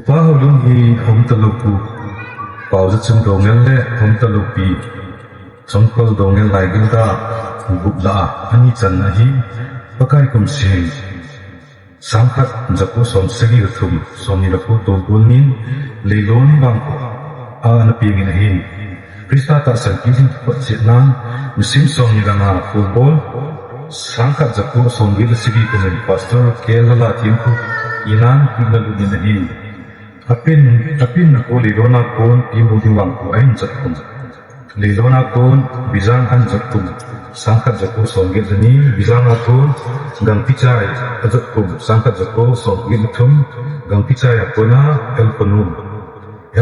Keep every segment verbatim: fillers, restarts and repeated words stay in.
Pa Houlun hi Umtalou pu, Paoja Chun Doungel le Umtalou pi Chongkol Doungel laigil a gup lah a ani channa ahi. Pakai kum seng sangkhat jako som sagi le thum, somni le ko tolbul nin leilon vangkho a ana pengin ahi. Christa tahsan kitin thupha chetnan, nisim somni le nga pulbol, sangkhat jako somget le sagi kumin Pastor K. Lala Thempu inan kuina lunin ahi. Apin, apin a ko leilon a kon Pi Muding vangkho ahin jot kum. Leilon a kon Bijang ahin jot kum. Sangkhat jako somget le ni, Bijang a kon Gangpichai ajot kum. Sangkhat jako somget le thum, Gangpichai a kona L. Khonum.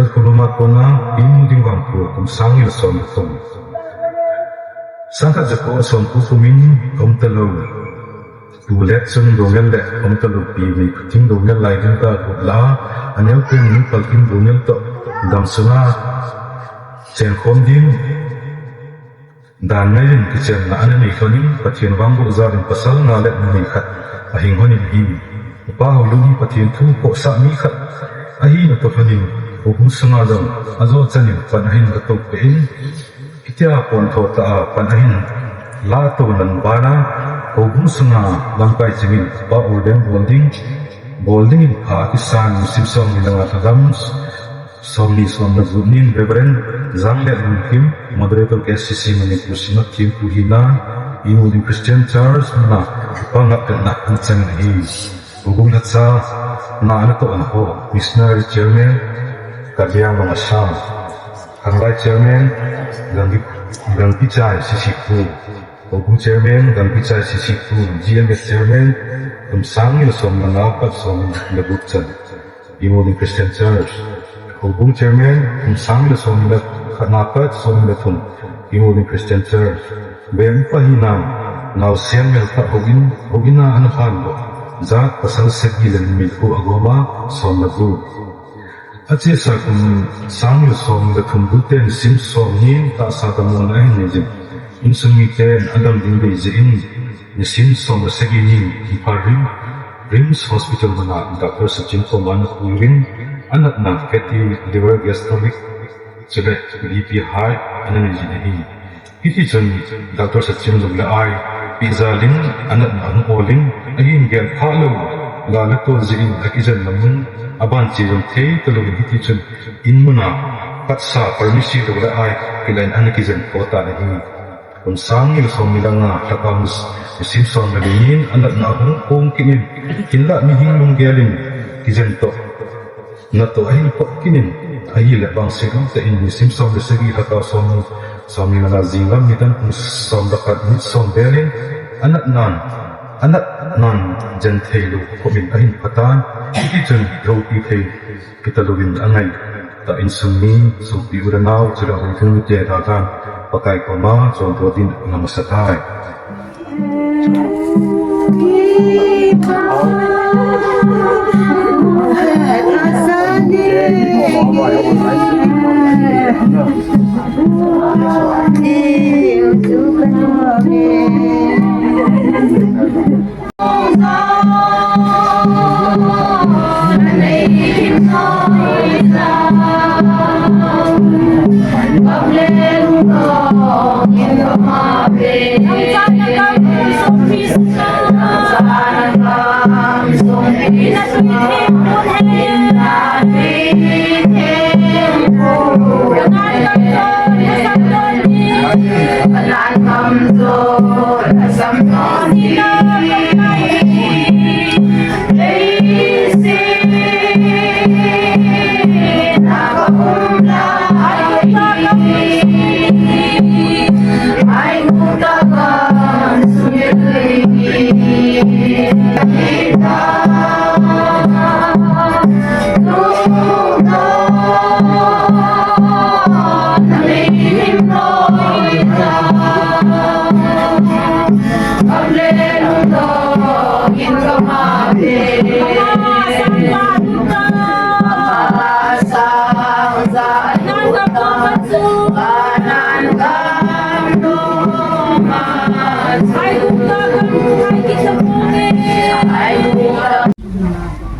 L. Khonum a kona Pi Muding vangkho kum sang ni le som le thum. Sangkhat jako som ko kumin Umtalou Pu Letchung Doungel le Umtalou pi Neiphuting Doungel laigil a gup lah a, aneo pen Ningpalkim Doungel toh damsunga chengkhom ding dan neiyin kichenna ana nei lhonin, Pathen vangboh jalin pasal nga le numei khat ahing lhonin ahi. Upa Houlun hi Pathen thu khohsah mi khat ahina toh lhonin, houbung sunga jong ajo chanin pan ahin la toh peh in, hitia pontho tah a pan ahin la toh nan bana, houbung sunga lamkai chingin pa ordain bol ding, bol dingin pha akisan, nisim somni le nga lha lam somni som le gup nin Reverend Janglet Lungkim, Moderator K C C Manipur Synod Thempu hina, Pi Muding Christian Church muna kipa ngap petna ana chan ahi. Houbung lhacha na ana tohna ho, Missionary Chairman Karbi Anglong Assam, Khanglai Chairman Gangpi, Gangpichai Sisipu, Houbung Chairman Gangpichai Sisipu, G M S Chairman kum sang ni le som le nga pat som le gup chan, Pi Muding Christian Church. Houbung Chairman kum sang ni le som le khat na pat som le thum, Pi Muding Christian Church. Beng upa hina, naosen melkhat houin, houin a ana phandoh, jat pasal sagi le numei ko agoma som le gup. Achesa kum sang ni le som le thum bul teng nisim somni tahsa damlouna ahin nei jin, insung miten adam ding bei jeh in, nisim som le sagi nin Imphal RIM, RIMS Hospital muna Doctor Sachin koma ana puiyin, anatna fatty liver, gastric, chule B P high ana nei jin ahi. Hitichun Doctor Sachin lung le ai peh jalin anatna ahung olin, ahin gel phalou, ga le tol jeh in akijenna mun aban che jong thei talouvin, hitichun in muna khatsa pharmacy lou le ai kilah in ana kijen kho tan ahi. Kum sang ni le som ni le nga, lhakao nisim som le li nin anatna ahung kong kit in, hinlah mihem lunggel in kijen toh natoh ahin phot kit in, ahile vangset umtah in nisim som le sagi, lhakao som ni, som ni le nga jinglam nidan kum som le khat minute som vel in anatnan, anatnan jen theilou khop in ahin phatan, hitichun houpi thei kitalouvin angai tah insung mi, songpi u le nao, chule houbung mite dalhan Pakai koma chondoh din ana masa tai.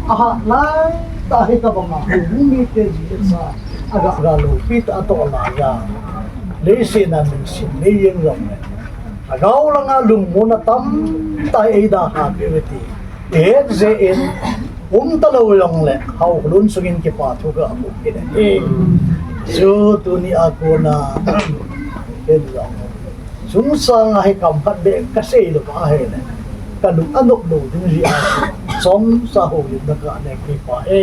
Aha, lai. Tahi ka banga, houbung mite jeh sa, aga, aga loupi ta toh la ja. Leiset a min sin nei jeng jong le. Agao langa lungmonna tamtah eida ha pe ve ti. Te je in, um talou jong le, hao lun sungin kipa thu ka pu ki le. Chu tuni a kona, en jong. Sungsang a hi kam khat beh ka sei lou pa hi le. Ka lung a nop lou ding jeh a. Sungsang ho lim na ka ne kipa e.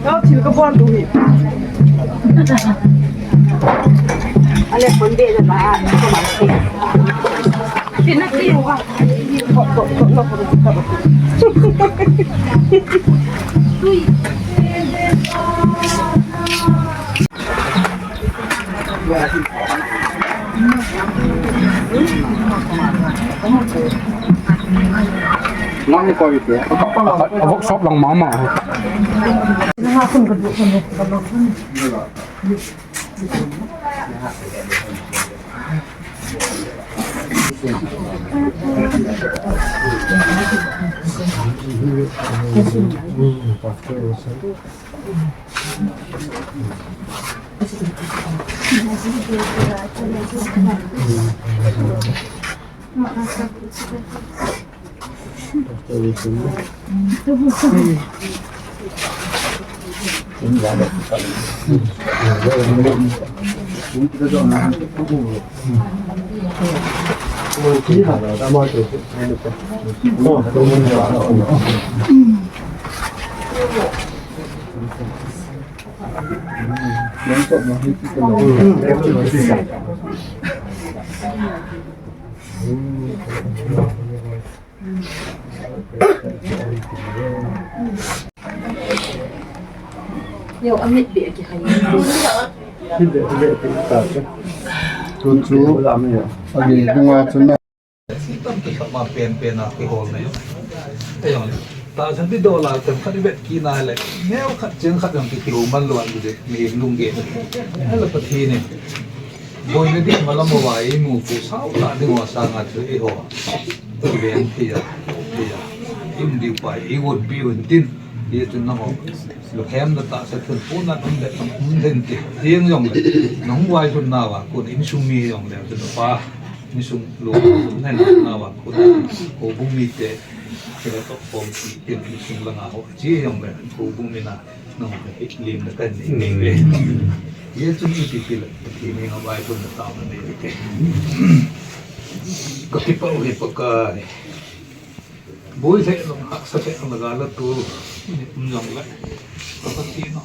Kau thil ka bol tu hi. Ale phone be na ba. Pina ki. A workshop lang mama. Yo, amit be ki hai. Tu chu, agi dunga chu na. Tam ki khat ma pen pen a kihol na yo. Te yo. Tahsan ti dola tam khat i vet kit na le. Neo khat cheng khat jong ki kihol man lou an de. Mi lung ge. Hala Pathen in. Boina ding malam a vai mu pu sao ta ding wa sa nga chu i ho. Ven thei a, thei a. Im diu pai, i gon pi un tin. Ye chun na ho. Lukhem na tahsa thun pu na um le, um den ti. Tieng jong le. Nong vai thun na va, kun insung mi jong le, chun pa. Insung lo, na na va, kun. Houbung mite. Kila to pom ti, tin insung la nga ho. Chi jong le, houbung mi na. Nong ka hit lim na kan ni ni ve. Ye chu ni ti ti la ti ni nga bai kun na ta na ni ke. Ka ki pa u hi pa ka. Boi se long hak sa se long ga la tu. Ni um long la. Ka pa ti no.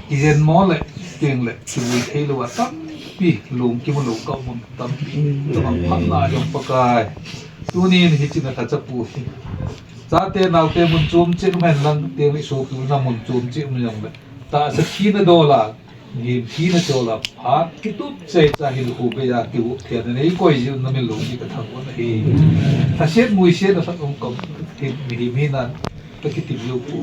Ki jen mo le, tieng le, ki boi thei lo wa tam pi, long ki mo lo ka mo tam pi. Tam pha la jong pa kai. Tu ni ni hi chi na ka cha pu hi. Chate naote mun chom cheh um hen lang, teng le sopi u na mun chom cheh um jong le. Tahsa thina dola, mihem thina dola, phat kitup cheh cha hin khu be ya ki hu thia na nei koi ji na min lo ki ka thang ko na hi. Thaset muiset na sat um kom, hin mihem hi nan, ka kitim lo pu.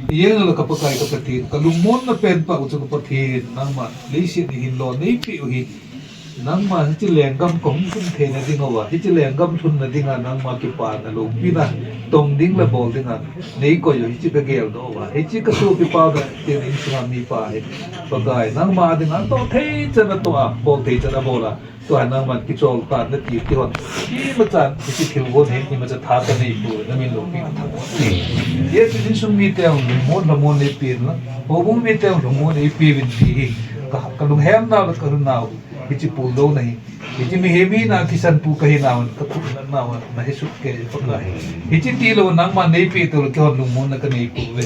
Yen la ka Pakai ka Pathen, ka lungmon na pen pa u chu ka Pathen, nangma, leiset ni hin lo nei pi u hi. Nangma hiche lenggam kahung lhun theina ding uva, hiche lenggam lhunna dinga nangma kipana loupina tong ding le bol dinga nei koi u hiche ka geldoh uva, hiche ka sopi pau da tin insunga mipa hi. Pakai, nangma dinga toh thei chan atoh a, bol thei chan abol a, tua nangman kichol tan nati kihon. Imacha hiche thilgon hin imacha tha kanei poi, namin loupina thangvah in. Hiche insung mite hung lungmon lhamon neipen lang, houbung mite hung lungmon neipeuvin ti hi ka, ka lunghemnau le ka lhunau. Hiche puldou na hi. Hiche mihem hina kisan pu kahi nauvin, ka pulna nauvin, na hi sut kei Pakai. Hiche tilou nangman neipeh tole kihon lungmonna kanei pouve.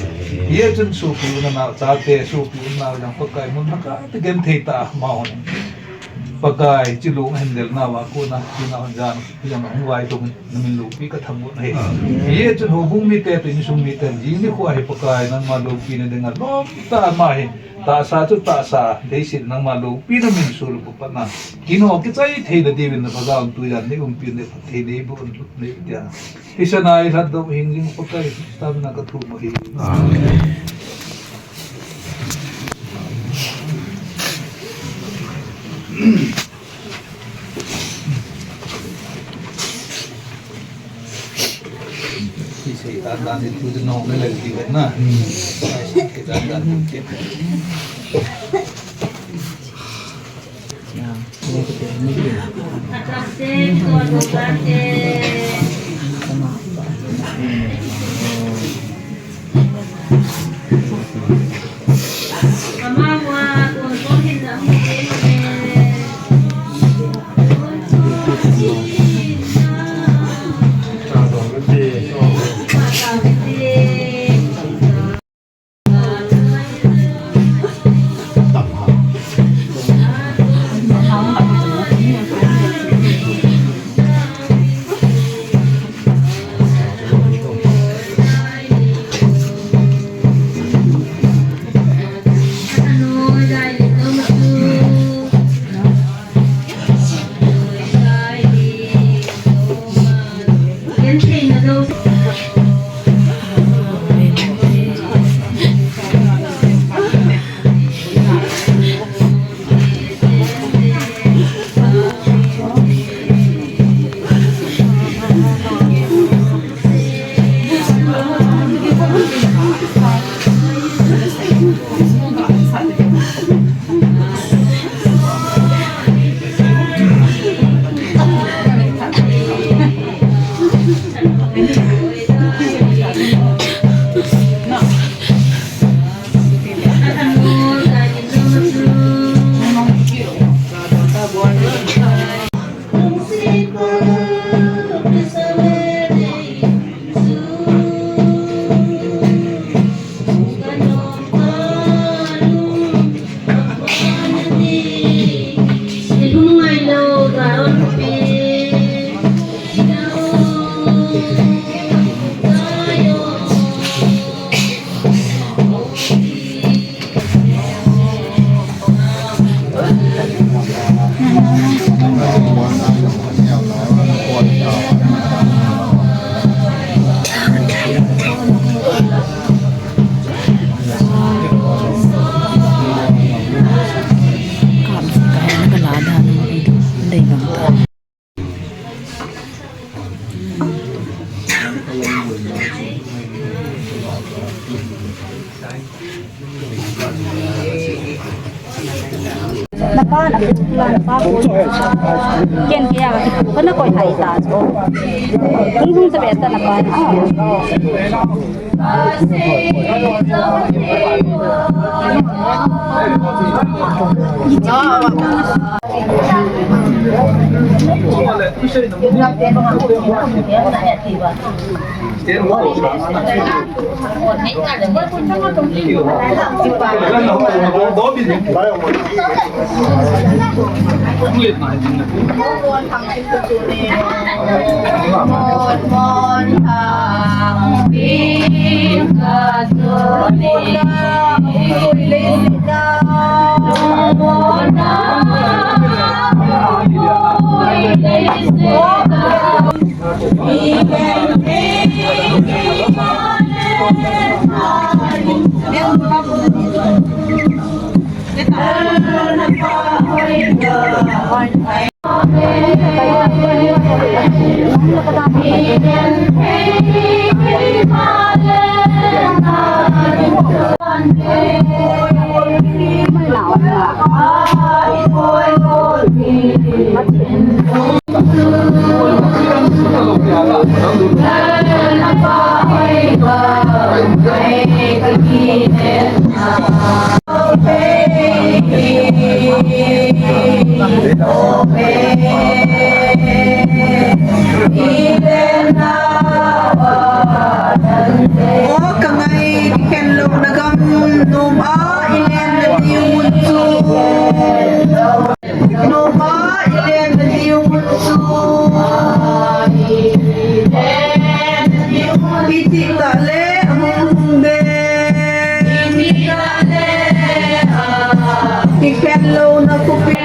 Hijeh chun sopi u nao, chate sopi u nao jong Pakai mun lhakhat a genthei tah a amahon Pakai, hiche lung ahin del nauva kona, tina hon jan, hijong hung vailhung in, namin loupi kathangvah ahi. Hijeh chun houbung mite, tuni insung mite, jing nikho hi Pakai, nangma loupina dinga, lom tah a ama hi, tahsa chu tahsa, leiset nangma loupina min sulpha patna. Kino kichai theina diuvin na Pakai tujan nei umpi, nei phatthei nei boh, nei tia. Hiche a nai lhatdoh hing jing Pakai, Krista mina kathum ahi. Amen. Hiche a dan ni tu no me le di na. Hiche a dan ni tu. Napa na pu la napa ko. Ken ke ya ki pu ko na koi hai ta cho. Hung hung sa be ta napa na. O, ka ngai kikhen louna gam nom a i len na diu mun chu. Nom a Tita le hung hung de. Tita le, ah. Ti khen lo na kupi.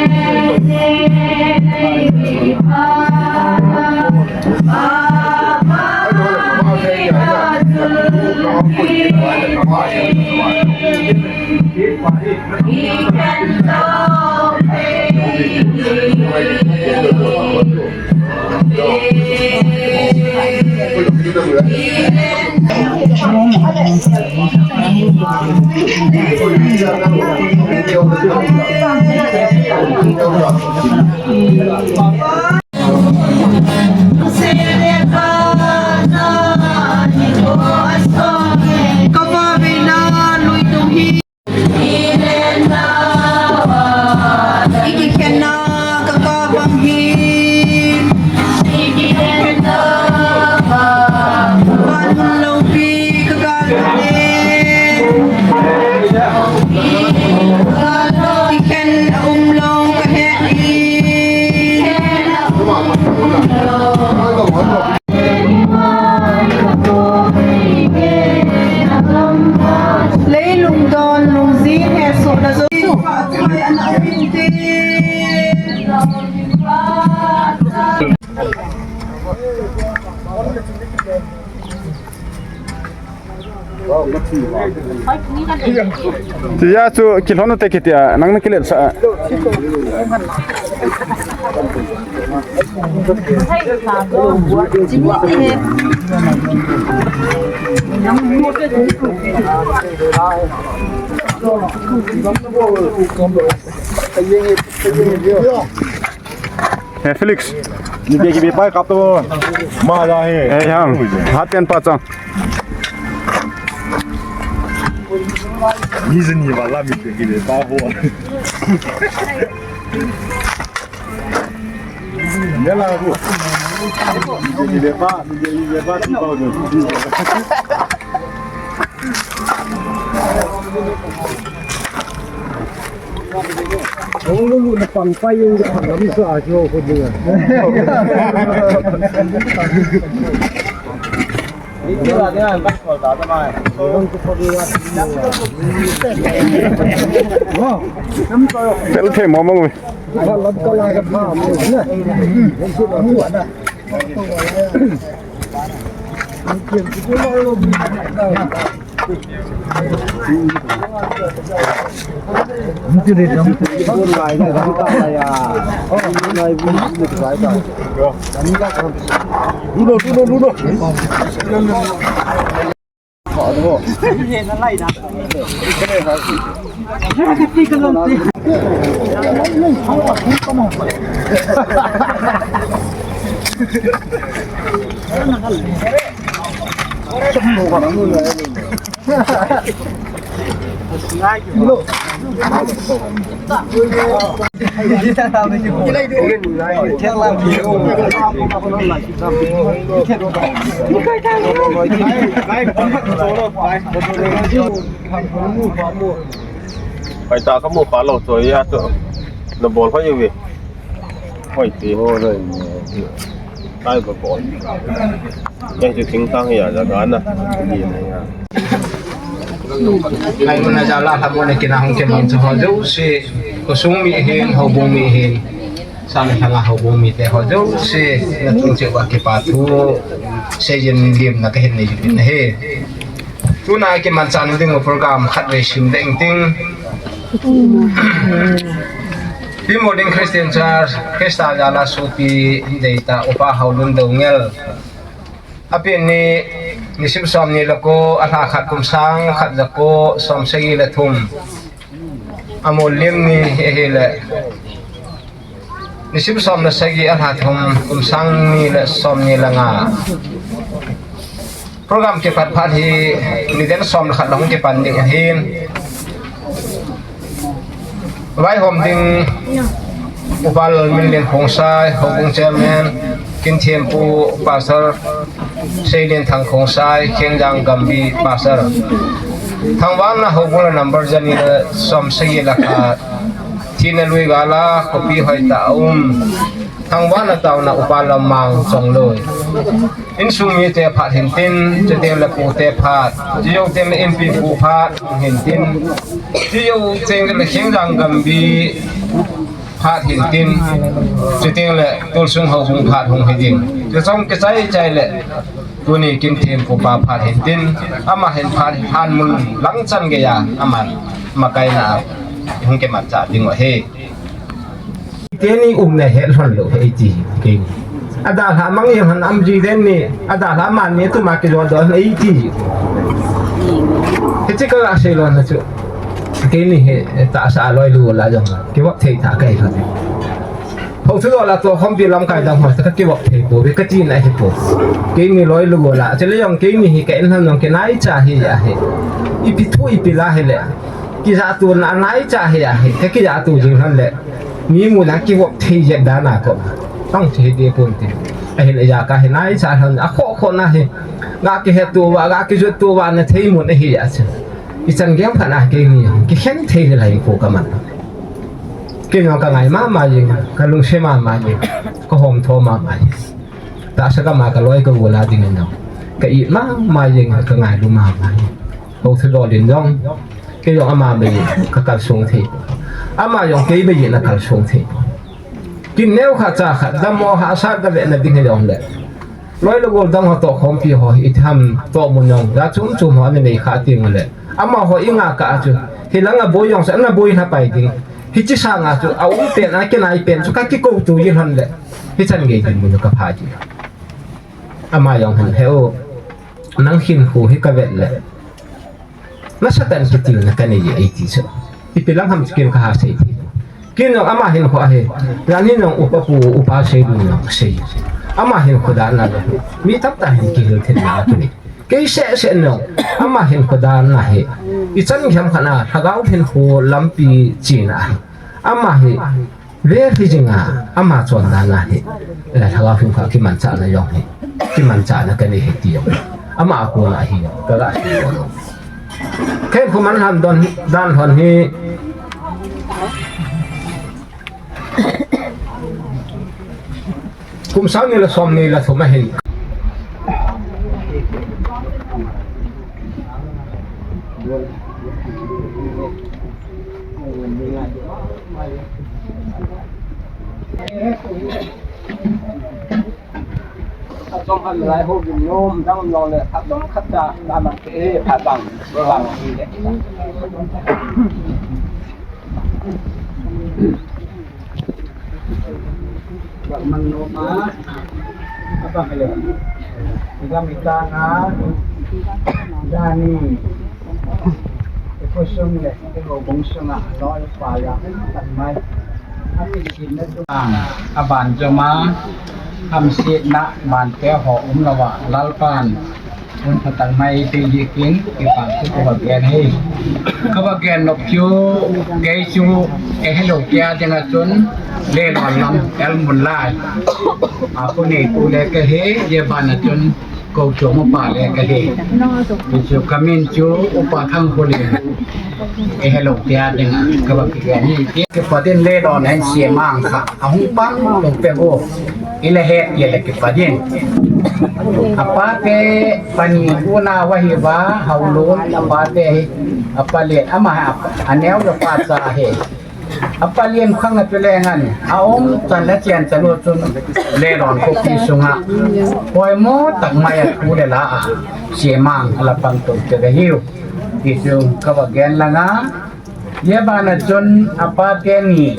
Leilung don lungzin he so na zo. Tia chu kilhon u te kitia, nang na kilel sa. Hey, Felix. Ni dia kibe pai kap to. Ma da he. Hey, ham. Hat pen pa chang. Ni zeni wala mi dia kibe pa ho. Ni la ho. Ni dia kibe pa, ni dia kibe pa ti pa ho. Hong lulu na pang pa yung pang lam sa ajo ko dinga. Pel thei mo mo. Lam ka la ka pa mo na. Pai ta ka mu pa lo to ya to. Na bol ho ye. Hoi ti ho re. Tai ba bol. Yang chu ting tang ya ja ga na. Ni na ya. Kai mun a jala lha mun a kin a hung kimang chu ho jouse, khosung mi hin, houbung mi hin, sang lhang a houbung mite ho jouse, na chung cheh uva kipa thu seijin lim na kahin nei jin ahi. Tuna kimanchah ding u program khatvei sim ding ting. Pi Moding Christian Church, Christa jala sopi deita Upa Haolun Doungel. Apen ni, nisim som ni le ko, alha khat kum sang khat ja ko, som sagi le thum. Amol lim ni ahile, nisim som le sagi, alha thum, kum sang ni le som ni le nga. Program kipat phat hi, ni den som le khat lang kipan ding ahin. Vaihom ding, Upa Lalminlen Khongsai, Houbung Chairman, Kinthempu Pastor, Seilenthang Khongsai, Khengjang Gambi Pastor. Thangvahna houbung le number jani le som sagi le khat. Thina lui gal a, khopi hoitah a um. Thangvahna taona Upa Lamang Chongloi. Insung mite phat hintin, chuteng le pute phat, chujou teng le inpipu phat hintin, chujou teng le Khengjang Gambih phat hintin, chuteng le Tolsung Houbung phat hung hiding. Chuchong kichai chai le tuni Kimthempu pa phat hintin, ama hin phat hanmun langchan geiya, ama makaina hung kimanchah ding u ahi. Teni umna het lhon lou hi eiti kei. Adalhah mang jeng lhon am ji den ni, adalhah man ni tuma kijot doh hi eiti. Hiche kaga sei lona chu. Keini hi tahsa loi lugol a jong kivop thei tah kahi lhon. Hou thu lou la tohkhompi lamkai dang ho, kakivop thei pouve, kati na hi pou. Keini loi lugol a, chule jong keini hi ka in lhon jong kinaicha hi ahi. Ipi thu ipi la hile. Kijahto na anaicha hi ahi, kakijahto jing lhon le. Mi muna kivop thei jep dan a ko. Tong che hi ti pon ti. Ahin aja kahi naicha lhon, akhoh khoh na hi. Ga kihetto uva, ga kijotto uva na thei mun ahi a chu. Ichan gei ham khat a keini kikhen thei le lai ko kaman. Kei jong kangai mama jeng, kalungset mama jeng, kahomtho mama jeng. Tahsa gam a kaloi kagol a ding in jong ka it mama jeng, kangailu mama jeng. Hou thu lou din jong, kei jong ama bei kakalsong thei. Ama jong kei bei na kalsong thei. Kin neo khat cha khat, dammo hahsat kavetna ding hi jong le. Loi le gol dang ho tohkhompi ho hi itham tohmun jong, ja chom chom ho ana nei kha teng le. Amaho i ngah kah a chu, hilanga boi jong chu ana boi lha pai ding. Hiche sanga chu, aum pen, akinai pen chu, kakikouto ji lhon le. Hichan gei dinmun kapha ji. Ama jong hin he o, nang hinkho hi kavet le. Nasatah in kitilna kanei e eiti chu. Ipi lang ham chu ken kaha sei thei. Ken jong ama hinkho ahi. Jan hin jong upa pu, upa sei ding jong kasei. Ama hinkho dan a le. Mi tamtah hin kihil theina kinei. Kei seh seh jong. Ama hinkho dan ahi. Ichan gei ham khat a, lhagao hinkho lampi chena ahi. Ama hi. Vel hi jing a, ama chondan ahi. Eh, lhagao hinkho kimanchahna jong hi. Kimanchahna kanei hi ti jong. Ama a kona hi, kaga sei lou. Kei khu man lhon don, dan lhon hi. Kum sang ni le som ni le thum ahin. Atom han lai ho gim nom dang long le, atom khat cha, la mak te, phat bang, bang, le. Mang nom a, abang le. Igam itang a, jani. Ikhosung le, ikhobung sunga, loi pa ya, tan mai. Ami sin na tu. Aban joma, ham sit na, ban te ho um lawa, Lalpan. Hun phatah mai te ji kin, kipa thu kava gen hi. Kava gen nop chu, kei chu, eiho tia dinga chun, le lon lam, el mun lai. A khu neitu le kahi, ye bana chun, kou chu upa le kahi. Chu kamin chu, upa Thangkholin. Eiho tia dinga, kava kigen hi. Kipa din le lon, en sia mang kha. Ahung pang lou pe go. Ile he, ile kipa din. Apa te pani una wahi va, haulun, apa te, apa le, ama, apa, aneo le pa cha he. Apa lien khang a tu le ngan, a um, tan le chian cha lo chun, le lon ko ki sunga. Hoi mo, tak mai a tu le la a. Sia mang, ala pang to te ve hiu. Ki chu, kava gen langa. Ye bana chun apa teni,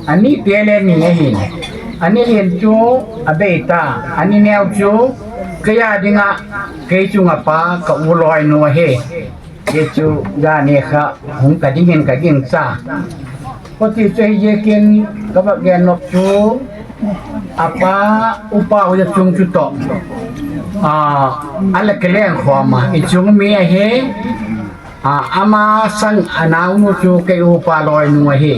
ani te le ni ahin, ani lien chu abei ta, ani neo chu kaya dinga, kei chunga pa ka u loinu ahi, ye chu jani kha hung ka dingin ka ging cha. Koti chu ye kin kava gen nop chu apa upa u ya chung chu to. A, ala keleng khoma, i chung mi ahi, A, ama sang anaunu chu kei upa loinu ahi.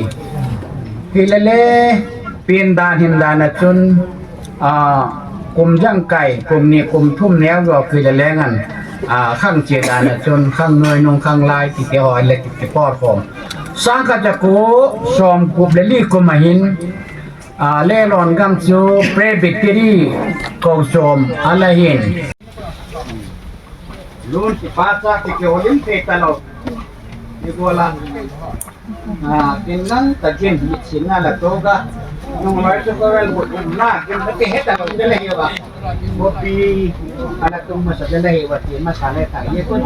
Hilele, pin dan hin dan a chun, a, kum jangkai, kum ni kum thum neo jo hilele ngan, a, khang che dan a chun, khang noi nung khang lai, ti te ho le ti te por khom. Sang khat ja ko, som kup le li kum ahin, A, Lelon gam chu Presbytery Kousom ala hin. Lun kipa cha ki ke holim thei ta lo. Ni ko la. A, kin lang ta kin ni chin na la to ga. Nung lai to ko ran ko na kin ta ke he ta lo te le yo ba. Kopi ana tum masa te le yo ba ti masa le ta ye ko.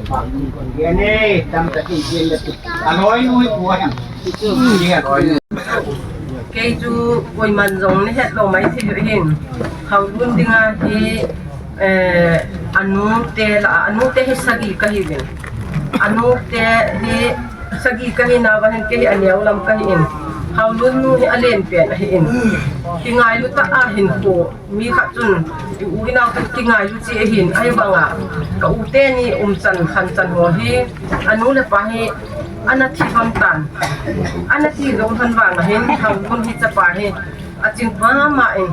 Pa ni ko ye ne tam ta kin kin le. A loi nu ko han. Ni a loi nu. Kei chu koiman jong nahet lou mai thei u hin. Haolun dinga hi, eh, anu te la, anu te hi sagi kahiuvin. Anu te hi sagi kahi nauva hin kei hi aneo lam kahin. Haolun nu hi alen pen ahin. Kingailu tah a hin ko. Mi khat chun, i u i nao khat kingailu chi ahin, ahivanga, ka u teni umchan, khanchan ho hi, anu le pa hi, ana thi vang tan. Ana thi lou lhon vanga hin, Haolun hi chapa hi, aching mama in.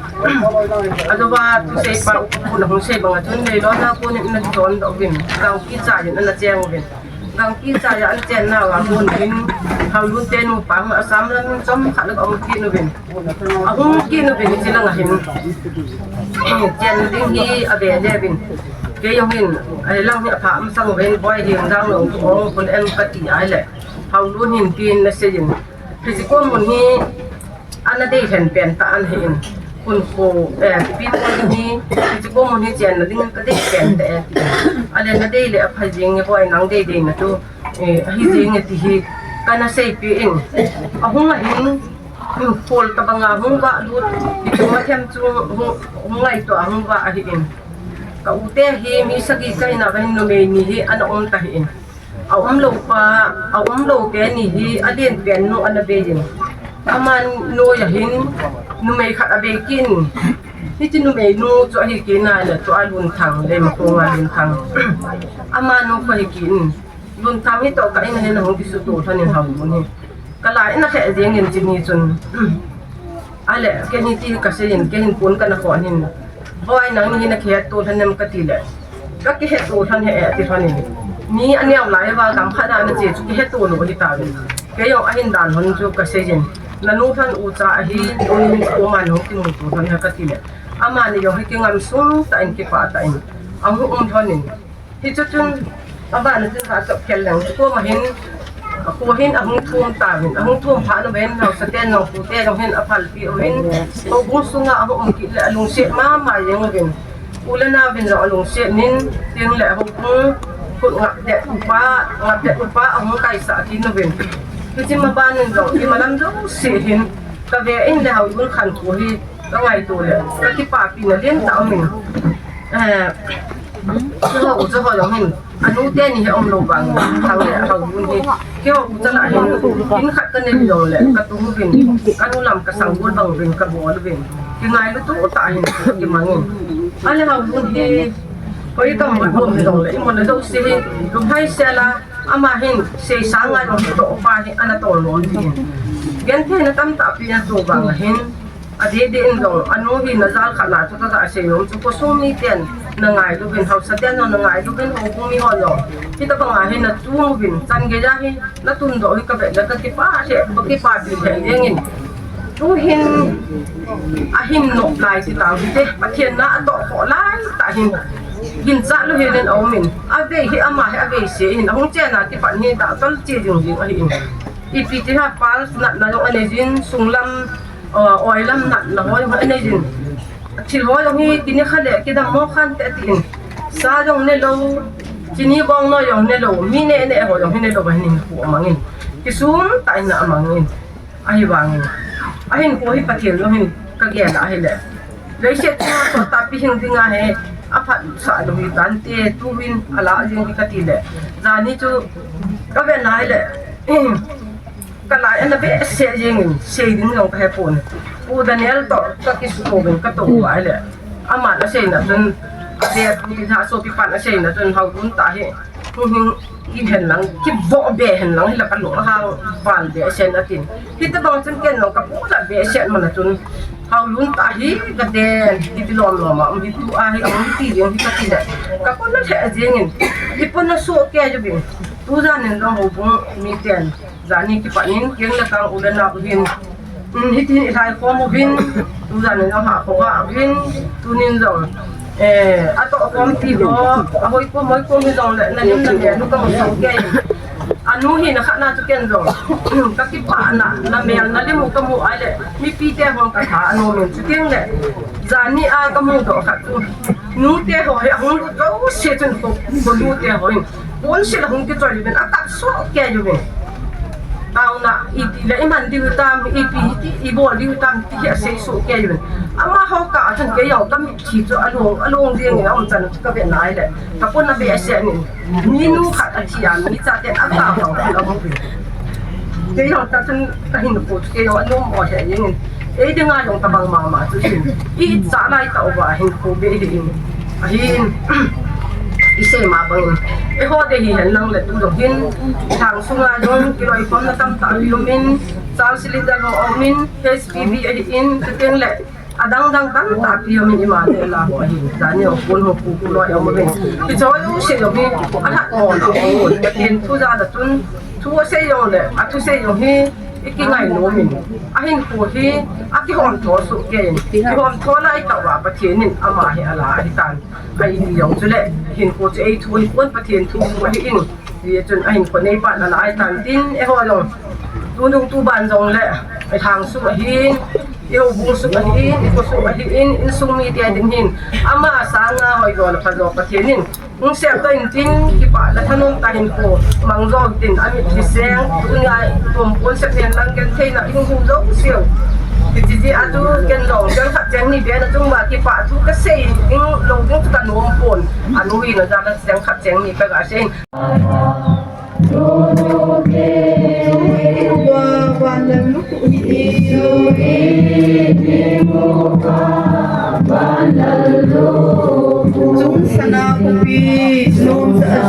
Ajo va thusei pa u pu na hung sei banga chun, Lelon a konin ana kichon doh uvin, Gangpi cha in ana cheng uvin. Gangpi cha a ana chen nauva konin, Haolun tenu pa hung Assam lam chom khat le ka um kit uvin. Ahung kit uvin hiche langa hin. Chen ding hi ave le uvin. Kei jong hin, alang hi apha um sang uvin, boi hi dang lo, ong, kun en kati ahile. Haolun hin tin na sei in. Hiche ko mun hi, ana dei lhen pen ta ana hin. Kun ko, eh, pi ko hi, hiche ko mun hi chen na ding ka dei pen ta e. Ale na dei le apha jing e boi nang dei dei na tu. Eh, ahi jing e ti hi, kana sei pi in. Ahung ahin, Khol tabanga hung vah lut, hiche mathem chu hung, hung ngaito a hung vah ahin. Ka u te hi mi sagi kahi nauva hin numei ni hi ana um tahin. A um lou pa, a um lou teni hi alen pen nu ana beiyin. Ama noiya hin numei khat abei kit in. Hiche numei nu chu ahi kit nale chu a Lunthang, Leimakhong a Lunthang. Ama nu kahi kit in. Lunthang hi toh ka in a hin ahung kisuto lhon in Haolun hi. Ka la in a lheh jeng in chini chun. Ale, kei ni ti ka sei in, kei hin pon kana khon hin. Boi nang ni hin a kihet to lhon nem kati le. Ka kihet to lhon he e ti lhon in. Mi aneo lai va gam khat a ana che chu kihet to lou hi tauvin. Kei jong ahin dan lhon chu ka sei in. Nanu lhon ucha ahi, tunin chu aman hung kimuto lhon he kati le. Amani jong hi kingam sung tah in kipah tah in. Ahung um lhon in. Hichu chun, abana chun ka chop khel leng, chu koma hin, a ko hin ahung thum tauvin, ahung thum phat uvin, haosa ten, nungpu ten, nung hin aphalpi uvin, houbung sunga ahung um kit le, alungset mama jeng uvin, u le nao vin jong alungset nin, tin le houbung, khut ngap det upa, ngap det upa, ahung kaisah kit uvin. Hiche ma ban in jong, ima lam jouse hin, ka ve in le Haolun khankho hi, ka ngaito le, ka kipah pi na len tah umin. Eh, Keiho, keiho jong hin, anu teni hi aum lou vang, thang le, Haolun hi. Keiho, keiho lah hin, in khat ka nei jong le, ka tung uvin, ka nu lam ka sang bol bang uvin, ka bol uvin. Kingailu tah tah hin, kimang in. Ale Haolun hi, koi kam bol bol hi jong le, i mon le jouse hi, lung hai se la, ama hin, sei sang a jong hi toh pa hi, ana tol nom hi. Genthei na tamtah pi na to vang hin, Adeh deh in jong, anu hi na jal khat na chu ka ga sei nom chu, khosung miten na ngailu uvin, haosa ten jong na ngailu uvin, houbung mi hon jong. Hitabang a hi na chom uvin, chan gei a hi na tun doh hi ka vet le ka kipah lheh, ka kipah pi lheh jeng in. Tu hin ahin nop lai ti tau hite, Pathen na atoh khoh lai tah hin. Ginchat lou hel in aum in, avei hi ama hi avei se in, ahung chen a kipat hi dah tol che jing jing ahi in. Ipi ti ham pal natna jong anei jin, sunglam Oi, oi lam natna ho jong anei jin. Thil ho jong hi kini kha le kidam mo khan te tin. Sa jong ne lou, chini bong noi jong ne lou, mi neh neh ho jong hi ne lou, ahin khu amang in. Kisum tah in amang in. Ahivang in. Ahin khu hi Pathen jong hin ka gel a ahile. Leiset chunga toh tapi hing ding ahi, aphatsah lou hi tante, tuhin ala jing hi kati le. Jani chu ka ven a ahile. Ka lai ana behseh jeng in, sei ding jong ka hepon. U Daniel toh ka kisuto uvin ka tou uva ahile. Aman aseina chun, ade pu ti tha sopi pan aseina chun Haolun tah hi. Hung hing in hen lang, kivoh be hen lang, hila ka lunghang val behseh in atin. Hitabang chun ken jong ka pu la behseh man a chun. Haolun tah hi ka den, hiti lom lom a, um hi tu a hi, um hi ti jeng hi ka ti le. Ka pon na lheh jeng in, i pon na soh kei uvin. Tujan in jong houbung miten. Jani kipat in, keng le kang u le nao hin, Hitin i lhai khom uvin, tujan in a ha khom uvin, tunin jong, eh, a toh khom ti ho, a hoi khom, hoi khom hi jong le, na lim na mel u ka mu song kei. A nu hi na khat na chu ken jong, ka kipah na, na mel na lim u ka mu ai le, mipi te hong ka tha a nom in chu tieng le, jan ni a ka mu doh khat chu. Nu te ho hi a hung lut jouse chun ko, ko nu te ho hin. Pon sil a hung kichoi uvin, a kap soh kei uvin. Taona, ipi le i man diu tam, ipi ti, i bol diu tam, ti hi a sei soh kei uvin. Amaho kah a chun kei jong ka mitthi chu a long, a long jeng in a um chan chu ka vet nai le. Ka pon a behseh in. Mi nu khat a thi a, mi chate a kap jong a um uvin. Kei jong ta chun ka hinkho chu kei jong a nom mo he jeng in. Ei dinga jong tabang mama chu hin. I cha lai tauva hinkho be hi in. Ahin, i sei ma bang in. Eiho te hi hen lang le tu jong hin. Thang sunga jong kiloikhomna tamtah pi um in. Chal cylinder ho um in. H P V ahi in. Chuteng le adang dang tamtah pi um in ima le la ho ahin. Jan ni ho pon ho pu pu loi um in. Hiche ho jouse jong hi. Alhat mo na ho. Pathen thu jal a chun. Thu asei jong le. A thusei jong hi. I kingai nom in, a hinkho hi, a kihom tho soh kei in, kihom tho lai tauva Pathen in ama hi a la ahi tan, a i ti jong chu le, hinkho chu ei thu ahi pon Pathen thu ahi in, hijeh chun a hinkho neipan a la ahi tan tin, eiho jong, tunung tuban jong le, ei lhang sung ahin, i houbung sung ahin, i kho sung ahin, insung mite din hin, ama sanga hoijo le phajo Pathen in, Hung sel tah in tin, kipah le thanom tah in ko, mang jo tin, a mitlhi seng, tunia, tum pon sep nen lang genthei na, hung hung jo siu. Hiche jeh a chu, ken jong, cheng khat cheng ni be na chung ma, kipah thu ka sei ding, lo ding chu ka nom pon. A nu hi na jal a cheng khat cheng ni ka ga sei. Chungsana khopi nomtah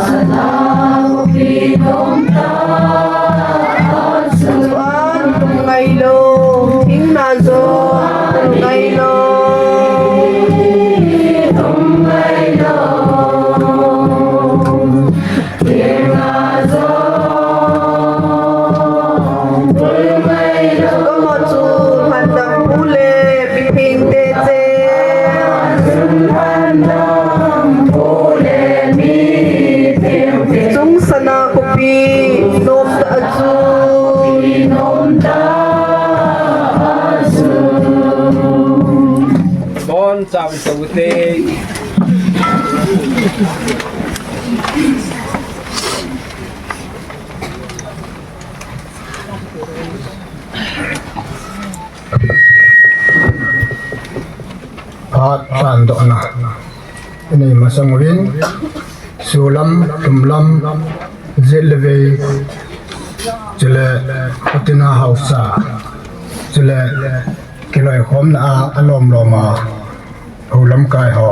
a chu, chuan lung ngailou, thingna jong lung ngailou. Kama chu Lhandam pu le mithengte cheng. Chungsana khopi nomtah a chu. Boncha ute. Phat lhandohna inei masang uvin, sulam, thumlam, jet le vei, chule, Patina haosa, chule, kiloikhomna a, alom lom a, hou lamkai ho,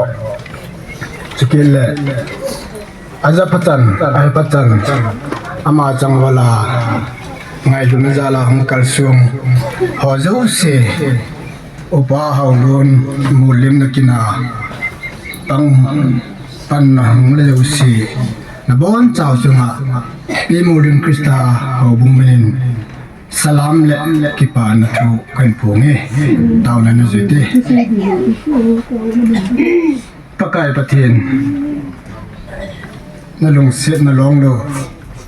chukit le, Aja pachan, ahi pachan, ama chang vala, ngailutna jal a hung kalsong ho jouse, Upa Haolun, Mulimna kin a, pang, panna hung le jouse, nabonchau chunga, Pi Mulim Christa houbung minin, salam le kipana thu kahin phong e, taona nei jui te. Pakai Pathen, nalungsetna longlou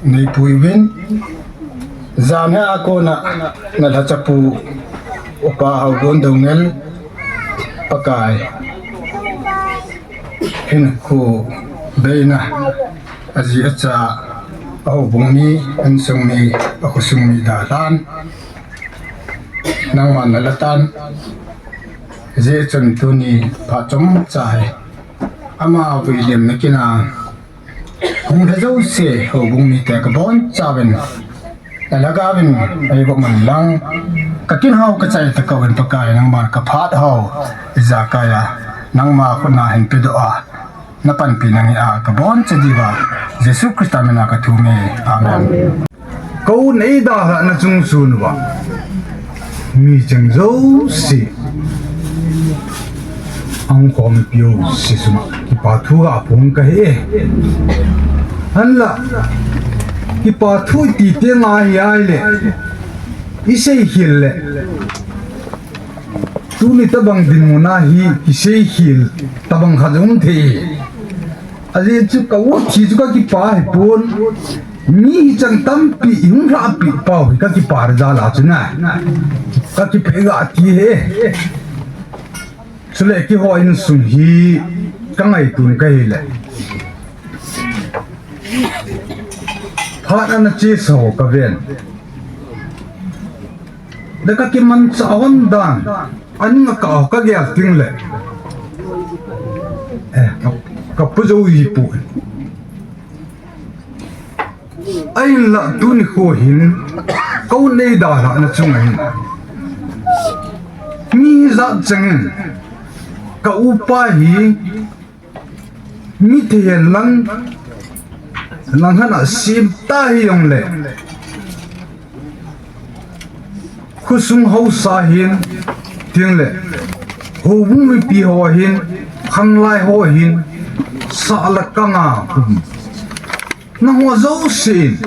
neipui uvin, janhi a kona nalhachapu Upa Haolun Doungel, Pakai, hinkho beina, aji acha, ahoubung mi, insung mi, akhosung mi dalhan, nangman nalatan, hijeh chun tuni phat chomcha hi, ama vuilemna kin a, hung lha jouse, houbung mite kabonchauvin, nalhagaovin, eivo man lang, kakin hao kachai takouvin Pakai nangman kaphat hao, ijakai a, nangma khut a hin pedoh a, napanpi nange a kaboncha diuva, Jesu Christa mina kathum e. Amen. Kou neidalhahna chungchon uva, micheng jouse, ahung khompi jouse chunga kipa thu gaphong kahi e. Hinla, kipa thu iti teng ahi ahile, isei khel le, Tuni tabang dinmun a hi kisei khel tabang khat um thei. Ajeh chu ka u thi chu ka kipa hi pon. Mi hi chang tampi i hung lhahpi pau hi ka kipa jal a chu na. Ka kipe ga ti he. Chule keiho insung hi ka ngaitun ka hile. Phat ana chesa ho ka ven. Da ka kimanchah hon dan, aning a ka, ka gel ting le. Eh, ka, ka pu jo i pu. Ahinla tuni kho hin, ka u nei dalhah na chung ahin. Mi hi jat chang in, ka upa hi, mi thei hen lang, lang han a sim ta hi jong le. Khosung haosa hin, ting le, houbung mipi ho hin, khanglai ho hin, sa la ka nga kum. Na ho jouse in,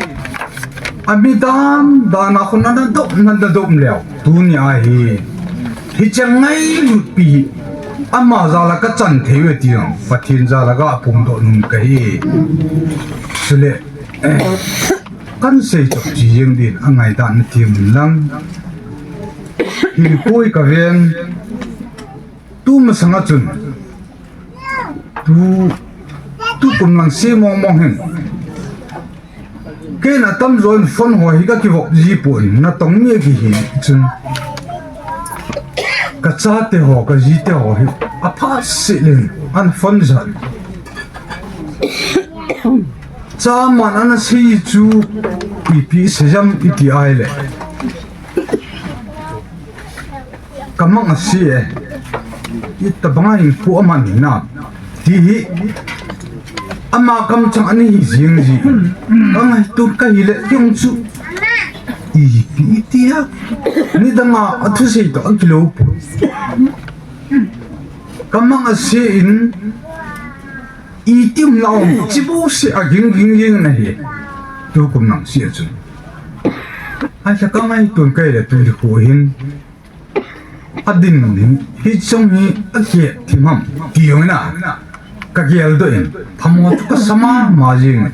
a mi dan, dan a khun na dop, na dop leo. Tuni a hi, hi chang ngailut pi hi, ama jal a ka chan thei ve ti jong, Pathen jal a ka pung doh nun ka hi. Chule, eh, kan sei chop chi jeng din, a ngaidan na thiam lang. Hin koi ka ven, tu masang a chun, tu, tu kum lang se mong mong hin. Kei na tamjo in phone ho hi ka kivop ji pon, na tong mi a kihi chun. Ka chate ho, ka jite ho hi, a pha se lin, an phone jat. Chaman ana sei chu, ipi sei jam iti ai le. Ka mang a si e. Itabang a hin pu aman na. Ti hi. Ama kam chang ani hi jing ji. Ka ngaitun ka hile kei jong chu. Ipi iti a. Nidang a, a thusei toh a kilo pu. Ka mang a si in. Iti um la um. Chibu si a ging ging ging na hi. Tu kum nang si a chun. Ai sa ka ngaitun ka hile tu di khu hin. A din hi, hi chung hi a kihet thim ham, ti jong in a, ka gel doh in, phamo chu ka sa mama jing.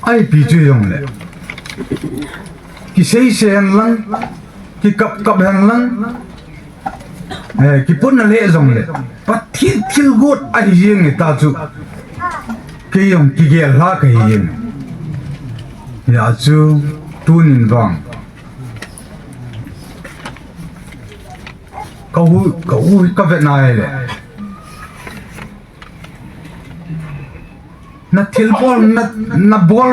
Ipi chu jong le. Kisei sei hen lang, kikap kap hen lang, eh, kipun na le jong le. Pathen thilgot ahi jing e ta chu. Kei jong kigel lha ka hi jing. Hijeh chun, tunin vang. Ka u, ka u, ka vet na le. Na thilbol, na, na bol.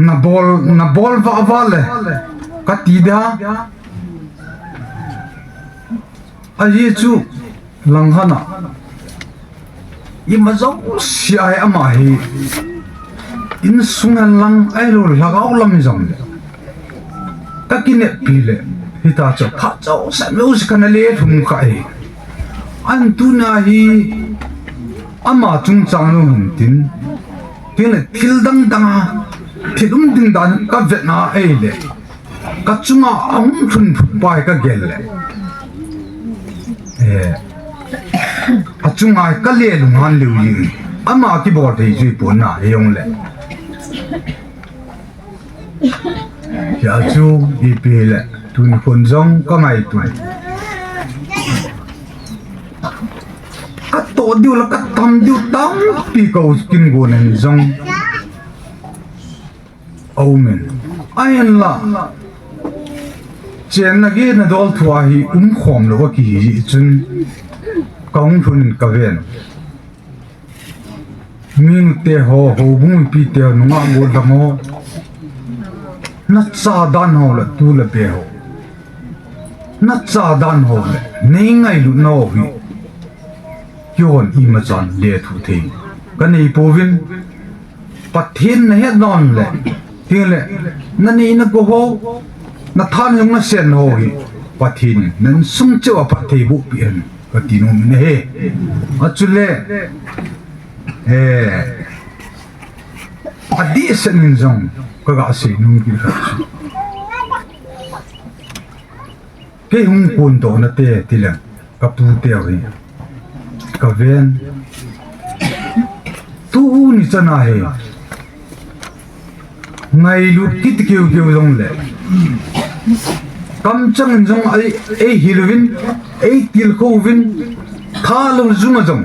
Na bol, na bol vah vah le. Ka ti dia. Ajeh chu. Lang hana. Ima jouse a hi ama hi. Insung hen lang ahilou lhagao lam hi jong le. Ka kineppi le. Hita chu phat jouse, jouse kana le thum kha hi. An tuna hi ama chungchang lou hin tin. Tin le thil dang dang a. Thil um ding dan ka vet na ei le. Ka chunga ahung lhun phupa hi ka gel le. Eh. A chunga hi ka le lunghan leu jing. Ama kibol thei jui pon na hi jong le. Hijeh chun ipi le tuni khun jong ka ngaito. Ka toh diu le ka tam diu tampi ka u kin gon in jong. Aum in. Ahinla. Chenna gei na dol thu a hi um khom lou a kihi jeh chun ka hung lhun in ka ven. Minu te ho, houbung mipi te ho, nungah gollhang ho. Na cha dan ho le tu le be ho. Na cha dan ho le, nei ngailut na ho hi. Keihon ima chan le thu thei. Ka nei pouvin, Pathen na het don le, tin le, na nei na gou ho, na than jong na sen ho hi, Pathen in na insung cheh a phatthei boh peh hen, ka ti nom in ahi. Achule, eh, adih seh in jong, ka ga sei nom kit khat chu. Kei hung kondoh nate, tileng, ka pute u hi ka ven. Tuni chana hi ngailut kit keu keu jongle, kamchang in jong ei, ei hil uvin, ei tilkhou uvin, thalou jung a jong,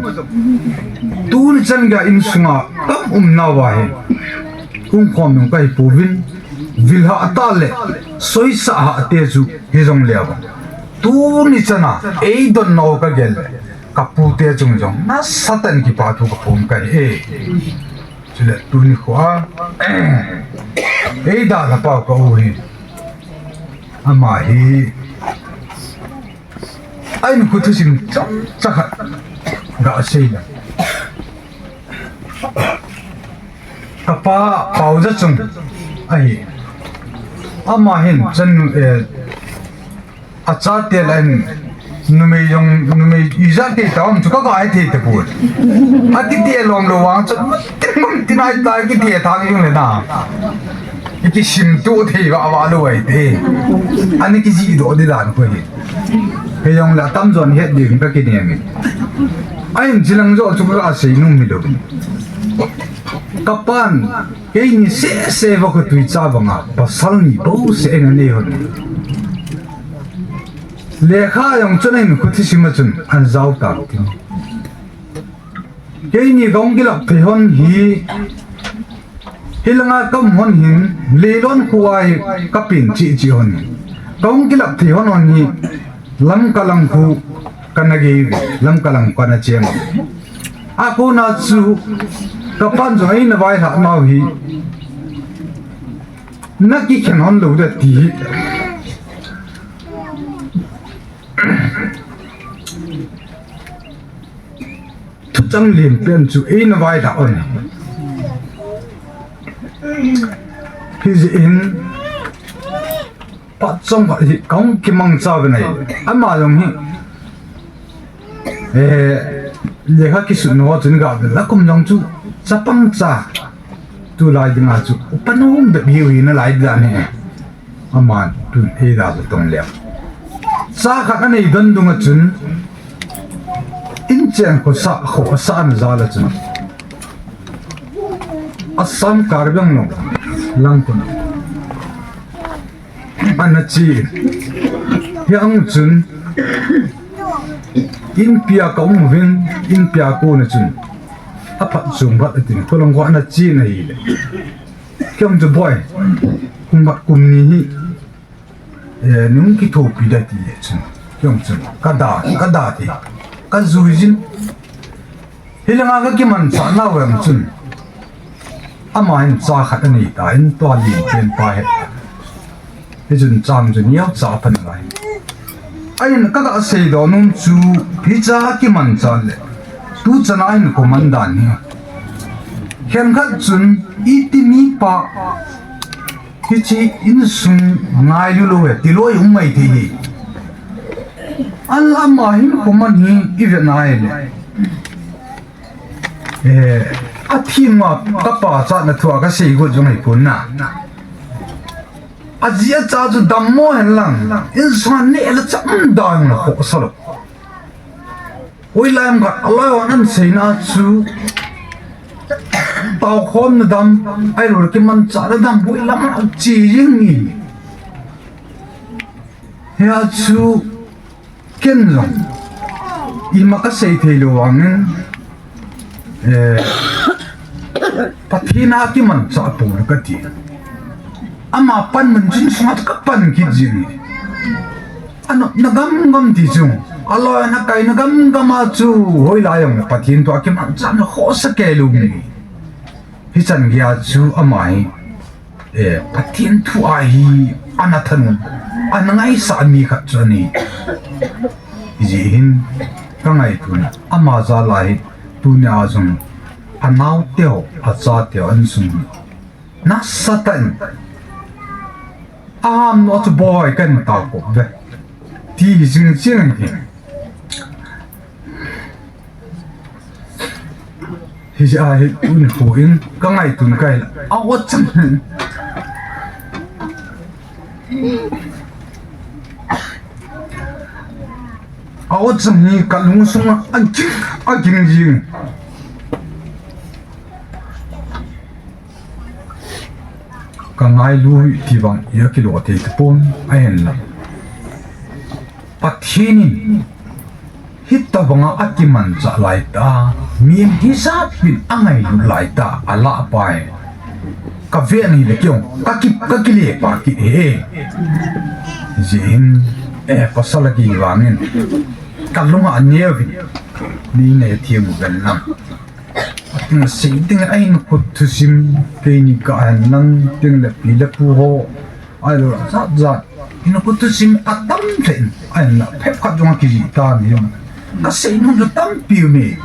tuni chan geiya insunga ka umnauva hi umkhom jong kahi pouvin, vil hah tah le soisah hah te chu hijong leuva, tuni chana ei donnau kagel le, ka pute chung jong nasatah in kipathu kaphong kahi e. Chule tuni khoa ei dalha pau ka u hi, ama hi a in khu thusim chomcha khat gasei le, ka pa Paoja Chung ahi. Ama hin chanu, eh, achate lah in numei jong, numei ijat kei ta um chu kaga hethei tapon. Akiti lom lou vang chu, tin mun tin ai ta kiti thang jong le na, ikisimtoh thei vava lou ahi te. Ana kijihdoh di dan khu hi. Hijongle atamjon het ding kakinem in, a in chilang jo chu kaga seinom hilou. Ka pan keini sehseh va khotui cha banga pasal ni bouseh eina nei hon, lekha jong chun a in khu thusim a chun ana jao tan tin, keini kahung kilap thei hon hi, hilanga ka um hon hin, Leilon khoa hi kapen cheh cheh hon, kahung kilap thei hon hon hi, Lamka lang khu kana gei uve, Lamka lang khu kana cheng uve. Akona chu ka pan jong eina vailhah nau hi, nakikhen hon lou de ti hi thuchang lenpen chu eina vailhah hon. Hijeh in phat chomkhat hi kahung kimangcha uvin ahi. Ama jong hi, eh, lekha kisun ho chun gavel, akum jong chu chapang cha, tulai dinga chu upa nom bep hiu hi nalai dan hi. Aman tun eidalha tong leu, cha khat anei don dunga chun, inchen khosah, khosah ana jal a chun, Assam Karbi Anglong lang khun ana che. Hiche a chun inpia ka um uvin, inpia kona chun aphatchom khat atin, kholong kho ana chen ahile, kei jong chu boi, kum khat kum ni hi, eh, nung kithopi ding ati chun, kei jong chun kada, kada ti, kajui jin. Hilanga kakimanchah nau vang chun, ama hin cha khat anei tan, tua lenpen pa hi. Hichun chang chu neocha aphan lai. Ahin kaga seidoh nom chu, hicha kimanchah le tuchan a hinkho man dan hi, khenkhat chun iti mipa hiche insung ngailu lou e tilou um mai thei hi. Ahinla ama hinkho man hi ivet nai le, eh, athima kapachatna thua kasei got jong ahipon na, aji acha chu dammo henlang, insunga neh le chah dan la khohsa lou. Hoilai ham khat aloi hon aseina chu, taokhomna dam, ahilou le kimanchahna dam, hoilam a che jing hi. Hia chu ken jong ima kasei theilou vangin, eh, Pathen a kimanchah pou le kati. Ama panmun chun sunga kapan kit jing hi. Anopna gamgam ti chu, aloina kaina gamgam a chu, hoilai jongle Pathen thu a kimanchahna khohsa kei lou hi. Hichan geiya chu ama hi, eh, Pathen thu a hi ana thanom, ana ngaisah mi khat chu ahi. Hijeh hin kangaitona, ama jal a hi tunia jong anaoteu, achateu, insung nasatah in, aham nom chu boi kahin taokop uve, ti hi jing jing hi. Hijeh a hi tuni kho in kangaitona kahi la, a-o chang hi. Awcham hi kalung sunga aging, aging jing. Ka ngailu hi ti bang ia kilo thei tapon, ahinla. Pathen in hitabanga akimanchah laitah, mi in hisap in angailut laitah, alah pai. Ka ven hile keiin, ka ki, ka kile pa kit e. Jin, eh, pasal a kivangin. Kalunga aneuvin. Ni ne thimu ben lang. Ating sei ding a in khut thusim, keini ka hen lang, ting le pi le pu ho, ahilou jat jat. In khut thusim atam lheh in, ahinla phep khat jong akiji tan hi. Ka sei nom chu tampi um e.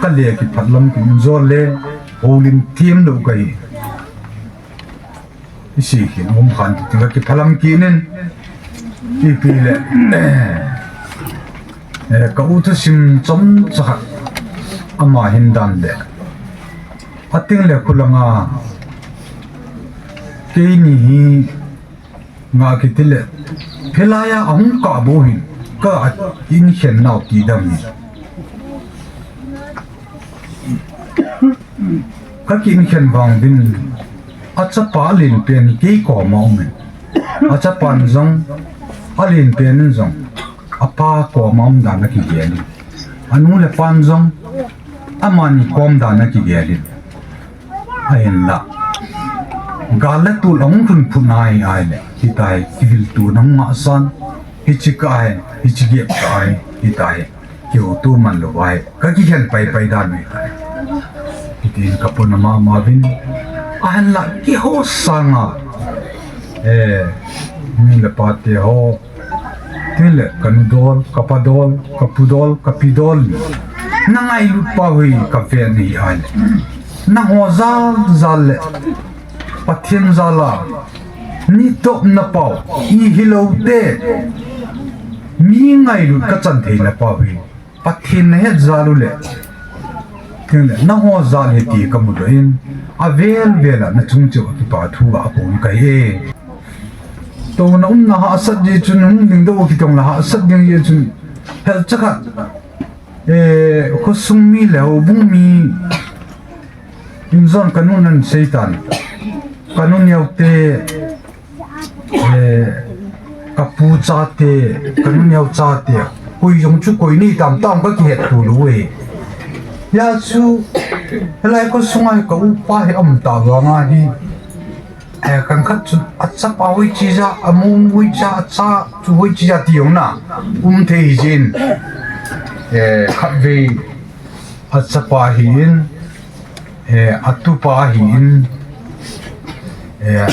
Ka le kiphat lam kin jol le, holim thiam lou kahi. Isi hin um khan ti ka kiphalam kinin. Ipi le. Eh, ka u thusim chomcha khat. Ama hin dan le. Ating le khulanga. Keini hi nga kiti le. Phelaya ahung ka bo hin. Ka in khen nau ti dam ni. Ka kin khen vang din, achapa alen pen kei koma um in. Achapan jong, alen pen in jong, apa koma um dan akigel in. Anu le pan jong, amani kom dan akigel in. Ahinla. Gal le tul ahung lhun phut nai ai le. Hitai, kivil tu nang ma san. Hichi ka ai, hichi gep ka ai, hitai. Kiu tu man lou vai. Ka kikhen pai pai dan mai tai. Kitin ka puna mama vin. Ahinla kiho sanga. Eh, mi le pa te ho. Tin le ka nu dol, ka pa dol, ka pu dol, ka pi dol. Na ngailut pa hui ka ven hi ai. Na ho jal jal le. Pathen jal a. Ni top na pau. I hilou te. Mi ngailut ka chan thei na pau hi. Pathen na het jal u le. Tin le, na ho jal hi ti ka mu doh in, avel vel a na chung cheh a kipa thu a pon ka hi e. To na um na hahsat ji chun hung ding doh kitong la hahsat ding ji chun hel chakhat. Eh, khosung mi le houbung mi in jong ka nun an sei tan. Ka nu neo te, eh, ka pu chate, ka nu neo chate, koi jong chu koi ni tam tam ka kihet lou lou e. Hia chu, hilai khosunga hi ka upa hi um ta vanga hi, eh, khenkhat chun achapa hoiche ja, amu hoiche ja, acha chu hoiche ja ti jong na, um thei jin, eh, khatvei achapa hi in, eh, atupa hi in, eh,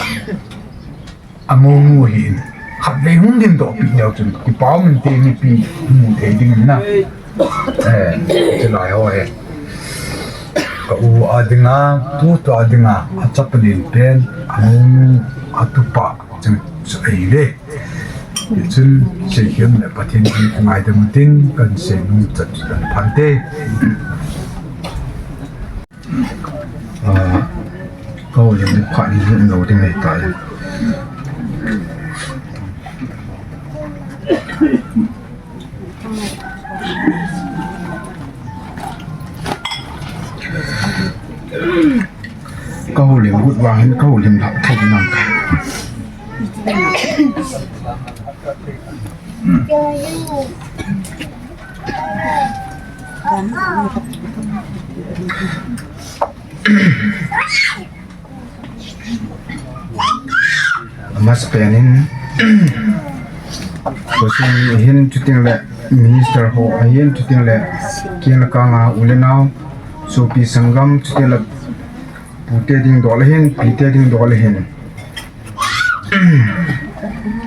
amu mu hi in, khatvei hung ding doh pi leu chun, kipa um inte mipi mu thei ding na. Eh, chulai ho hi. Ka u a dinga, tutu a dinga, achapa alen pen, amu mu, atupa, chun chu ei le. Chun, sei hiam le Pathen in ngaidam tin, kan sei nom chan chu kan phan te. Ah, ka u le mi pha ni lo ding nei tai. Ka u le gut vang hin ka u le lhah thei nang ka. Amasapen in, khosung mi hin chuting le minister ho ahin chuting le keng le kang a u le nao, sopi sanggam chuting le pute ding dol ahin, pite ding dol ahin.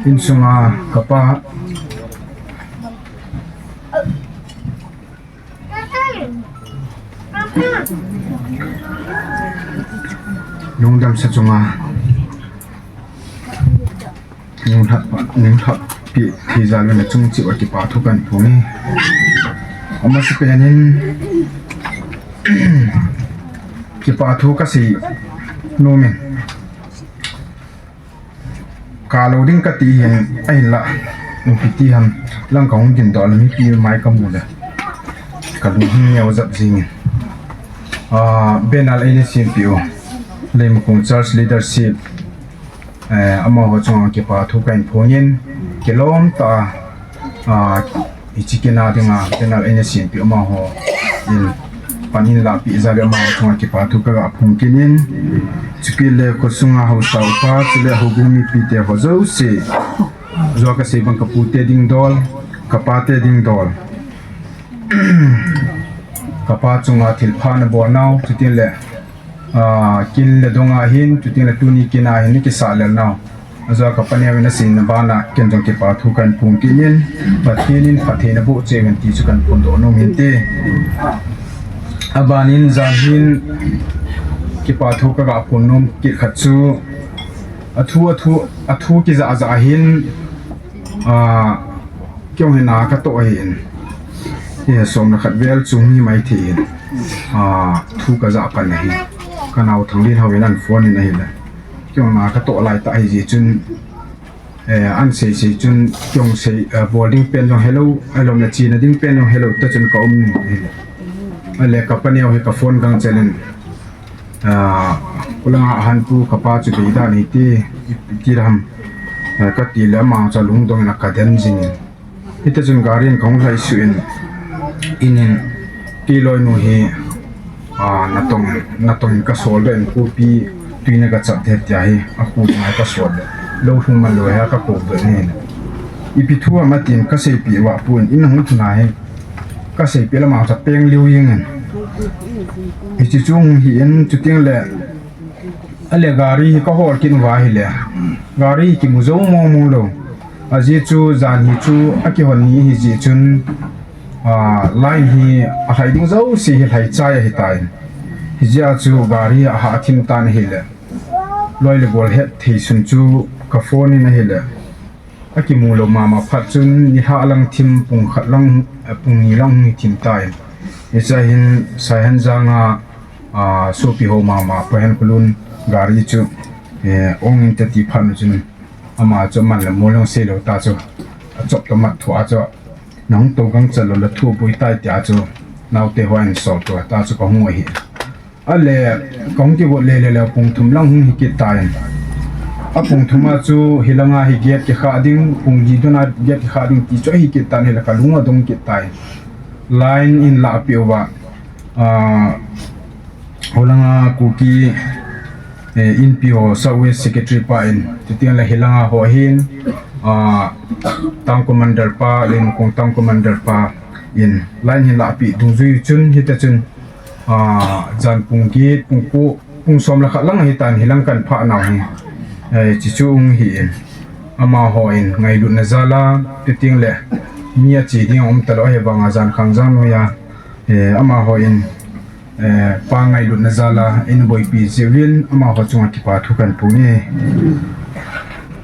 Insunga kapa lungdam sa chunga nunglhah, nunglhah pi thi jal na chung cheh a kipa thu kan phong e. Amasapen in kipa thu ka sei nom in. Ka lo ding ka ti hin ahinla. Ipi ti ham, lang kahung dingdoh le mipi mai kamu le kalung hung neo jap jingin. Ah, banner eina sempeh u Leimakhong Church Leadership, eh, amaho chunga kipa thu kahin phongin, kilom tah a, ah, hiche kina dinga banner eina sempeh u amaho in pan eina lahpeh jal u amaho chunga kipa thu kaga phong kit in, chukit le khosunga haosa upa, chule houbung mipite ho jouse. Jua kasei bang kapute dingdol, kapate dingdol. Kapa chunga thilpha nabol nau, chuti le, ah, kin le dong ahin, chuti le tuni kin ahin, nakisah lel nau. Ajua kapaneo in asei na bana, ken jong kipa thu kahin phong kit in, Pathen in phatthei naboh cheh uvin ti chu kahin phongdoh nom in te. Abanin jan hin kipa thu kaga phong nom kit khat chu, athu, athu, athu kijah jah ahin, ah, keiho hin na katoh ahin. Hiche som le khat vel chu mi mai thei hin. Ah, thu kajah pan ahi. Kanao Thanglin ho in ahin phone in ahile. Keiho na katoh lai tah ahi jeh chun, eh, ahin sei sei chun, keiho sei, eh, bol ding pen jong helou, alom le chena ding pen jong helou, tah chun ka um in ahile. Ale kapaneo hi ka phone gang chel in. Ah, kulanga ahan pu kapa chu dei dan ahi ti, ti ram. Ah, kati le ama chu lungdong in akaden jing in. Hiti chun gari in kahung lhaisuh in, in in, kei loinu hi, ah, natong, natong in kasol doh in kopi tuina kachap ding tia hi, akhu dinga kasol doh. Lou lhung man lou hi kakou doh in. Ipi thu ham atin kaseipeh uva pu in, in hung thuna hi. Kaseipeh lama chu peng liu jeng in. Hiche chu hung hi in, chuti le, ale gari hi kahol kit uva ahile. Gari hi kimu jou mong mong lou. Ajeh chu jan hi chu akihon ni ahi jeh chun, ah, line hi alhai ding jouse hi lhai chai ahitai. Hijeh a chu gari ahah thim tan ahile. Loi le gol hetthei sun chu ka phone in ahile. Akimu lou mama phat chun nilhah lang thim, pung khat lang, eh, pung ni lang hung thim tan. Hiche hin Saihenjang a, ah, sopi ho mama Pu Henkholun gari chu, eh, ong inte ti phat chun ama chu man le mol jong seilou tah chu achop toh mat thua chu nahung tou gangchal lou le thu boi tai tia chu naote ho ahin sol tou tah chu kahung u ahi. Ale, kahung kigot le le le pung thum lang hung hi kit tan. Apung thum a chu hilanga hi gate kikhah ding, pung li dona gate kikhah ding ti chu ahi kit tan, hile kalung adong kit tan. Line in lahpeh uva, ah, holanga Kuki, eh, Inpi ho South West Secretary pa in, chuti le hilanga ho hin, ah, Town Commander pa, Leimakhong Town Commander pa in, line hi lahpeh dungjui chun, hiti chun, ah, jan pung get, pung ko, pung som le khat lang ahitan hilang kahin phah nau hi. Eh, hiche chu hung hi in. Amaho in ngailutna jal a, chuti le mi ache ding aum talou ahi vanga jan khang jan noiya. Eh, amaho in, eh, pa ngailutna jal a, eina boipi jeh uvin, amaho chunga kipa thu kahin phong e.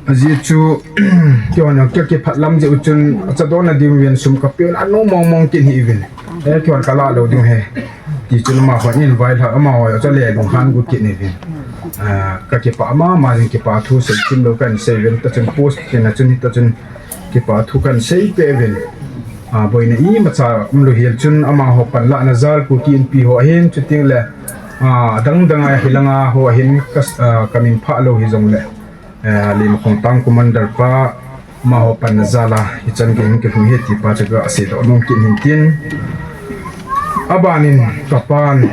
Ajeh chu, keiho jong kakipah lam jeh u chun, achadohna ding uvin sum kapeh un anom mong mong kit hih uvin. Eh, keiho kalah lou ding ahi. Ti chun amaho in vailhah, amaho jong chu le lunghan gu kit ni uvin. Ah, kakipah mama jing, kipa thu seithim lou kahin sei uvin, tah chun post kina chun, hita chun kipa thu kahin seipeh uvin. Ah, boina imacha umlou hel chun amaho panlahna jal Kuki Inpi ho ahin, chuti le, ah, adang dang a hilanga ho ahin ka, ah, kamin phah lou hijongle. Eh, Leimakhong Town Commander pa, amaho panna jal a, hichan gei hung kilhung hi ti pa chu kaseidoh nom kit in tin. Abanin, kapan,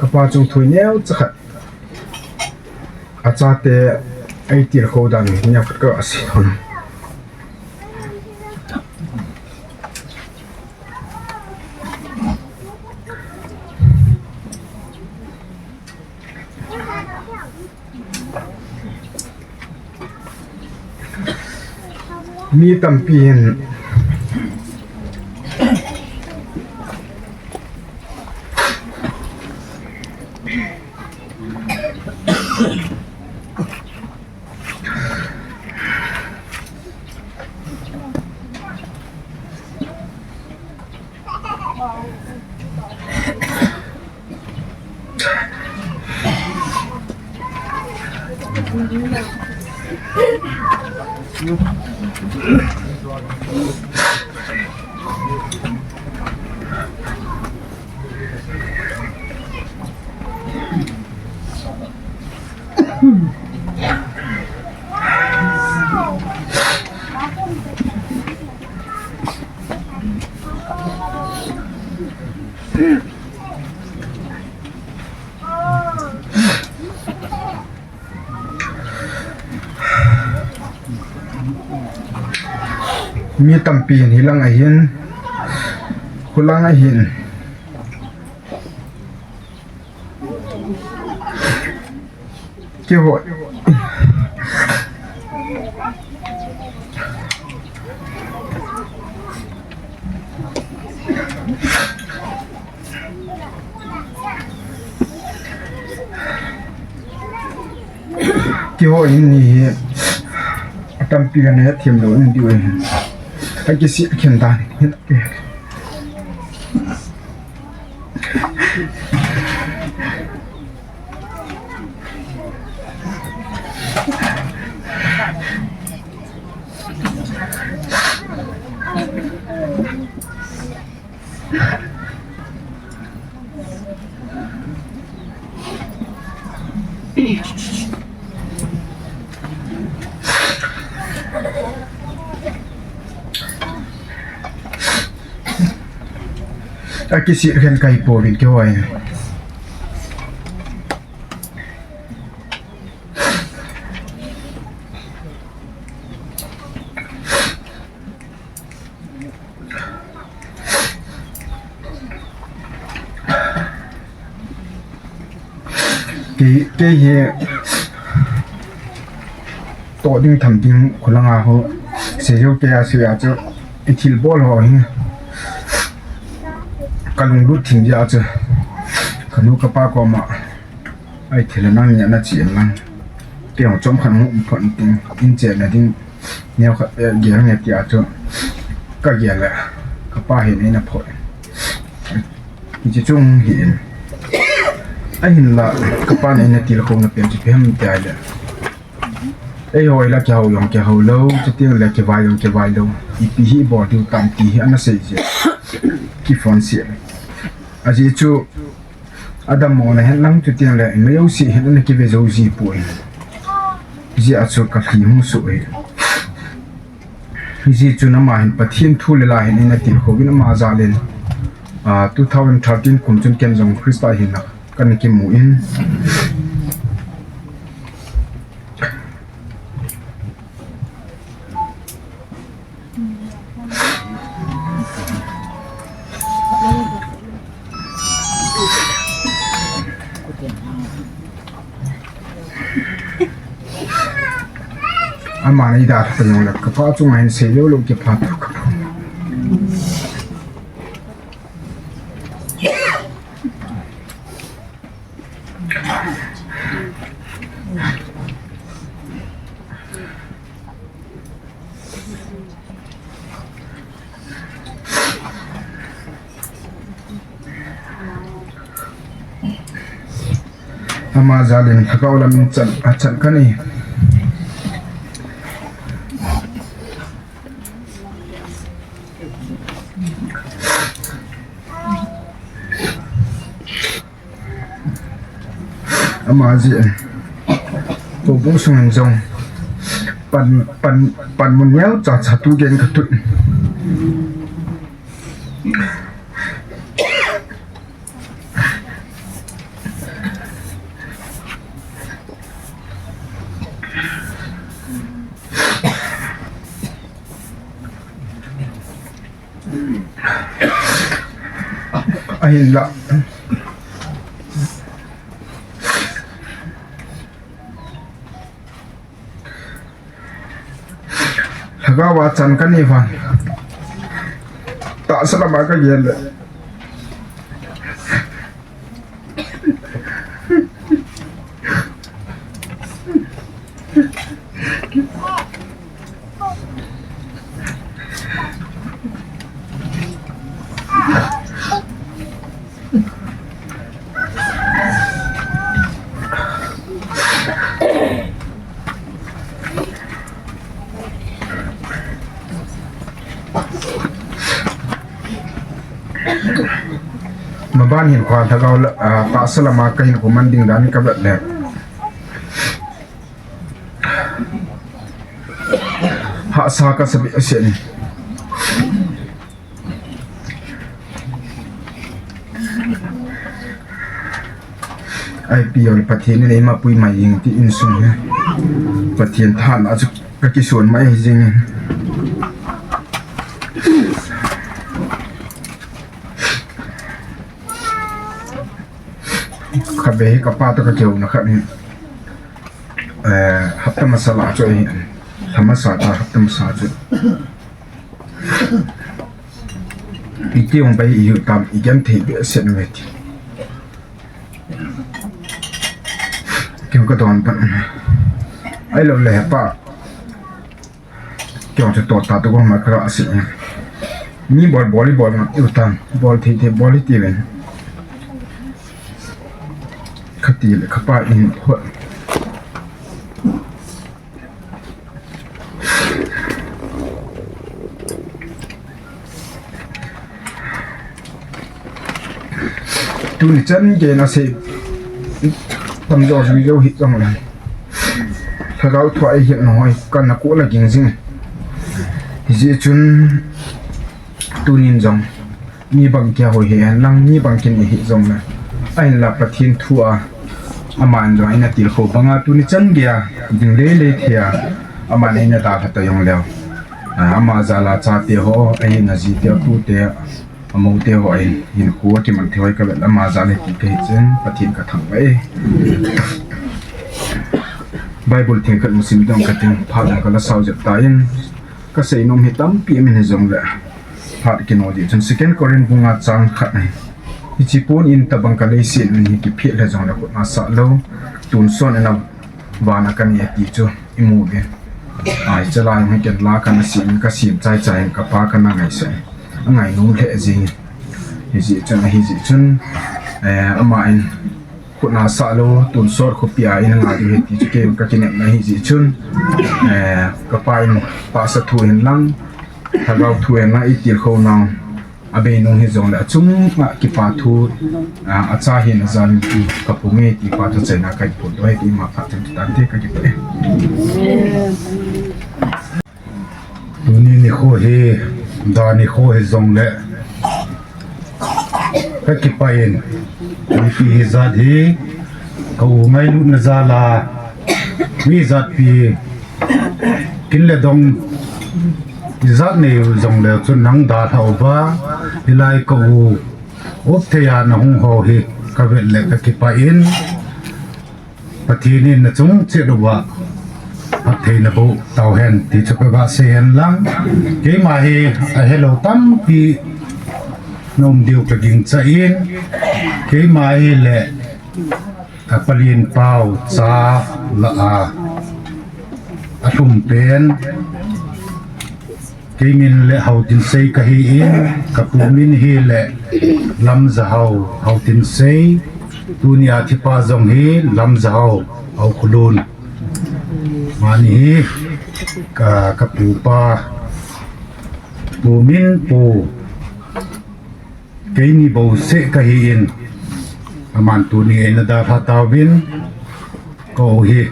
kapa chung thu neocha khat. Achate, eitilkhou dan neokhat kasei thon. Mi tampi hin Mi tampi hin hilang ahin, khulang ahin. Kihoi. Kihoi in ni hi atampi kana hethem lou in diu ahi. Akisih khen dan. Akisih khen kahi pouvin kihoi. Kei, kei hi toh ding tham ding khulang a ho. Seijou kei a sui a chu i thilbol ho hi. Ka lunglut thim jeh a chu. Ka nu ka pa koma. Ai thil nang ni ana chi lang. Kei hung chom khat hung um phot ting. In che na ding. Neo khat, eh, gel nge tia chu ka gel le, ka pa hin eina phoi. Hiche chung hi in. Ahinla, ka pa in eina tilkhouna pen chu ipi ham tia le. Eiho la kihou jong kihou lou, chuteng le kivai jong kivai lou. Ipi hi bol diu tam ti hi ana sei jeh. Kiphone se. Ajeh chu, Adammo na hen lang chuteng le, mi jouse hin ana kive jou ji poi. Hijeh a chu ka lhi hung suh hi. Hijeh chun ama hin Pathen thu le la hin eina tilkhou vin ama jal in, ah, two thousand thirteen kum chun ken jong Christa hinna kana kimu in. Ama nei da tha jong le, ka pa chunga hin sei lou lou kipha tah ka pu. Ama jal in lhagao lam in chan, achan kanei. Ama jeh in. Houbung sung in jong. Pan, pan, panmun neocha cha tu gei ka tun. Ahinla. Lhagao a chan kanei vang. Tahsa lama ka gel le. Maban hin kho lhagao la, ah, tahsa lama kahin kho man ding dan ka vet le. Hahsa kasa behseh in. Ipi jong le Pathen in eima pui mai jing ti insung hi. Pathen thahatna chu ka kison mai jing in. Khatvei hi kapa toh ka kihouna khat hi, eh, hapta masa lah chu ahi, lha masa ta hapta masa chu. Iti jong bai i hiu tam i genthei behseh uve ti. Kei ka don pan. Ahilou le hepa. Kei chu toh ta toh ko ma ka si. Mi bol bol i bol ma i u tan. Bol thei thei bol i ti ven. Kati le kapa in hot. Tuni chan gei na sei tam jo jui jo hi jong le. Lhagao thua ei hian na hoi kan na ko la ging jing. Hijeh chun tunin jong mi bang kia hoi hi hen lang, mi bang kin i hi jong le. Ahinla Pathen thu a, aman jong eina tilkhou banga tuni chan geiya ding lele thei a, aman eina dalha ta jong leu. A, ama jal a chate ho, ahin a jite, apute, amoute ho ahin, hinkho a kiman thei hoi ka vet le ama jal a hi ti ka hi chen, Pathen ka thangvah e. Bible theng khat mu sim dong ka ting, phat dong ka la sao jep ta in, ka seinom hi tampi amin hi jong le. Phat kino di chun Second Corinth bunga chang khat ahi. Hichi pon in tabang ka leiset un hi kiphel le jong le khut na sah lou. Tonsot in a van a ka nei ti chu i mu ve. Ai chalai hung ken la ka na sim ka sim chai chai ka pa ka na ngaisah. A ngainom le jing. Hijeh chun, hijeh chun, eh, ama in khut na sah lou, tonsot khopi a in nga diu ahi ti chu kei ka kinem na hijeh chun, eh, ka pa in tahsa thu hin lang, lhagao thu hin lang, i tilkhou nau, a bei nung hi jong le, a chung a kipa thu, a, a cha hin a jal in ti, ka pu nge ti pa thu chaina ka i pu to he ti ma pha chan tan te ka ki pe. Tuni nikho hi, da nikho hi jong le, ka kipah in, mipi hijat hi, ka u ngailutna jal a, mi jat pi, kin le dong, hijat nei u jong le, chun nang dalha uva, hilai ka u, up thei a na hung ho hi, ka vet le ka kipah in, Pathen in na chung chet uva, phattheina boh tau hen ti chu ka ga sei hen lang. Keima hi a helou tampi na um diu ka gingcha in, keima hi le ka palen pau cha la a, a lhum pen. Kei min le Haotinsei ka hi in, ka pu min hi le Lamjahao Haotinsei, tuni a thipa jong hi Lamjahao Haokholun. Mani hi ka, ka pu pa, pu min pu. Keini bouseh ka hi in, aman tuni eina dalha tauvin, ka u hi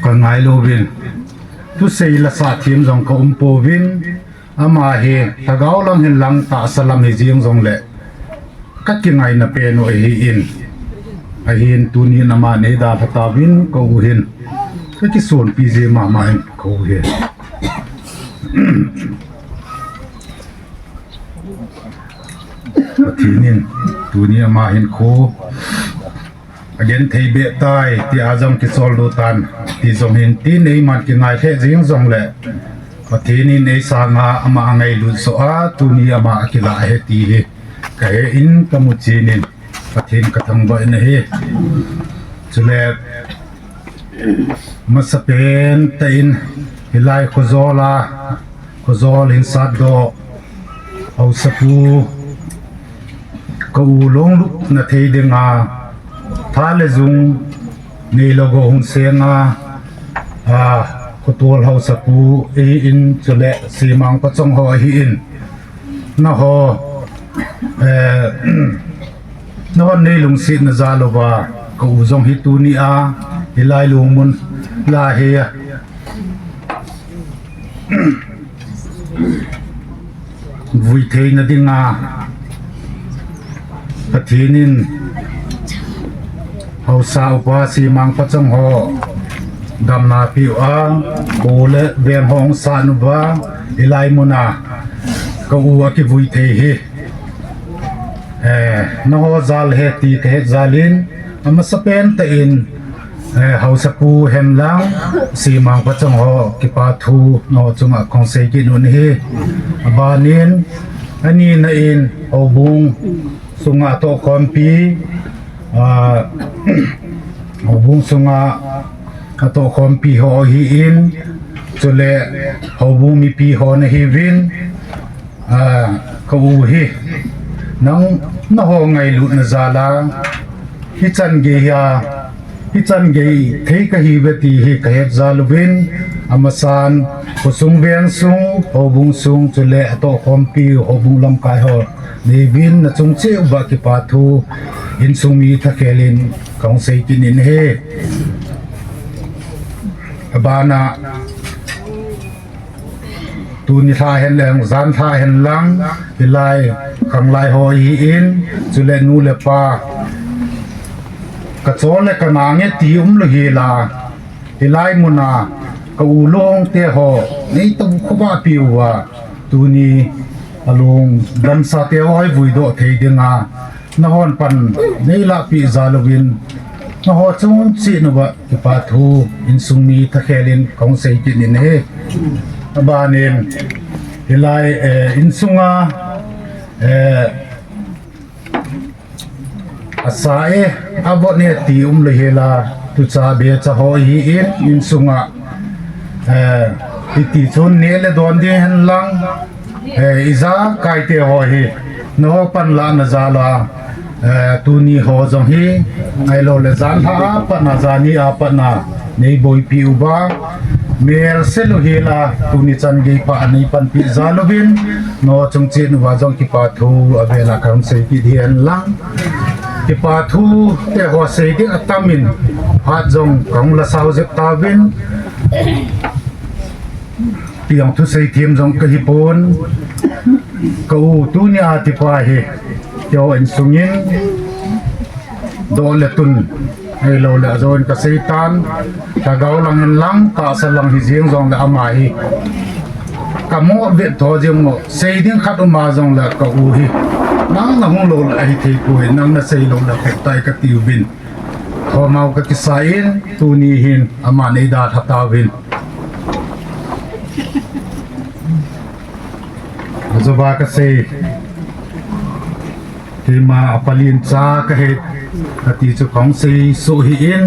ka ngailu vin, thusei la sa thim jong ka um pouvin, ama hi lhagao lang hin lang tahsa lam hi jing jong le ka kingaina pen u ahi in, ahin tuni in aman eidalha tauvin ka u hin ka kisonpi ji mama in ka u hi. Pathen in tuni ama hinkho a genthei beh tai, ti a jong kichol lut tan, ti jong hin tin eiman kingai lheh jing jong le, Pathen in ei sanga ama a ngailut soh a, tuni ama a kilah ahi ti hi ka he in ka mu chen in, Pathen ka thangvah in ahi. Chule, masapen tah in hilai Khojol a, Khojol Hinsatdoh Haosapu, ka u longlutna thei dinga, tha le jung neilou go hung senga, a, Khotol Haosapu ahi in, chule Semang Pachong ho ahi in, Naho, eh, nahon nei lungsetna jal uva, ka u jong hi tunia, hilai lungmun la hi a vui theina dinga Pathen in haosa upa Simang Pachong ho damna peuva, pu le veng ho hung san uva, hilai muna ka u akivui thei hi. Eh, naho jal ahi ti kahet jal in, amasapen tah in, eh, haosapu henlang, Simang Pachong ho kipa thu naho chunga kahung sei kit u ahi. Abanin, anina in, houbung sunga tohkhompi, ah, houbung sunga atohkhompi ho ahin, chule houbung mipi ho nahiuvin, ah, ka u hi, nang naho ngailutna jal a, hichan gei hi a, hichan gei thei kahiuve ti hi kahet jal uvin, amasan, khosung vengsung, houbung sung, chule atohkhompi, houbung lamkai ho, nahiuvin, nachung cheh uva kipa thu, insung mi thakhel in kahung sei kit in ahi. Abana, tuni lha henlang, jan lha henlang, hilai, khanglai ho ahin, chule nu le pa, kachol le kanang e ti umlou hela, hilai muna, ka u lhangte ho, neitoh khovah peh uva, tuni, alung damsate ho hi vuidoh thei dinga, nahon pan neilahpeh jal uvin, naho chung cheh uva kipa thu, insung mi thakhel in kahung sei kit in ahi. Abanin, hilai, eh, insunga, eh, asa e, avot e ti umlou hela, tucha becha ho ahin, insunga, eh, iti chun neh le don ding henlang, eh, ijakaite ho hi, naho panlahna jal a, eh, tuni ho jong hi, ahilouleh jan lha a patna, jani a patna, neiboipi uva, melse lou hela, tuni chan gei pha a neipanpi jal uvin, naho chung cheh uva jong kipa thu avel a kahung sei kit henlang. Kipa thu te ho sei ding atamin, phat jong kahung la sao jep tauvin. Tiang thusei them jong kahipon. Ka u tunia tipa hi, keiho insungin, doh le tun, ahilouleh ajo in kasei tan, lhagao lang in lang, tahsa lang hijeng jongle ama hi, kamoh vet tho jeng mo, sei ding khat uma jongle ka u hi, nang nahung loule ahithei poi, nang nasei loule khoptai katiuvin. Thomhao kakisa in, tuni hin, ama neidalha tauvin. Ajouva kasei, keima apalin cha kahi, kati chu kahung seisoh hih in,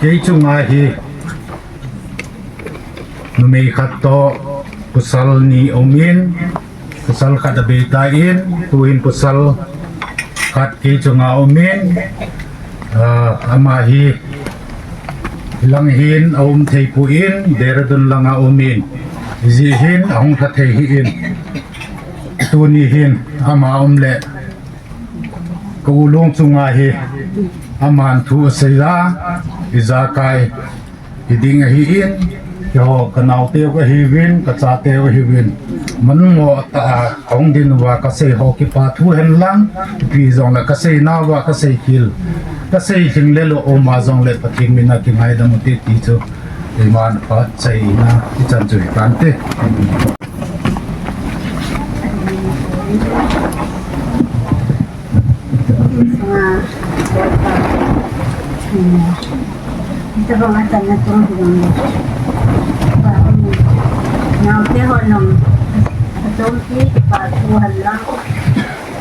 kei chunga hi, numei khat toh, pasal ni aumin, pasal khat abeitan, tuhin pasal khat kei chunga aumin, ah, ama hi, hilang hin aum theipoi, Dehradun langa aumin, hijeh hin ahung lha thei hih in, tuni hin ama aum le, ka u long chunga hi, aman thu asei a, ijakai, hiding ahin, keiho kanaoteu kahiuvin, kachateu ahiuvin, manmo tah a kahung din uva kasei ho kipa thu henlang, ipi jongle kasei nauva kasei khel, kasei lhing le lou uma jongle Pathen mina kingaidam ute ti chu, keiman phat chaina ichan chu hitante. Naote ho nom, achom pi kipa thu henlang.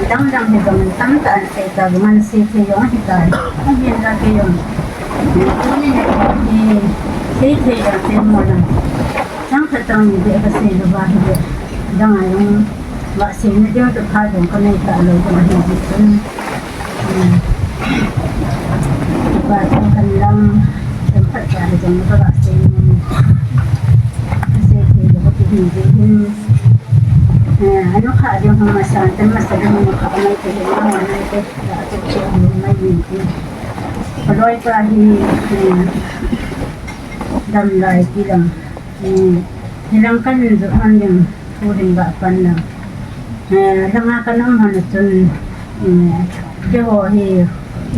Dang dang hi jong tamtah in sei ta, man sei thei jong ahi tai. Ahinla kei jong, tuni nikho hi sei thei jong sei mo lang. Chang khat chang ni beh kasei louva hi beh. Dang a jong vahseina ding chu pha jong kanei talou jong ahi jeh chun. Kipa thu henlang, chang khat cha hi jong kavahsei nom. Kasei thei jong kahi jeh hin. Anu kha ding hung masa, tan masa ding hung kha mai te, mai te, ta tu che mai ni ti. Kaloi pa hi, eh, dam lai ti lang. Eh, hilang kan ju an ding, thu ding ba pan lang. Eh, langa kan um han chun, eh, keiho hi,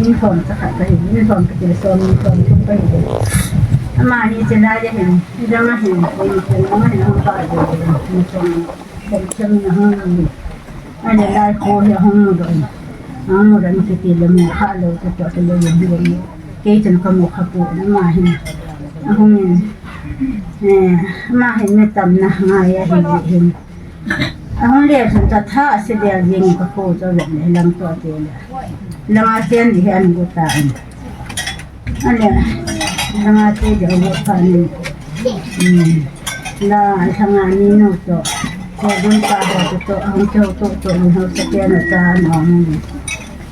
in thom cha khat kahi, in thom kiti le som, in thom thum kahi. Ama hi che lai le hin, hilang a hin, koi ni chen lang a hin hung pa ding, in thom. Kan chem na hung ni. Ane lai ko hi hung mu don. Hung mu don kiti le mu kha lo, kiti le mu don. Kei chun ka mu kha pu na ma hin. Ahung in. Eh, ma hin ni tam na ngai a hin hin. Ahung le chun ta tha se le jing ka ko cho le lang to te le. Langa chen di han gu ta in. Ale, langa te de gu ta in. Hmm. La, langa ni no to. Ko dun pa ho to, to, hung to, to, to, ni ho sa te na ta no ni.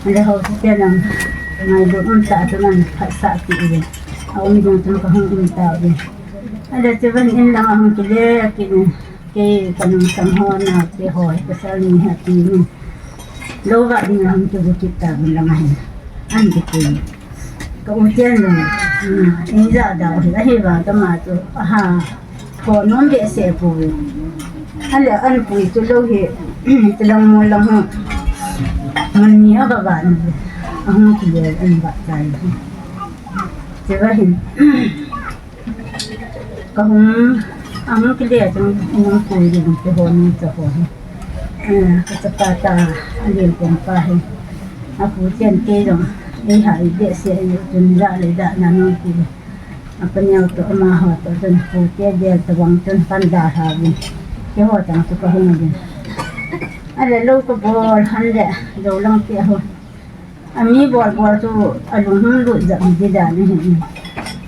Ale ho sa te na, ngai do um ta to nan phat sa ti le. A um dun to ka hung um ta le. Ale, te ban in langa hung kile, kile. Kei ka nungsang ho na te ho, pasal ni ha ti ni. Lo va ding a hung kibu kit ta bin langa hin. An kiti. Ka u chen lo. Hmm, in ja da hi, ahi va ka ma chu. Aha. Ko nom be se pu. Ale an pui chu lo hi. Ti lang mo lang ho. Man ni a ka va ni. Ahung kile an va chai. Te va hin. Ka hung, ahung kile chun, hung pui ding te ho ni cha ho hi. Eh, ka chapa ta, a lien pon pa hi. A pu chen te jong, ei ha i be se i chun ja le ja na nung ti. A pa neo to ama ho to chun pu te del to bang chun pan da ha vin. Te ho chang chu ka hung vin. A le lo ka bol han le, lo lang te ho. A mi bol bol chu a lung hung lut jep di dan ahi.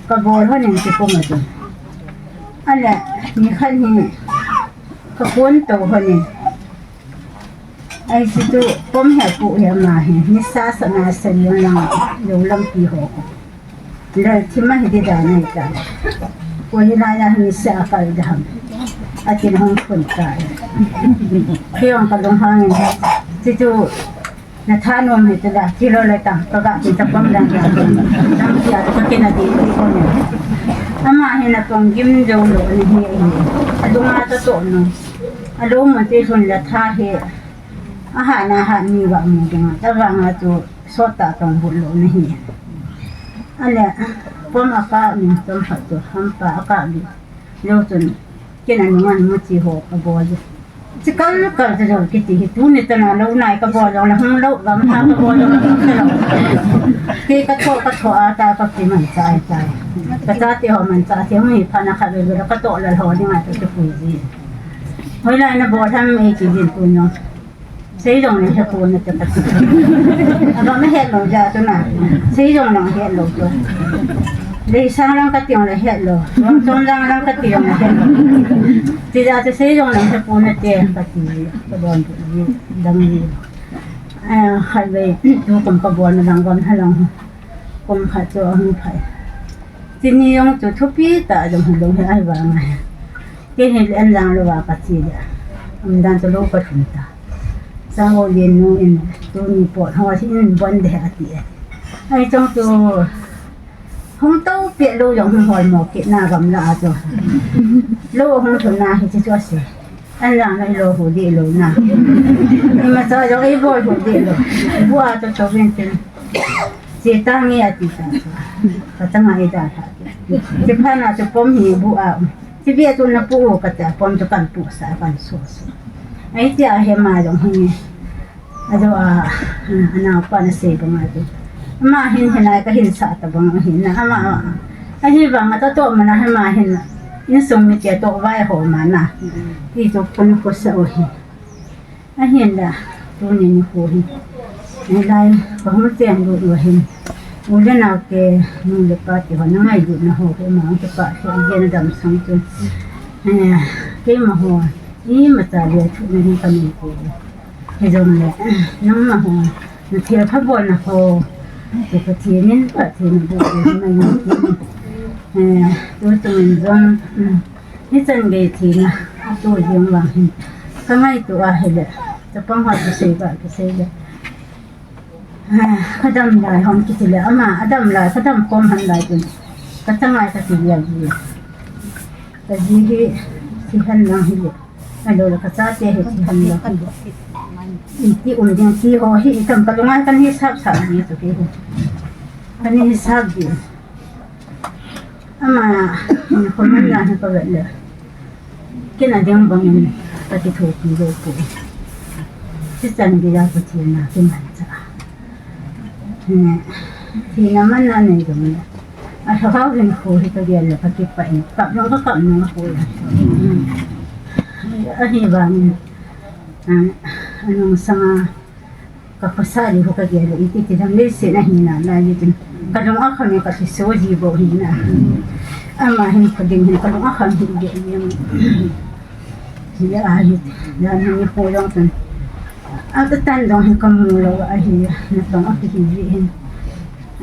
Ka bol hon in ti kum a chu. A le, ni khat hi ka kon to hon in. Ai si chu pom he pu he ma he. Ni sa sa na sa yo lang, yo lang pi ho. Le thi ma hi di dan ai ta. Ko hi la ya ni sa ka da ham. A tin hung kun ta. Ki ong ka lung hang in. Si chu Na tha nom hi tila, kilo le tang, ka ga ti ta pom dang dang. Dang sia ka kina di ti ko ni. Ama hi na pom gim jo lo ni hi hi. A lunga ta to no. A lo mo ti sun la tha hi. A ha na ha ni wa mo dang. Ta wa nga tu so ta tong bu lo ni hi. A le, pom a ka ni tom ha tu, ham pa a ka ni. Lo tun, kina ni ngan mo ti ho a bo ji. Chi kal kal te jong kiti hi tuni tana lo nai ka bol jong le hung lo, gam tha ka bol jong le hung lo. Kei ka tho, ka tho a ta ka kimanchah tai. Ka chate ho manchah te hung hi pha na kha ve ve la ka toh lal ho ding a te pui ji. Hoilai na bol ham ei ti jin tun jong. Sei jong le he ko na te ka ti. A ba ma he lo ja tu na. Sei jong le he lo tu. Lei sang lang ka ti jong le he lo. Lom som lang lang ka ti jong le he lo. Ti ja te sei jong lang he ko na te ka ti. Ka don ji dang ji. A, khatvei, tu kum ka bol na lang gam ha lang. Kum khat chu a hung phai. Ti ni jong chu thupi ta jong hi lo hi ai vang ai. Kei hi le an lang lo va ka ti le. Am dan chu lo ka thun ta. Sang o le nu in tu ni po ho si in bon de a ti. Ai chong chu Hung to peh lou jong hung hol mo kit na gam la a chu. Lou hung thun na hi chu chu ase. An lang na i lo hu di lou na. Ima cha jong i bol hu di lou. Bu a to to vin tin. Che ta nge a ti ta chu. Ka ta ngai da tha. Che pha na chu pom hi bu a. Che bia chu na pu u ka ta pom chu kan pu sa kan so so. Ai ti a he ma jong hi. Ajo a, a naopa na sei banga chu. Ama hin hilai ka hin sa ta bang hin na ama. Ahi banga ta to mana hama hin. Insung mite to vai ho mana. Ti to kun ko sa o hi. Ahin da. Tuni ni ko hi. Hilai ka hung chen lut u hin. U le nau te nu le pa te ho na ngailut na ho ko ma te pa te jen dam sang chu. Eh, keima ho. Ima cha le chu na hin ka ni ko. Hijongle, nangma ho, na thilpha bolna ho, chu Pathen in phatthei naboh u himai in tin, eh, tuchung in jong, um, hichan gei thina, atu jeng vang hin, Ka ngaito ahile, chapang ho kisei ba, kisei le. Ah, ka dam lai hon kiti le, ama, a dam lai, ka dam khom hon lai tin. Ka changai ka ti le ji. Ka ji hi, thi hen lang hi le. Ahilou le ka chate hi thi hen lang hi le. Iti um ding ti ho hi, itam ka lunga kan hi sap sap ji tu hi. Kan hi sap ji. Ama, ni ko man na ko le. Kina ding bang in ka ti thopi lo ko. Ti chan di la ko ti na ki man cha. Ni, ti na man na nei dong le. A tha hau hin ko hi ka dia le ka ki pa in. Ka nong ka ka nong ko le. A hi ba ni. A, anong sanga Ka khosa li ho ka gel le iti ti dam le se na hi na la ye tin. Ka dong a kham ka ti so ji bo hi na. Ama hin ka ding hin ka dong a kham hi ge ye. Hi a hi na ni ho dong tin. A ka tan dong hi ka mu lo a hi na tong a ki hi ji hin.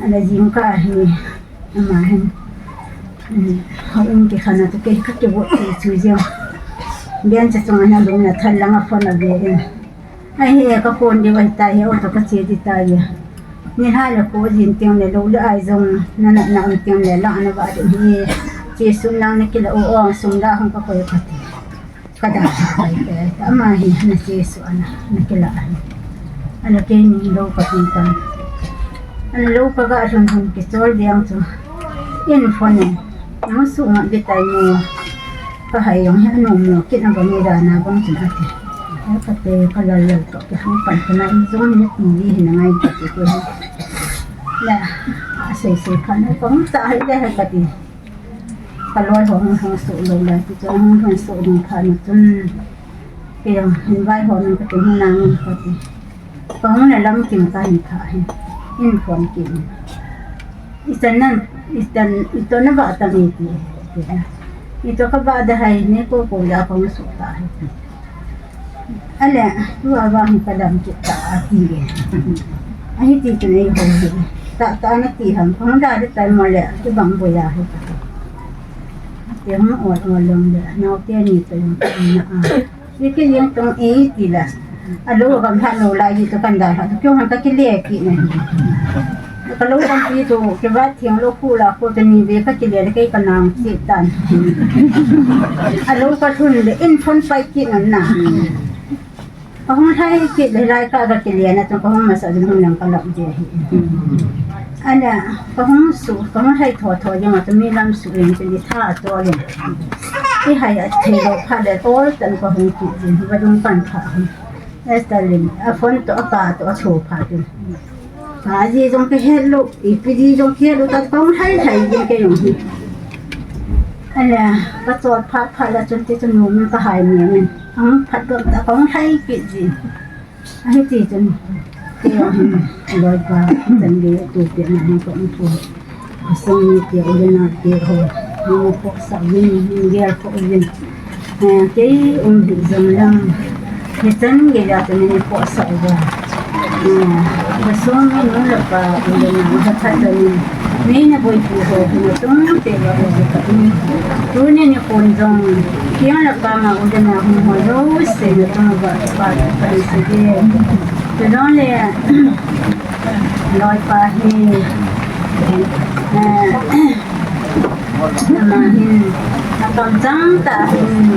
A la jing ka hi. Ama hin. Hau in ki khana tu ke ka ki bo ti chu jeng. Bian cha chung ana lung na thal lang a phone a be in. Ahi e, ka kon di vai ta hi, auto ka che di ta ya. Ni ha le ko jin tiang le lo le ai jong, na na na um tiang le la na ba de hi. Che sum lang na ki la o ong sum la hong ka koi ka ti. Ka da ta ai te. Ama hi na che su ana, na ki la ai. Ana ke ni lo ka tin tan. Ana lo ka ga sun sun ki chol diang chu. In phone. Nang su ma bi tai ni. Ka hai jong hi anu mu kit na bang ni da na bang chin ati. Ka te ka lal lal to ki hang pan ka na i jong ni ti ni hi na ngai ka ti ko. La, a sei sei ka na kong ta hai le hai ka ti. Ka loi hong hong su lo la ti jong hong hong su ding ka na tun. Ki jong hin vai hong ka ti na ngai ka ti. Ka hung na lam kim ka hin tha hin. In phone kim. I chan nan, i chan, i to na ba ta ni ti. I to ka ba da hai ne ko ko ya ka hung su ta hai. Ale, tu a ba hin ka lam ki ta a ti. A hi ti tu nei ho hi. Ta, ta na ti ham, ka hung da de ta mo le, tu bang bo ya hai. Ti hung o, o long le, nau te ni to yung na a. Ni ki jeng tong e ti la. A lo gam ha lo lai ji to kan da ha. Kyo han ka ki le ki ne. Ka lo gam pi to ke ba thiang lo khu la ko te ni be ka ki le ke ka nang ki tan. A lo ka thun le in phone pai ki nan na. Ka hung hai ki le lai ka ka ki le na to ka hung ma sa jing hung nang ka lo je hi. Ana, ka hung su, ka hung hai tho tho jeng a to mi lam su in ti tha to le. I hai a thei lo pha le tol tan ka hung kit jin, vadung pan pha hung. Esta lin, a phone to a pa to a cho pha tu. Ka ji jong ke het lo, i pi ji jong ke het lo, ta ka hung hai hai jin ke jong hi. Ala, ka chol pha pha la chun ti chun nu min ka hai mi min. Ang phat do ta ka hung hai kit jin. Ahi ti chun, ti jong hin, loi pa, chan di tu pi na hin ko in pu. Song ni ti u le nau ti ho, ni mo ko sa win, ni gel ko win. Eh, kei um hi jong lang, ni chan gei la tu ni ko sa wa. Eh, ka song ni nu le pa, u le nau ha pha ta ni. Nei na boipi ho, na tung te va ho ka ni. Tuni nikho jong, kiang le pang a u le nau hung ho jouse na tung va pa ka ni se de. Chuleh, loi pa hi, eh, ama hin, a kamchang tah hin,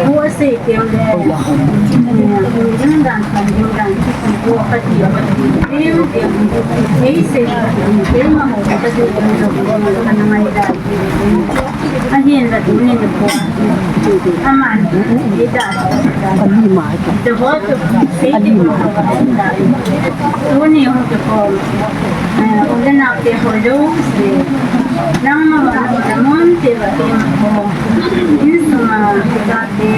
bu asei teng le, eh, hung ding dan, kan ding dan, kiti bu ka ti, teng teng, ei sei, keima ho ka ti, ana ngai dan. Ahin la tuni nikho. Aman, ida. Alima. Te ho tu, sei ti ko. Tuni ho tu ko. Eh, u le nau te ho jouse. Nangma, nangma, mon te va te ko. Insung a, ka te,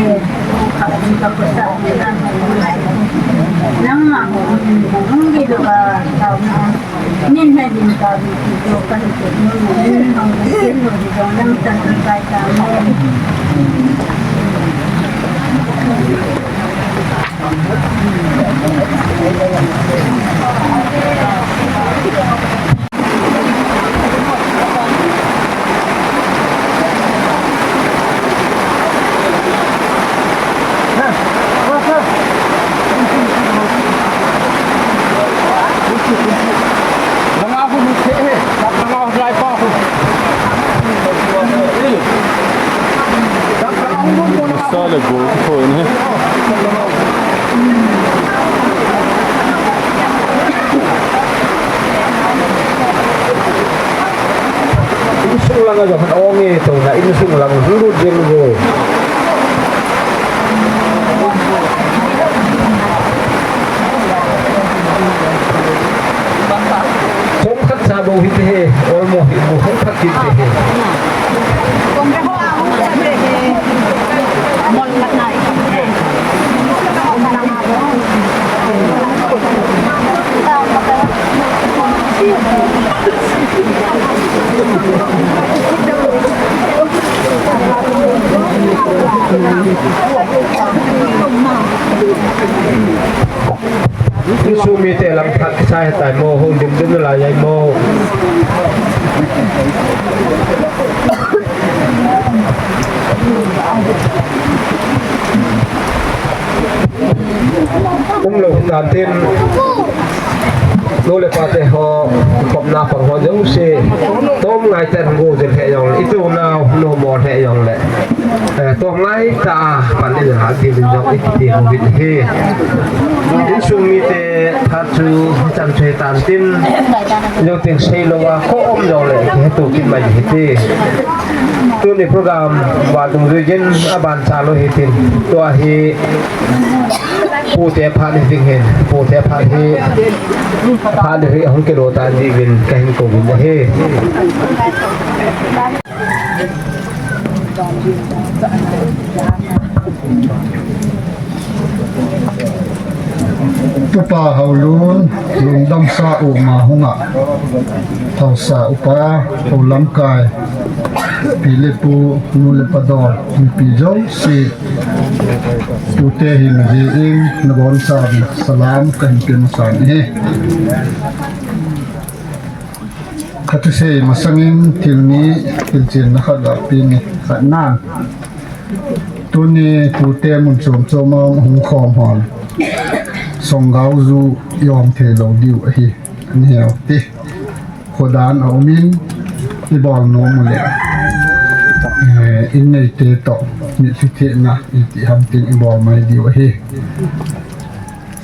ka, ka ko sa, nangma ho, hung gi do ka, ka, Nin he din ka bi ki jo ka hi ke, nin, nin, nin, nin, nin, nin, nin, nin, nin, nin, nin, nin, Le gol kithoi ne. Insung lang a jong khat ong e, to na insung lang hung lut jeng go. Chom khat cha bou hite he, olmo hi mu hung khat kit te he. Insung mite lang phat kisai tai mo, hung dim dim lai ai mo. Um lou hitan tin, nu le pa te ho, khopna pang ho jouse, tom ngai ten go jing he jong le, i tu nau, nu mo he jong le. Eh, tom ngai ta, pan le ha, ti vin jong, i ti ho vin he. Insung mite, phat chu, chan chu hitan tin, jong ting sei lou a, ko um jong le, he tu kin mai he ti. Tuni program, va tung jui jin, aban cha lou hitin. Tua hi, Pute phat hi ding hin, pute phat hi, phat hi hung kilo tan ding hin, ka hin kou vin ahi. Tupa Haolun, lungdam sa u ma hunga, Haosa upa, Hao lamkai, pi le pu, nu le pa dol, mipi jouse, Tute hin ji in nabon chan salam kahin pe masa nahi. Kathusei masangin thil ni, thil chenna khat ga pe ni khat nan. Tuni tute mun chom chom a hung khom hon. Songgao ju i-om thei lou diu ahi. Ani heo ti. Khodan a um in, i bol nom u le, eh, in neite toh, mitlhi thehna, iti ham tin i bol mai diu ahi.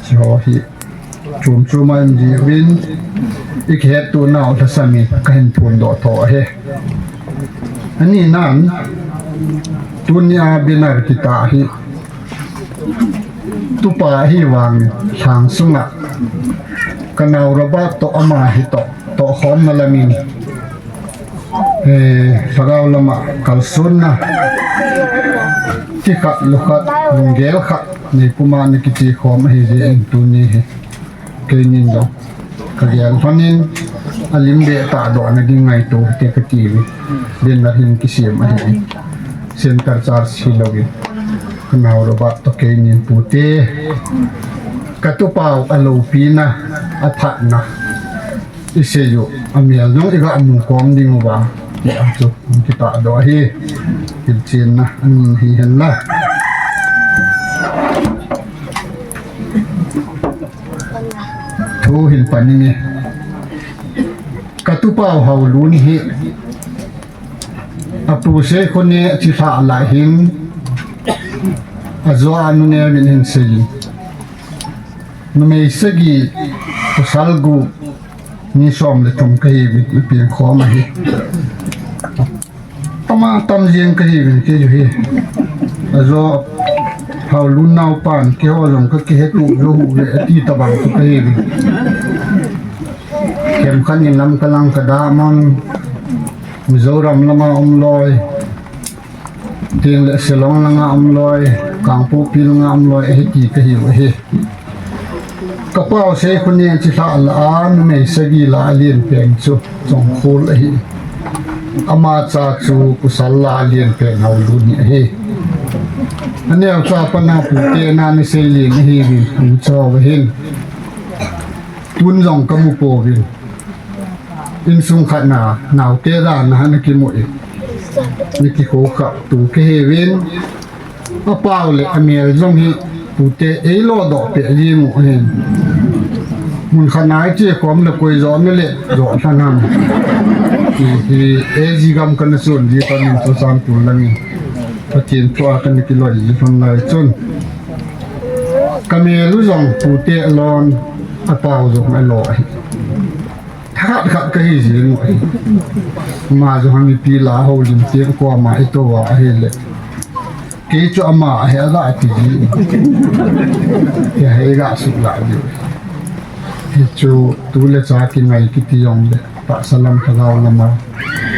Hiho hi, chom chom a um diu in, i kihettuana u lhasam in, kahin phondoh tho ahi. Ani nan, tunia banner kitah hi, Tupa hi vang lhang sunga ka nao Robert toh ama hi toh, tohkhomna lamin, eh, lhagao lama kalsonna, tikhat, lukhat, lunggel khat, nei puma na kiche khom ahi jeh in tuni hi. Keinin jong ka gel lhonin, a lim le tahdohna ding ngaito te kati uve. Banner hin kisem ahi. Center charge hilouvin. Ka nao Robert toh keinin pute. Ka tupa u a loupina, a phatna. I sei u, a mel jong i ga mu khom ding uva. Ti a chu, kitahdoh ahi. Hilchenna, ani hi hen la. Thu hin pan inge. Ka tupa u Haolun hi. A pu Seikhone chilhah lai hin. A jo a nu Neo vin hin sei. Numei sagi, pasal gup, mi som le thum kahiuvin, i peng khom ahi. Ama tam jeng kahiuvin kei u hi. Ajo Haolun naopan, keiho jong ka kihe tup lou u ve, ati tabang chu kahiuvin. Kemkhat in lam ka lang ka damon, Mizoram lama um loi. Tin le Shillong langa um loi, Kangpokpi langa um loi, ahi ti kahiu ahi. Ka pau Seikhone chilhah lah a, numei sagi lah a alen pen chu Chongkhol ahi. Ama cha chu pasal lah a alen pen Haolun hi ahi. Aneo cha pana pute na ni sei len ahiuvin, pu chauva hin. Tun jong ka mu pouvin. Insung khat na, naote dan a na kimu in. Na kikho khah tu kahiuvin. A pau le a mel jong hi pute ei lo doh peh jing u ahin. Mun khat na i che khom le koi jo na le jo tha nam. Hi, hi, A G gam kana sun ji ta min tu san tu lang in. Pathen thua kana kiloi ji lhon lai chun, ka mel u jong pute alon, apau jong alo ahi. Khat khat kahi jing u ahi. Ama jong mipi la houlim teng koma ito uva ahile, kei chu ama ahi aga ti ji. Kei hi ga suklah ji. Hichu tu le cha kingai kiti jongle, tahsa lam lhagao lama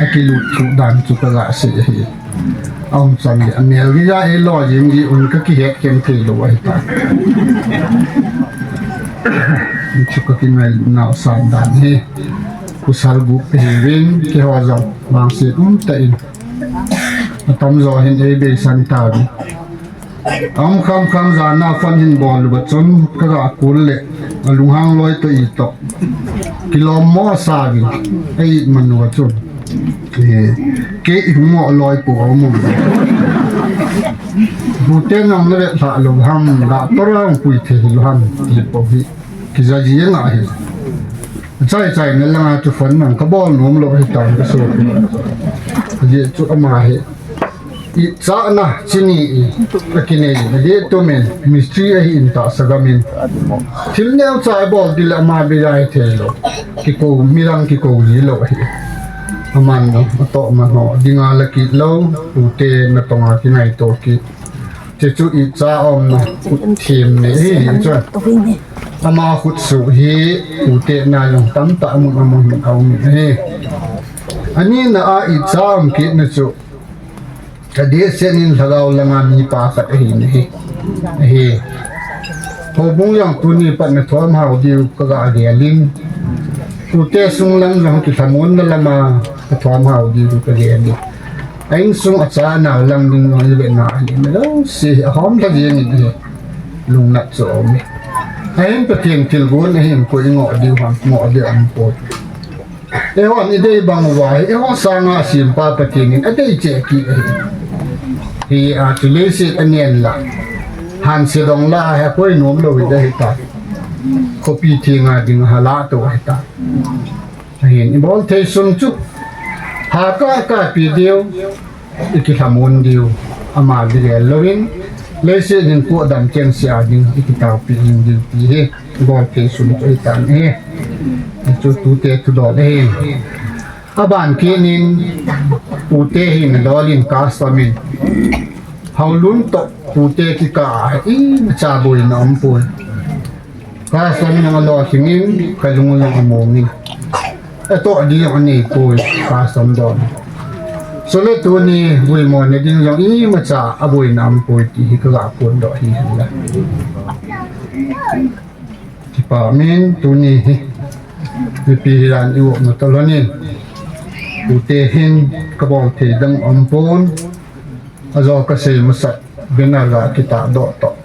akilut thuh dan chu kaga sei ahi. Aum chan le, amel geiya eilo jing ji un kakihet khen thei lou ahitai. Hichu kakingailutnau san dan hi. Pasal gup kahiuvin, keiho jong vangset umtah in, atamjo hin eibeisan tauvin. Aum kham kham, jana phone hin bol uva chun kaga call le, alunghang loi toh itoh kilom mo asauvin, eiman uva chun, eh, kei ihung mo loi pou aum uve. Pute nang navetlhah lou ham, doctor a hung pui thei hilou ham, ti pou hi kija jeng ahi. Chai chaina langa chu phone nang kabol nom lou ahitan kasopi. Ajeh chu ama hi, ichana chini i akinei, adeh tumin mistri ahin, tahsa gamin thil neocha ibol ding le ama beiya hithei lou. Kikou, midang kikou ji lou ahi. Aman jong atohman ho dinga la kit lou, pute natonga kingaito kit. Chuchu icha umna khut them nei ahi chun, ama khutsuh hi pute na jong tamtah amun amun hin aum in ahi. Anina a icha um kitna chu, adehset in lhagao langa mipa khat ahina ahi. Ahi. Houbung jong tuni pat nathom hao diu kaga gel in, pute sung lang jong kilhamonna lama kathom hao diu kaga gel in. A insung a cha nao lang ding jong ive na ahi, na jouse hi ahom lha jeng in ahi. Lungnat chu aum e. Ahin Pathen thilgon ahin koi ngoh diu ham, ngoh diu aum poi. Eihon idei bang uva hi, eiho sanga asempa Pathen in adei cheh kit ahi. Hi a chu leiset anen la, hanse dong la hi akoi nom lou hita. Khopi thenga ding hala tou hita. Ahin ibol thei sung chu, ha ka kapi diu, ikilhamon diu, ama bigel louvin, leiset hin kudam chengse a ding ikitaopi jing diu ti hi ibol thei sung chu ahitan ahi. Chu tute thudol ahi. Aban kit in, pute hina dol in custom in, Haolun toh pute kikah a imacha boina aumpoi. Custom jong alolhing in, kalung jong among in. Atoh ding jong aneipoi, custom dol. Chule tuni vuimo ne ding jong imacha aboina aumpoi ti hi kaga phondoh ahi hinla. Kipa umin tuni hi, mipi hidan i-umna tolhon in, pute hin kabol thei dang aumpon, ajo kasei masat, banner ga kitahdoh toh.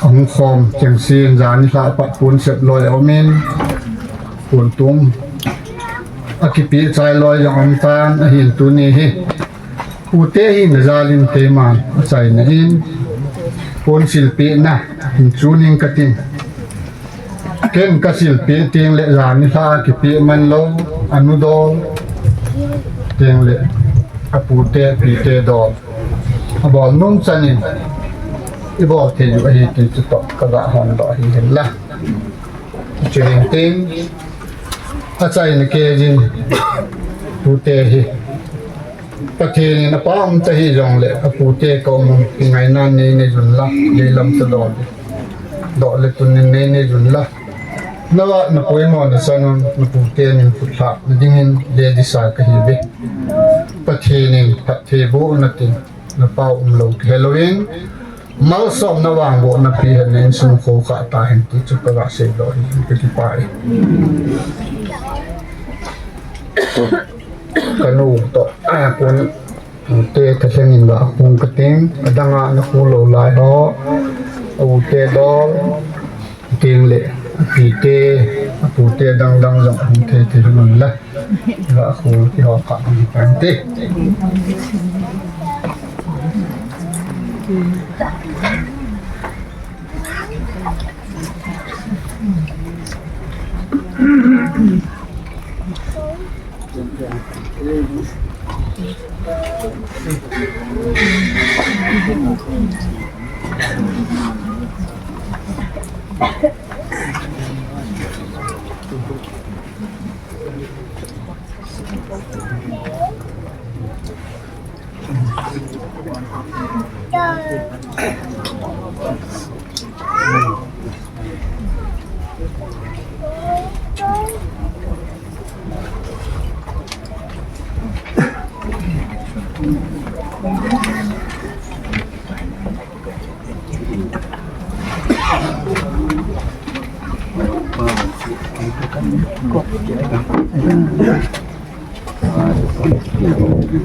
Ahung khom chengsen, jan nilhah pat pon sep loi aumin, pon tum akipeh chai loi jong aumtan, ahin tuni hi pute hina jal in keiman achaina in, pon silpehna hin chuning katin. Ken kasilpeh tengle jan nilhah a kipeh man lou, anu dol tengle apute apite dol abol nom chan in ibol thei u ahi ti chutoh kaga hondoh ahi hinla. Chuin tin, achaina kei jin, pute hi Pathen in apa um tahih jongle, apute ka um, kingaina nei nei jun la, leilam sa dol, dol le tun in nei nei jun la. Nava napoimo na chan un, napute nin phutlhah na dingin le disa kahiuve. Pathen in phattheibohna tin, napao umlou kihe louvin, malsomna vangbohna pi hen in sum kho kha tahen ti chu kaga seidoh ahi, kakipah e. Kanu toh, a, pute thalheng in ga hung kating, adanga nakhu lou lai ho, aute dol, tengle, apite, apute dang dang jong hung thei thei hung la. Ga khu kiho kha hung tante.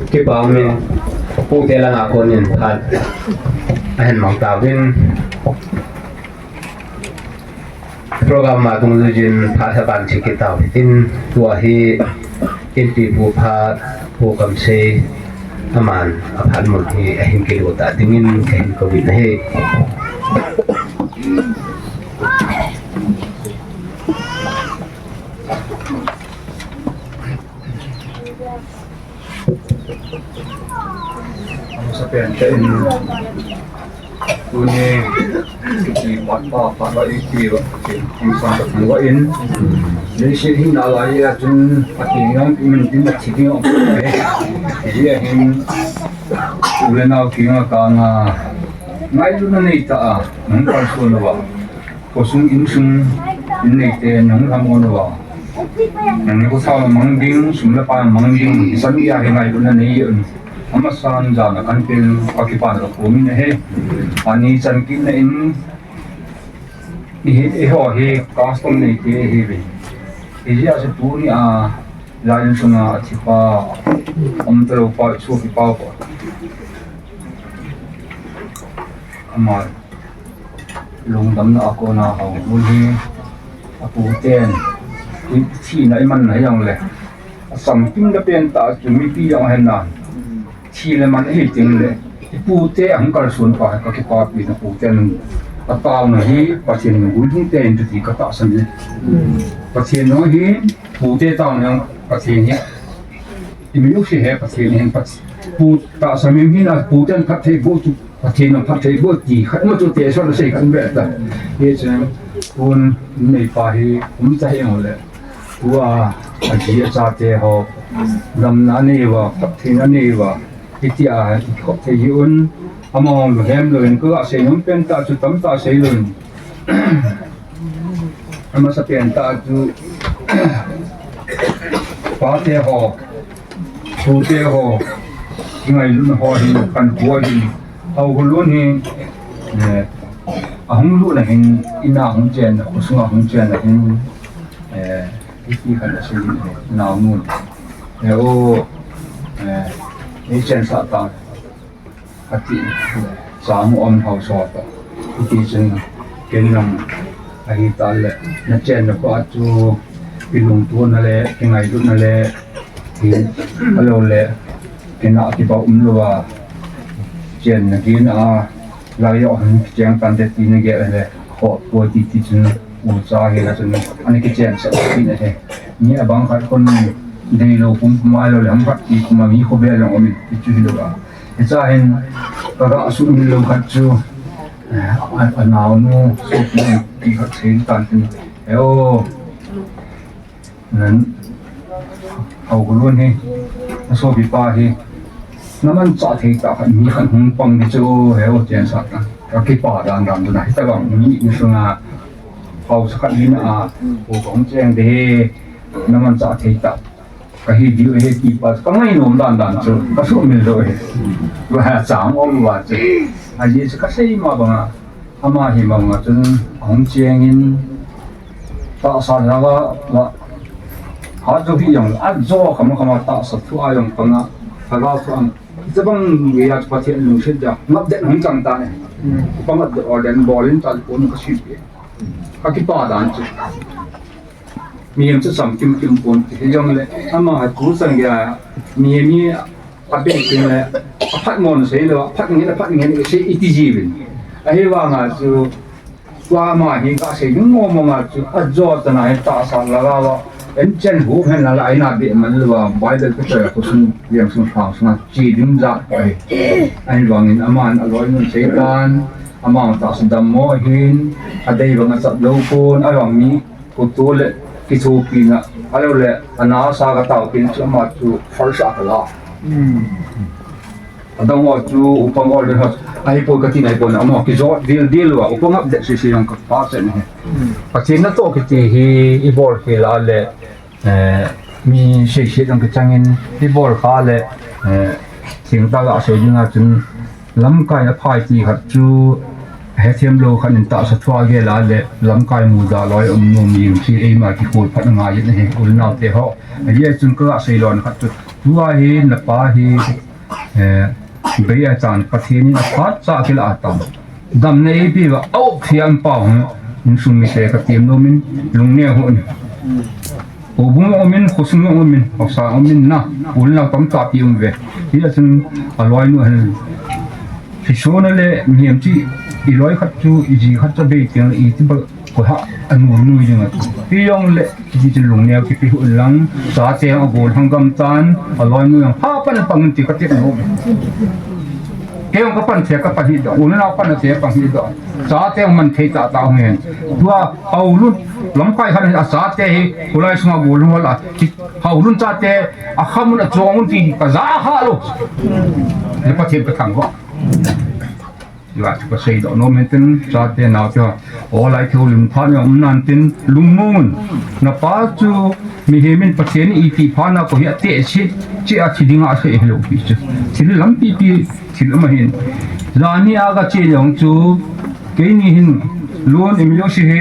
Kipa umin, pute langa konin phat ahin mang tauvin. Program a dungjuijin phat aban che kit tau hitin, tua hi Inpipu phat, Pu Kamsei aman aphat mun hi ahin kilut ta dingin kahin kouvin ahi. Amasa pen tah in, tuni kiti mat pa pa ba iti ba, kiti amasa ta ba in, leiset hi nalai a chun ati ngang min tin ati ngang. Hi ahin, u le nao kinga kanga ngailutna nei ta a, nang kalson uva. Khosung insung in neite nahung lhamon uva. Nang ni khosung mang ding, sum le pai mang ding, san ia hi ngailutna nei un. Amasan jana kan pel, kakipana kakom in ahi. Ani chan kit na in, i hi, eiho hi custom neite ahiuve. Hijeh a chu tuni a, lai insunga athipa, umtalou pa, isopipa pa. Ama lungdamna a kona Haokholun hi aputen thina iman na hijongle, asam kim da pen tah chu mipi jong ahen nan, thi le man ahi tengle, ipute ahung kalson pa hi kakipapina, puten ataona hi Pathen in guilhung te in ti katahsan e. Pathen jong hi pute taona jong Pathen hi, imi u si he Pathen hin Pat-, pu tahsa mi hina puten phatthei boh chu Pathen in phatthei boh ti khat ma chu te so na sei kan be ta. Hichun, pun neipa hi um ta hile, tua aji achate ho damna anei uva, phattheina anei uva, hitia hi khop thei hi un, amahon lunghem louvin kaga sei nom pen tah chu tamtah sei louvin. Amasa pen tah chu pate ho, pute ho, kingailutna ho hin, kan pu ho hin, Haokholun hi, eh, ahung lutna hin, ina hung chenna, khosunga hung chenna hin, eh, hiti khat asei in, naonu, eh, o, eh, ei chensah tan. Ati, chang um hausa ta. Iti chun, ken jong, ahita le, nachenna pa chu, kilungtona le, kingailutna le, hi, ahilou le, kina kipa umlouva, chenna kina, lai jo han kicheng tante tina gel le, ho po ti ti chun, ucha hila chun, ana kichensah tina he. Mi abang khat kon, deilou pum pum ahilou le, ham khat ti pum a mi khovel jong um in, ti chu hilouva. Hiche hin, kaga sumil lou khat chu, eh, a, anaonu, sopi, ti khat sei tan tin. Eo, nan, Haokholun hi, asopipa hi, namanchah thei tah khat, mi khat hung pang di chu, eo, chensah tan. Kakipa dan dan chu na, hitabang mi, mi sunga, haosa khat hina a, o kong cheng de he, namanchah thei tah. Kahi diu ahi ti pa, kangai nom dan dan chu, kasumil lou ahi. Tua chang um uva chu. Ajeh chu kasei ma banga, ama hi ma banga chun, ahung chengin, tahsa lhagao a, ha chu hi jong, ajo khama khama tahsa thu a jong panga, lhagao thu ang, tabang geiya chu Pathen lungset ja, ngap det hung chang tan e. Panga de orden bolin tal pon kasei e. Kakipa dan chu. Mihem chu cham kim kim pon ti hijongle, ama hi thu chang geiya, mihem hi abei tengle, aphat mon seilou, aphat ngen, aphat ngen, sei iti jiuvin. Ahivanga chu, tua ama hi kasei ding mong mong a chu, ajo tana hi tahsa lhagao a, Enchen hu hen la la ina be man lua Bible ka choi ko sun yang sun thang sun chi dim ja ai. Ai vangin aman aloi nun seitan ama ta sadam mo hin adei vang a sat lo pon ai vang mi ko to le ki to pi na alo le ana sa ka tau pin chu ama chu fal sa ka la. Adang ho chu upang ho le ha. Ai po ka ti nai po na mo ki jo dil dil wa upang ap de si si yang ka pa se ni. Pathen natoh kiti hi i bol khel a le, eh, mi sei sei dang kichangin i bol kha le, eh, thing ta ga sei ding a chun lamkai na phai ti khat chu hethem lo khat in tahsa thua gel a le lamkai muda loi um nom jing si eima kikhol phat ngai in hi ulnau te ho. Ahi chun ka ga sei lon khat chu tua hi na pa hi Eh, bei a chan Pathen in aphat cha kila a tam. Damna eipe uva, au thiam pa hung, insung mite ka tiam nom in, lungneo hon. Houbung um in, khosung um in, haosa um in na, ulna tamtah pi um ve. Hijeh chun, aloinu hin, Hichun ale, mihem chu, i loi khat chu, i ji khat chu bei tiang le, i ti ba, ko ha, anu nui ding a. Pi jong le, Hiti chun lungneo kipe hih un lang, chate a gol hang gam tan, aloinu jong ha pan pang in ti ka ti nom. Kei jong ka pan thei ka pan hi doh, unau pan thei pan hi doh. Chate jong man thei tah tah hung hen. Tua haolun, lamkai khat a chate hi, khulai sunga gol hung la, haolun chate, a khamun a chong un ti ka ja ha lo. Le Pathen ka thangvah. Tua chu ka seidoh nom in tin, chate naote ho, olai thou lim phat jong um nan tin, lungmong un. Na pa chu mihem in Pathen in ipi phat na ko hi ate si, chi a thi ding a sei hilou pi chu. Thil lampi pi, thil um ahin. Jani a ka che jong chu, keini hin, lon im jo si hi,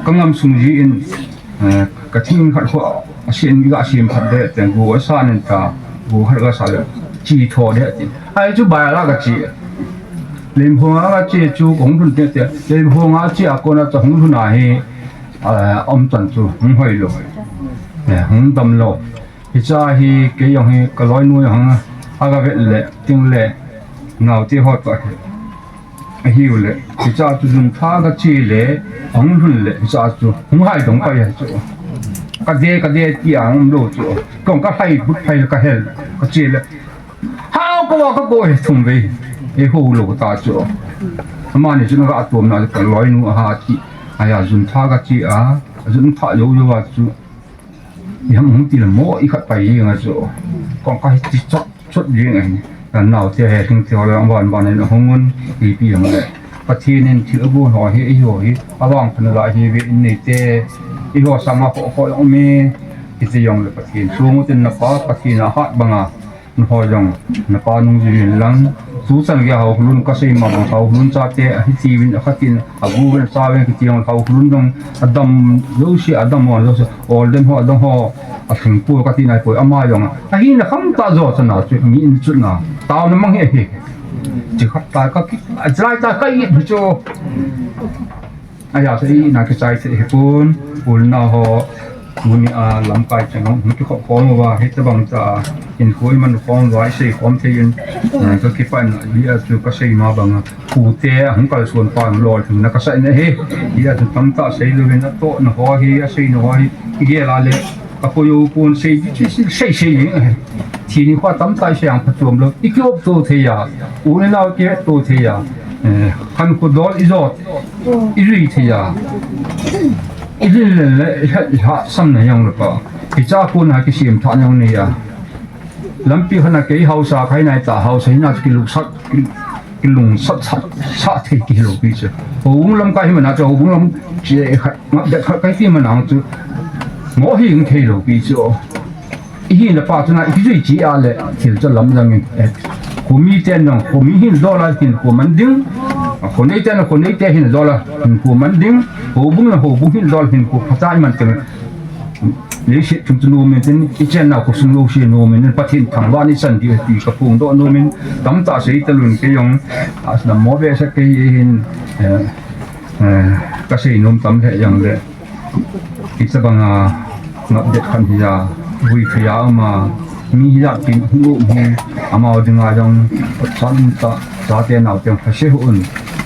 ka ngam sung ji in, Eh, ka thing khat khu, a sin ga sim khat de, te gu a sa nen ta, gu khat ga sa le, chi tho de, ti. Ai chu bai la ka chi. Lim hong a ka chi chu kong thun te te, lim hong a chi a kona cha hung thun a hi, eh, om chan chu, hung hoi lo. Eh, hung dam lo. Hicha hi, kei jong hi, ka loinu jong, a ga vet le, ting le, naote ho to hi. Ahiu le, hicha chu jun tha ka chi le, ahung lhun le, hicha chu, hung hai dong pai chu. Ka de, ka de ti a hung lo chu. Kong ka hai but phai ka hel, ka chi le. Hao ka wa ka ko he thum ve, e ho lo ta chu. Amani chu na ka atom na ka loinu a ha ti, aya jun tha ka chi a, jun tha yo yo a chu. I ham hung ti le mo i khat pai jeng a chu. Kong ka hi ti chot chot jeng a hi. Ka naote he hing ti ho le van van in hung un i pi jong le. Pathen in thil a gon ho hi i ho hi. A vang phan la hi ve in nei te. I ho sang a ho ho jong mi. I ti jong le Pathen. Sung u tin na pa Pathen a hat bang a. Nangho jong, napa nung jiuvin lang, tuchan gei a Haokholun kasei ma bang, Haokholun chate ahi tiuvin, akhatin, aguven, achauvin, kiti jong Haokholun jong, adam jouse, adam ho jouse, oldem ho, adam ho, athingpu kati nai poi, ama jong, ahina khamtah jo chana chu, mi in chuna, taona mang hi ahi. Chi khat ta ka ki, achilai ta ka i chu. Aja sa i na kichai thei hipon, ulna ho, tuni a lamkai chang hung kikhop khom uva, hitabang cha, in koi man khom uva, i sei khom thei in, eh, ka kipah in, hi a chu ka sei ma bang a, pute, hung kalson pa, lol thim na ka sa in ahi, hi a chu tamtah sei louvin, atohna ho hi, aseina ho hi, i gel a le, Ka poi u pon sei, sei, sei, sei, eh. Thi ni kho tamtah sei ang phachuam lou. I kiop to thei a. U le nao kiop to thei a. Eh, khankho dol i jot. I jui thei a. I jui le le, i ha, i ha sam na jong le pa. Hicha kon a kisem tha jong nei a. Lampi khat a kei haosa khai nai ta, haosa hina kilungset, ki, kilungsat, sat, sat thei kihi lou pi chu. Houbung lamkai hi mana chu, houbung lam chi khat, ngap det khat kai ti mana chu. Mo hi hing thei lou pi chu. I hina pa chu na, i kijui chi a le, thil chu lam jang in. Eh, khomi ten jong, khomi hin dol a hin kho man ding. Khonei ten, khonei te hin dol a, hin kho man ding. Houbung na, houbung hin dol, hin kho phacha i man teng. Leiset chung chu nom in tin, i chennau khosung jouse nom in, Pathen thangvah in i chan diu ti ka phongdoh nom in, tamtah sei talun kei jong, a, na mo ve sa kei hin, eh, eh, ka sei nom tam le jong le, hitabang a, ngap det khat hi a, vui thei a um a, mi hi a kin hu um hi, amau ding a jong, chan ta, chate nao te jong, pha se hih un,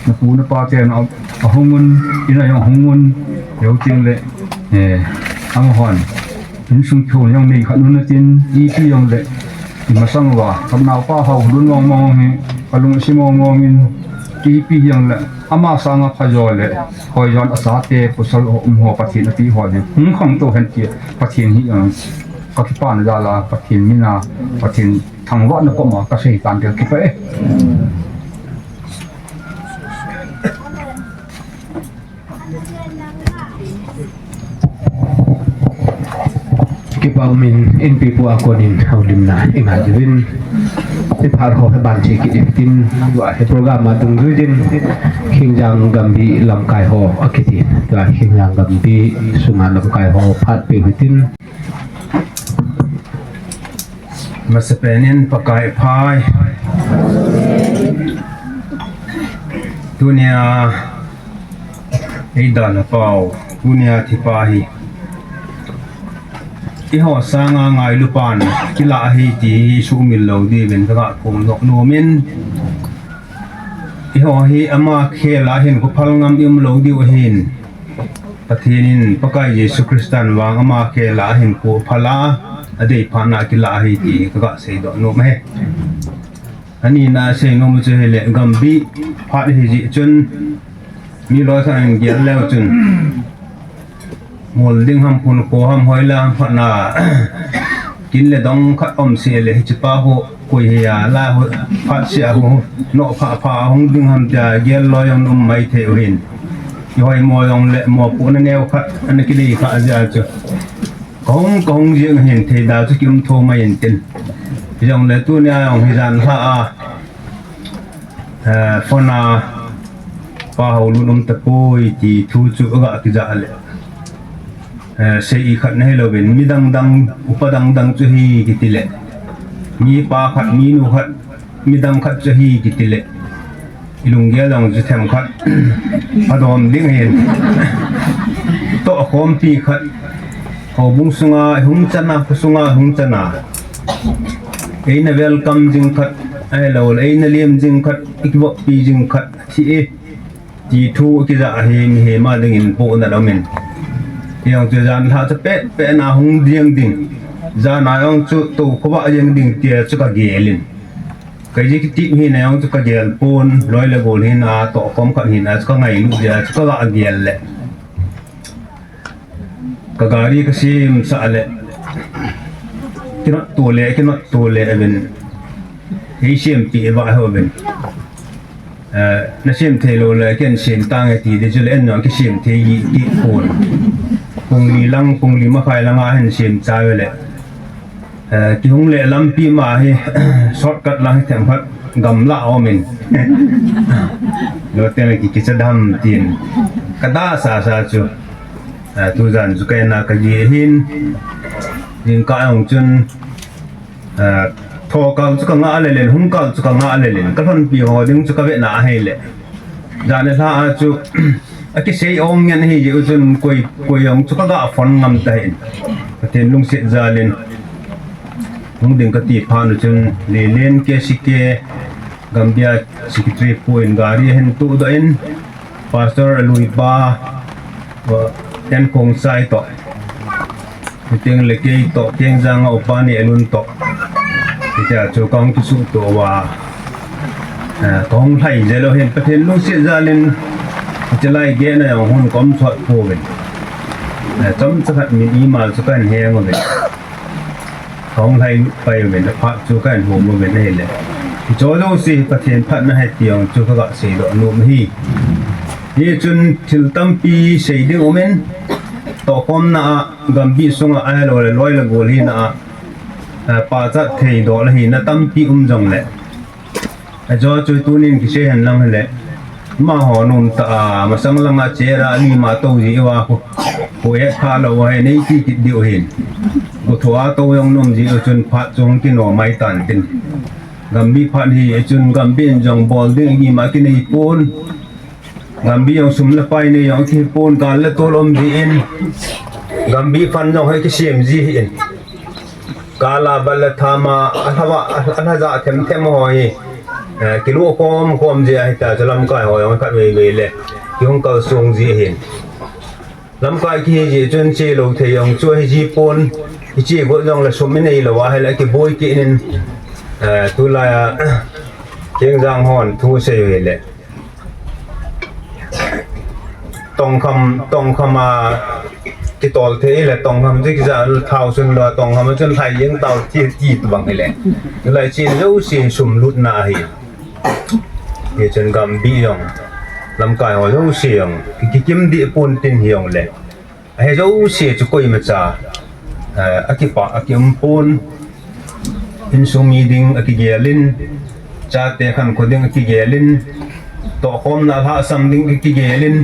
na pu na pa te jong, ahung un, in a jong hung un, jou ting le, eh, amahon. Insung kihou jong nei khat nu natin, ipi jong le, imasang uva, ka naopa Haolun mong mong hi, ka lung asi mong mong in, ipi jong le, ama sanga phajo le, hoijon asate, pasal ho, um ho, Pathen api ho le, hung khangtou hen ti, Pathen hi jong, ka kipana jal a, Pathen mina, Pathen thangvahna koma, ka sei tan tel kipah e. Kipa umin, inpipu a konin houlimna i ngai uvin. I phat ho hi ban che kit in tin, tua hi program a dungjui din, Khingjang Gambi lamkai ho akiti. Tua Khingjang Gambi sunga lamkai ho phat peh u hitin. Masapen in Pakai phai. Tunia eidalhapau, tunia thipa hi, eiho sanga ngailupan kilah ahi ti hi sumil lou diuvin ka ga phongdoh nom in. Eiho hi ama khel a hin khophal ngam i um lou diu ahin. Pathen in Pakai Jesu Christan vang ama khel a hin khophal a, adei phat na kilah ahi ti ka ga seidoh nom e. Ani na seinom chu hile Gambi phat hi jeh chun mi loi khat in gel leu chun mol ding ham, pun kho ham, hoila ham phat na kin le dong khat um seh le hiche pa ho koi hi a la ho phat seh a ho no pha pha hung ding ham tia gel loi jong um mai thei u hin. Kihoi mo jong le mopohna neo khat ana kinei kha jeh a chu. Kahung, kahung jeng hin thei da chu kium tho mai intin. Hijongle tunia jong hi janhi a, eh, phone a, Pa Haolun um tapoi ti thu chu aga kija le. Eh, sei i khat na hilouvin, mi dang dang, upa dang dang chu ahi kiti le. Mi pa khat, mi nu khat, midang khat chu ahi kiti le, i lunggel jong chu themkhat, phadom ding ahin. Tohkhompi khat, houbung sunga hung chana, kho sunga hung chana. Eina welcome jing khat, ahilouleh eina lem jing khat, i kivoppi jing khat, thi e. Ti thu kija ahi, mihem a dingin pohna lom in. Hijong chu janhi chu pet pet na hung ding ding. Jan a jong chu tou khovah jeng ding tia chu ka gel in. Kei jeh kiti hi na jong chu ka gel pon, loi le gol hina, tohkhom khat hina chu ka ngailu jeh a chu ka ga gel le. Ka gari ka semsah le. Kinot to le, kinot to le, aven. Ei sempi e ba ho aven. Eh, na sem thei lou le, ken sem tange ti de chu le, en jong kisem thei ji ti pon. Pung li lang, pung li makhai lang a hin sem cha ve le. Eh, kihung le lampi ma hi, shortcut lang hi themkhat gamla a um in. Lo teng le ki, kicha dam tin. Ka da sa sa chu. Eh, tujan chu ka en a ka ji hin. Jingkah jong chun. Eh, tho kal chu ka ngah le len, hung kal chu ka ngah le len. Ka lhonpi ho ding chu ka ve na ahi le. Jan le lha a chu, a kisei ong ngen ahi jeh u chun koi, koi jong chu ka ga phone ngam ta hin. Pathen lungset jal in. Hung ding ka ti phat u chun, Lelen K C K, Gambia Secretary pu in gari ahin tudoh in, Pastor Aluipa, uh, Tenkhongsai toh. Hiteng le kei toh, Kengjang a upa Nehlun toh. Hitia chu kahung kisuhto uva. Eh, kahung lhai jeh lou hin Pathen lungset jal in, hiche lai geh na jong hung kom sot pouvin. Eh, chomcha khat min ima chu kahin heng uvin. Kahung lhai pai uvin, aphat chu kahin hom uvin ahile. Hiche jouse Pathen phatna ahi ti jong chu ka ga seidoh nom ahi. Hichun thil tampi sei ding um in, tohkhomna a, Gambih sunga ahilouleh loi le gol hina a, eh, pachat thei doh le hina tampi um jongle. Ajo chu tunin kisei hen lang hile. Amaho nom tah a, masang langa chera, anima tou ji uva khu. Khu et pha lou uva hi nei ti kit diu hin. Khu thua tou jong nom ji u chun phat chu hung kino mai tan tin. Gambih phat hi, chun Gambih in jong bol ding ima kinei pon. Gambih jong sum le pai nei jong kihi pon, gal le tol um ji in. Gambih phan jong hi kisem ji hin. Kala bal le thama, alhava, alhaja them them ho hi, eh, kilu khom khom ji ahi ta chu lamkai ho jong khat vei vei le, kihung kalsong ji hin. Lamkai kihi ji chun che lou thei jong chu ahi ji pon, Hiche got jongle sum inei lou a hile kiboi kit in, eh, tulai a, Khengjang hon thu sei u hile. Tongkham, Tongkham a kitol thei le Tongkham chu kija thao sun lou, Tongkham chun lhai jeng tau ti, ti bang hile. Lai chen jouse sum lutna ahi. Hichun Gambih jong, lamkai ho jouse jong, ki, kikim deh pon tin hijongle. Ahi jouse chu koimacha, eh, akipa, akium pon, insung mi ding akigel in, chate khankho ding akigel in, tohkhomna lhahsam ding akigel in,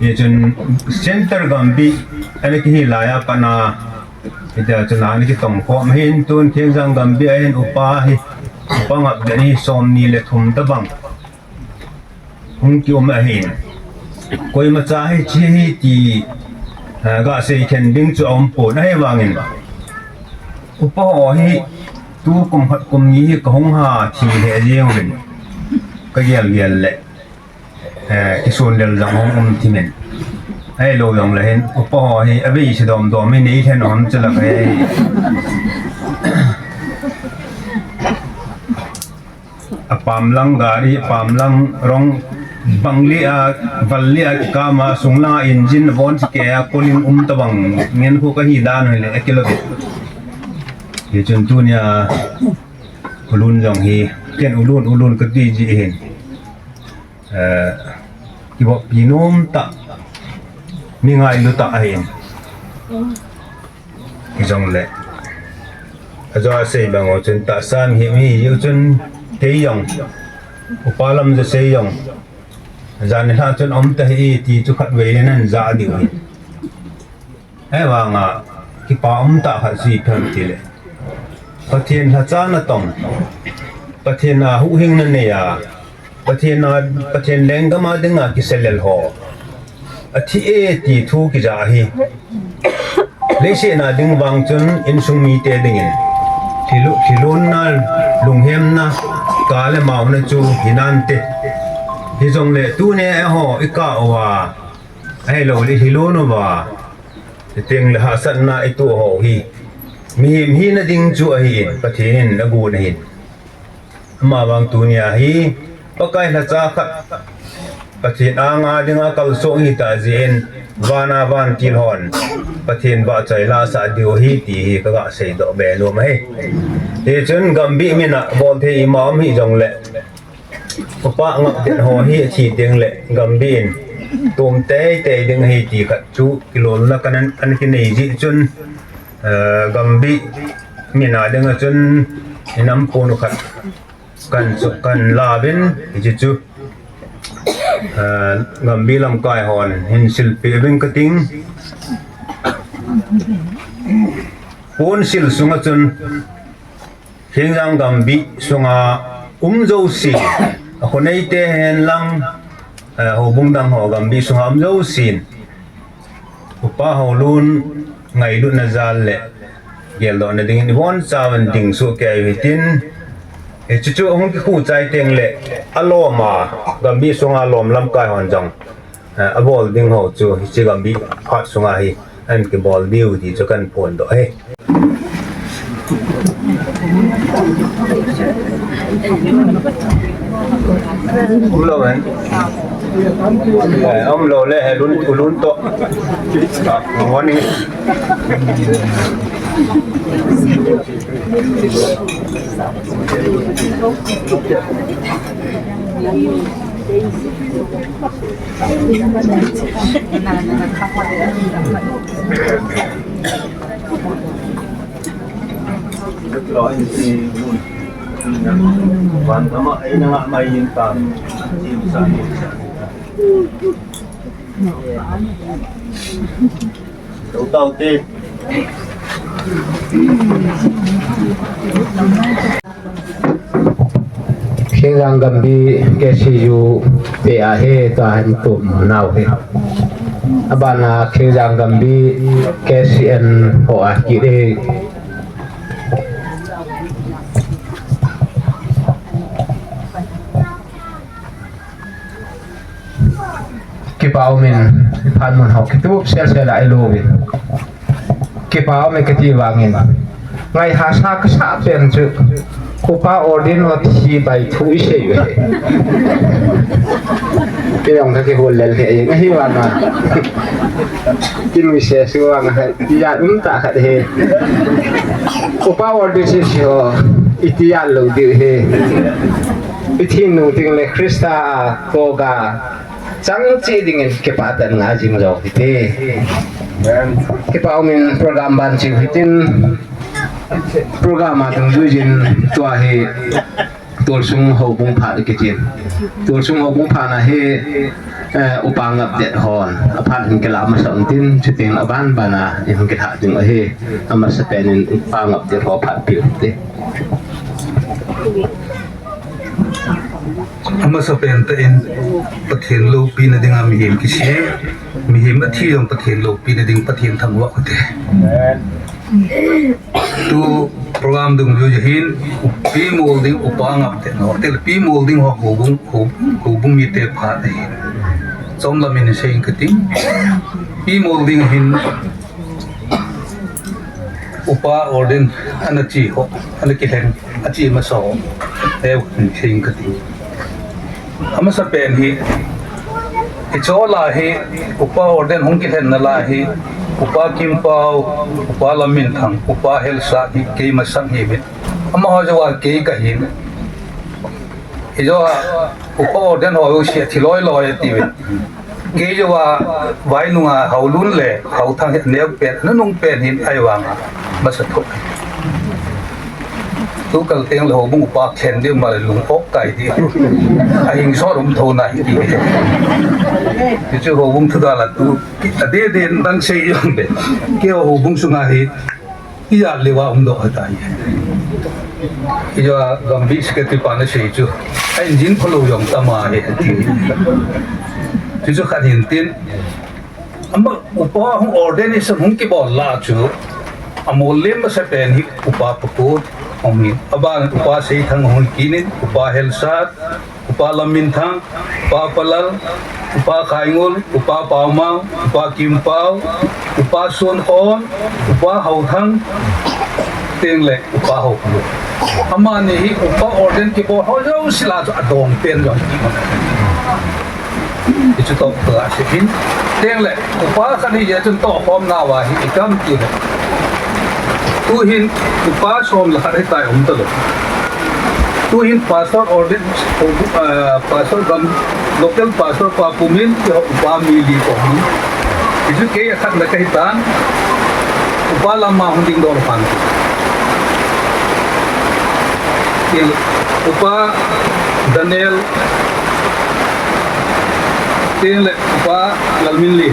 hichun Centre Gambih, ana kihi laiya pat a, hitia chun ana kitongkhom hin tun Khengjang Gambih a hin upa hi, upa ngap deh hi somni le thum tabang hung kium ahin. Koimacha hiche hi ti, ah, gasei khen ding chu aum pon ahivangin. Upa ho hi tu kum khat kum ni hi kahung ha thi lheh jeng uvin. Kagel gel le, eh, kisun lel jong hung um thimin. Ahilou jongle hin upa ho hi avei se dom dom hi nei lhen u ham chula kahe. Apam lang gari, apam lang rong, bang li a, val li a kikam a, sung lang a engine von kikeh a, koling um tabang ngen khu kahi dan hile akilou ve. Hichun tunia U Lun jong hi, ken U Lun, U Lun kati ji hin. Eh, kivoppi nom tah, mi ngailu tah ahin. Hijongle, ajo asei bang u chun tahsan hi mi u chun kei jong, upa lam ja sei jong, jan nilhah chun aum tahih e ti chu khatvei le nan ja diu hi. Ahivanga kipa um tah khat chu ipi ham tile, Pathen lhacha natong, Pathen a huhhingna nei a, Pathen a, Pathen lenggam a dinga kiselel ho athi e ti thu kija hi. Leiset a ding vang chun insung mite dingin thil, thilunna, lunghemna, ka le maona chu hinante. Hijongle tunia eiho ikah uva, ahilouleh thilun uva, teng le hahsatna itoh ho hi mihem hina ding chu ahin, Pathen in agon ahin. Amavang tunia hi Pakai lhacha khat, Pathen anga dinga kalsong hitah jeh in, vana vantil hon Pathen vahchoi lahsah diu ahi ti hi kaga seidoh be nom ahi. Hichun Gambih mina bol thei ima um hijongle, upa ngap det ho hi athi tengle Gambih in tom teitei ding ahi ti khat chu kilolna kan an, an kinei jeh chun, eh, Gambih mina dinga chun inam pon u khat kan chu, kan la uvin, hiche chu, eh, Gambih lamkai hon hin silpeh uving kating. Ponsil sunga chun Khengjang Gambih sunga um jouse, akhoneite hen lang, eh, houbung dang ho Gambih sunga um jousen, Upa Houlun ngailutna jal le geldohna dingin ibonchauvin ding sohkei u hitin, hiche chu ahung kikhu chai tengle alom a, Gambih sunga lom lamkai hon jong, eh, abol ding ho chu hiche Gambih phat sunga hi ahin kibol diu ti chu kahin phondoh ahi. Umlou hen. Eh, umlou le, he lun, u lun toh. Morning. Khengjang Gambih K C U te ahi, tua hin tum nau hi. Abana Khengjang Gambih K C N ho ahi kit e. Kipa umin, phat mun ho kitup sel sel a ilouvin. Kipa ume kati vangin, ngai hahsa kasah pen chu, Upa Ordain ho thi bai thu isei uve. Keiong kakihol lel he, ngai hi vanga. Kin mi se su vanga hai, tia um ta khat he. Upa Ordain sese ho, itia lou diu he. Ithin nung tengle Christa koga chang cheh dingin kipah tah in nga jing jo hite. Kipa umin program ban cheh hitin, program a dungjuiyin tua hi Tualsung Houbung phat kitin. Tualsung Houbung phat na hi, eh, Upa Ngapdet hon aphat hin kilah masa un tin, chutin aban bana ihung kilah ding ahi. Amasapen in Upa Ngapdet ho phat peh u hite. Amasapen tah in Pathen loupina dinga mihem kisem, mihem athi jong Pathen loupina ding Pathen thangvah u hite. Tu program dungjui hin Pi Molding, Upa Ngapdet ho, tel Pi Molding ho, houbung, hou, houbung mite phat ahi. Chomlam in sei kati. Pi Molding hin Upa Ordain ana che ho, ana kilhen, ache masa ho, eh, sei kati. Amasapen hi, hiche lai hi, Upa Ordain hung kilhenna lai hi, Upa Kimpao, Upa Lamminthang, Upa Helsat hi kei masang hiuvin. Amaho jouva kei kahin. Hijoua, Upa Ordain ho jouse athi loi loi atiuvin. Kei jouva, Vainunga Haolun le Haothang hi aneo pen, anunung pen hin ahivanga masa thou. Tukal tengle houbung upa khen ding male lung ok kai ding. Ahing sot um thou nai ti. Hichu houbung thudal a tu, adeh deh in dang sei jongle, keiho houbung sunga hi ijat leuva umdoh ahitai. Ijat Gambih secretary pan asei chu, a engine phalou jong tam ahi ati. Chuchu khat hin tin, ama upa hung ordination hung kibol lah chu, amol lem masapen hi Upa Pakon hung hin, aban Upa Seithang hung kinin, Upa Helsat, Upa Lamminthang, Upa Palal, Upa Khaingol, Upa Paomang, Upa Kimpao, Upa Sonkhon, Upa Haothang, tengle Upa Haokholun. Amani hi Upa Ordain kibol ho jouse lah chu adong pen jong kiman. Hichu toh kaga sei hin. Tengle Upa khat hi jeh chun tohkhomna uva hi ikam tile, tuhin Upa som le khat hitai um talou. Tuhin Pastor Ordain, eh, Pastor Gam, local Pastor pa pumin, keiho Upa mi li kaum. Hichu kei akhatna kahitan, Upa Lamma hung dingdoh pan. Upa Daniel, tengle Upa Lalminli.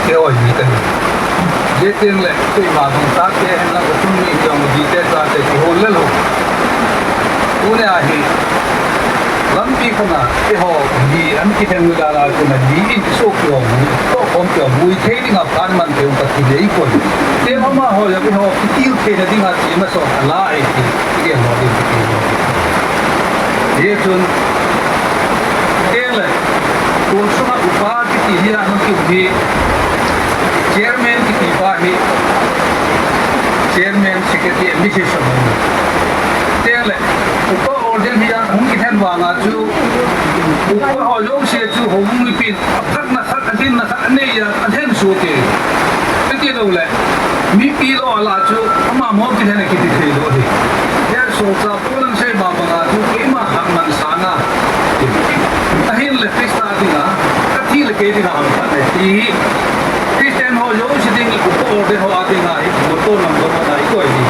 Keiho hi kahi. Hijeh tengle, keima bang tate, henlang kathum ni jong, jite tate, kihol lel u. Tunia hi, lampi khona, keiho, ni an kitheng u dala, kona ni in kiso kihom, tohkhom kihom, mui thei dinga phat man thei u Pathen in eikoi. Te mama ho jong keiho, kitil theina dinga, che masa u ala e ti, kigel ho ding kiti. Hijeh chun, tengle, Tualsunga Upa kiti hi ahung kium hi, Chairman kiti pa hi, Chairman Secretary administration hung. Tengle, Upa Ordain hi ahung kilhen vanga chu, Upa ho jouse chu houbung mipin aphatna khat, adinna khat anei a, alhen soh te. Kati loule, mipi lou ala chu, ama mo kilhen a kiti thei lou ahi. Hia solchah Paul in asei ma banga chu, keima hatman sanga. Ahinle Christa dinga, kathi le kei dinga hangsan ahi ti hi. Christian ho jouse ding, Upa Ordain ho a dinga hi, motto number one a ikoi hi.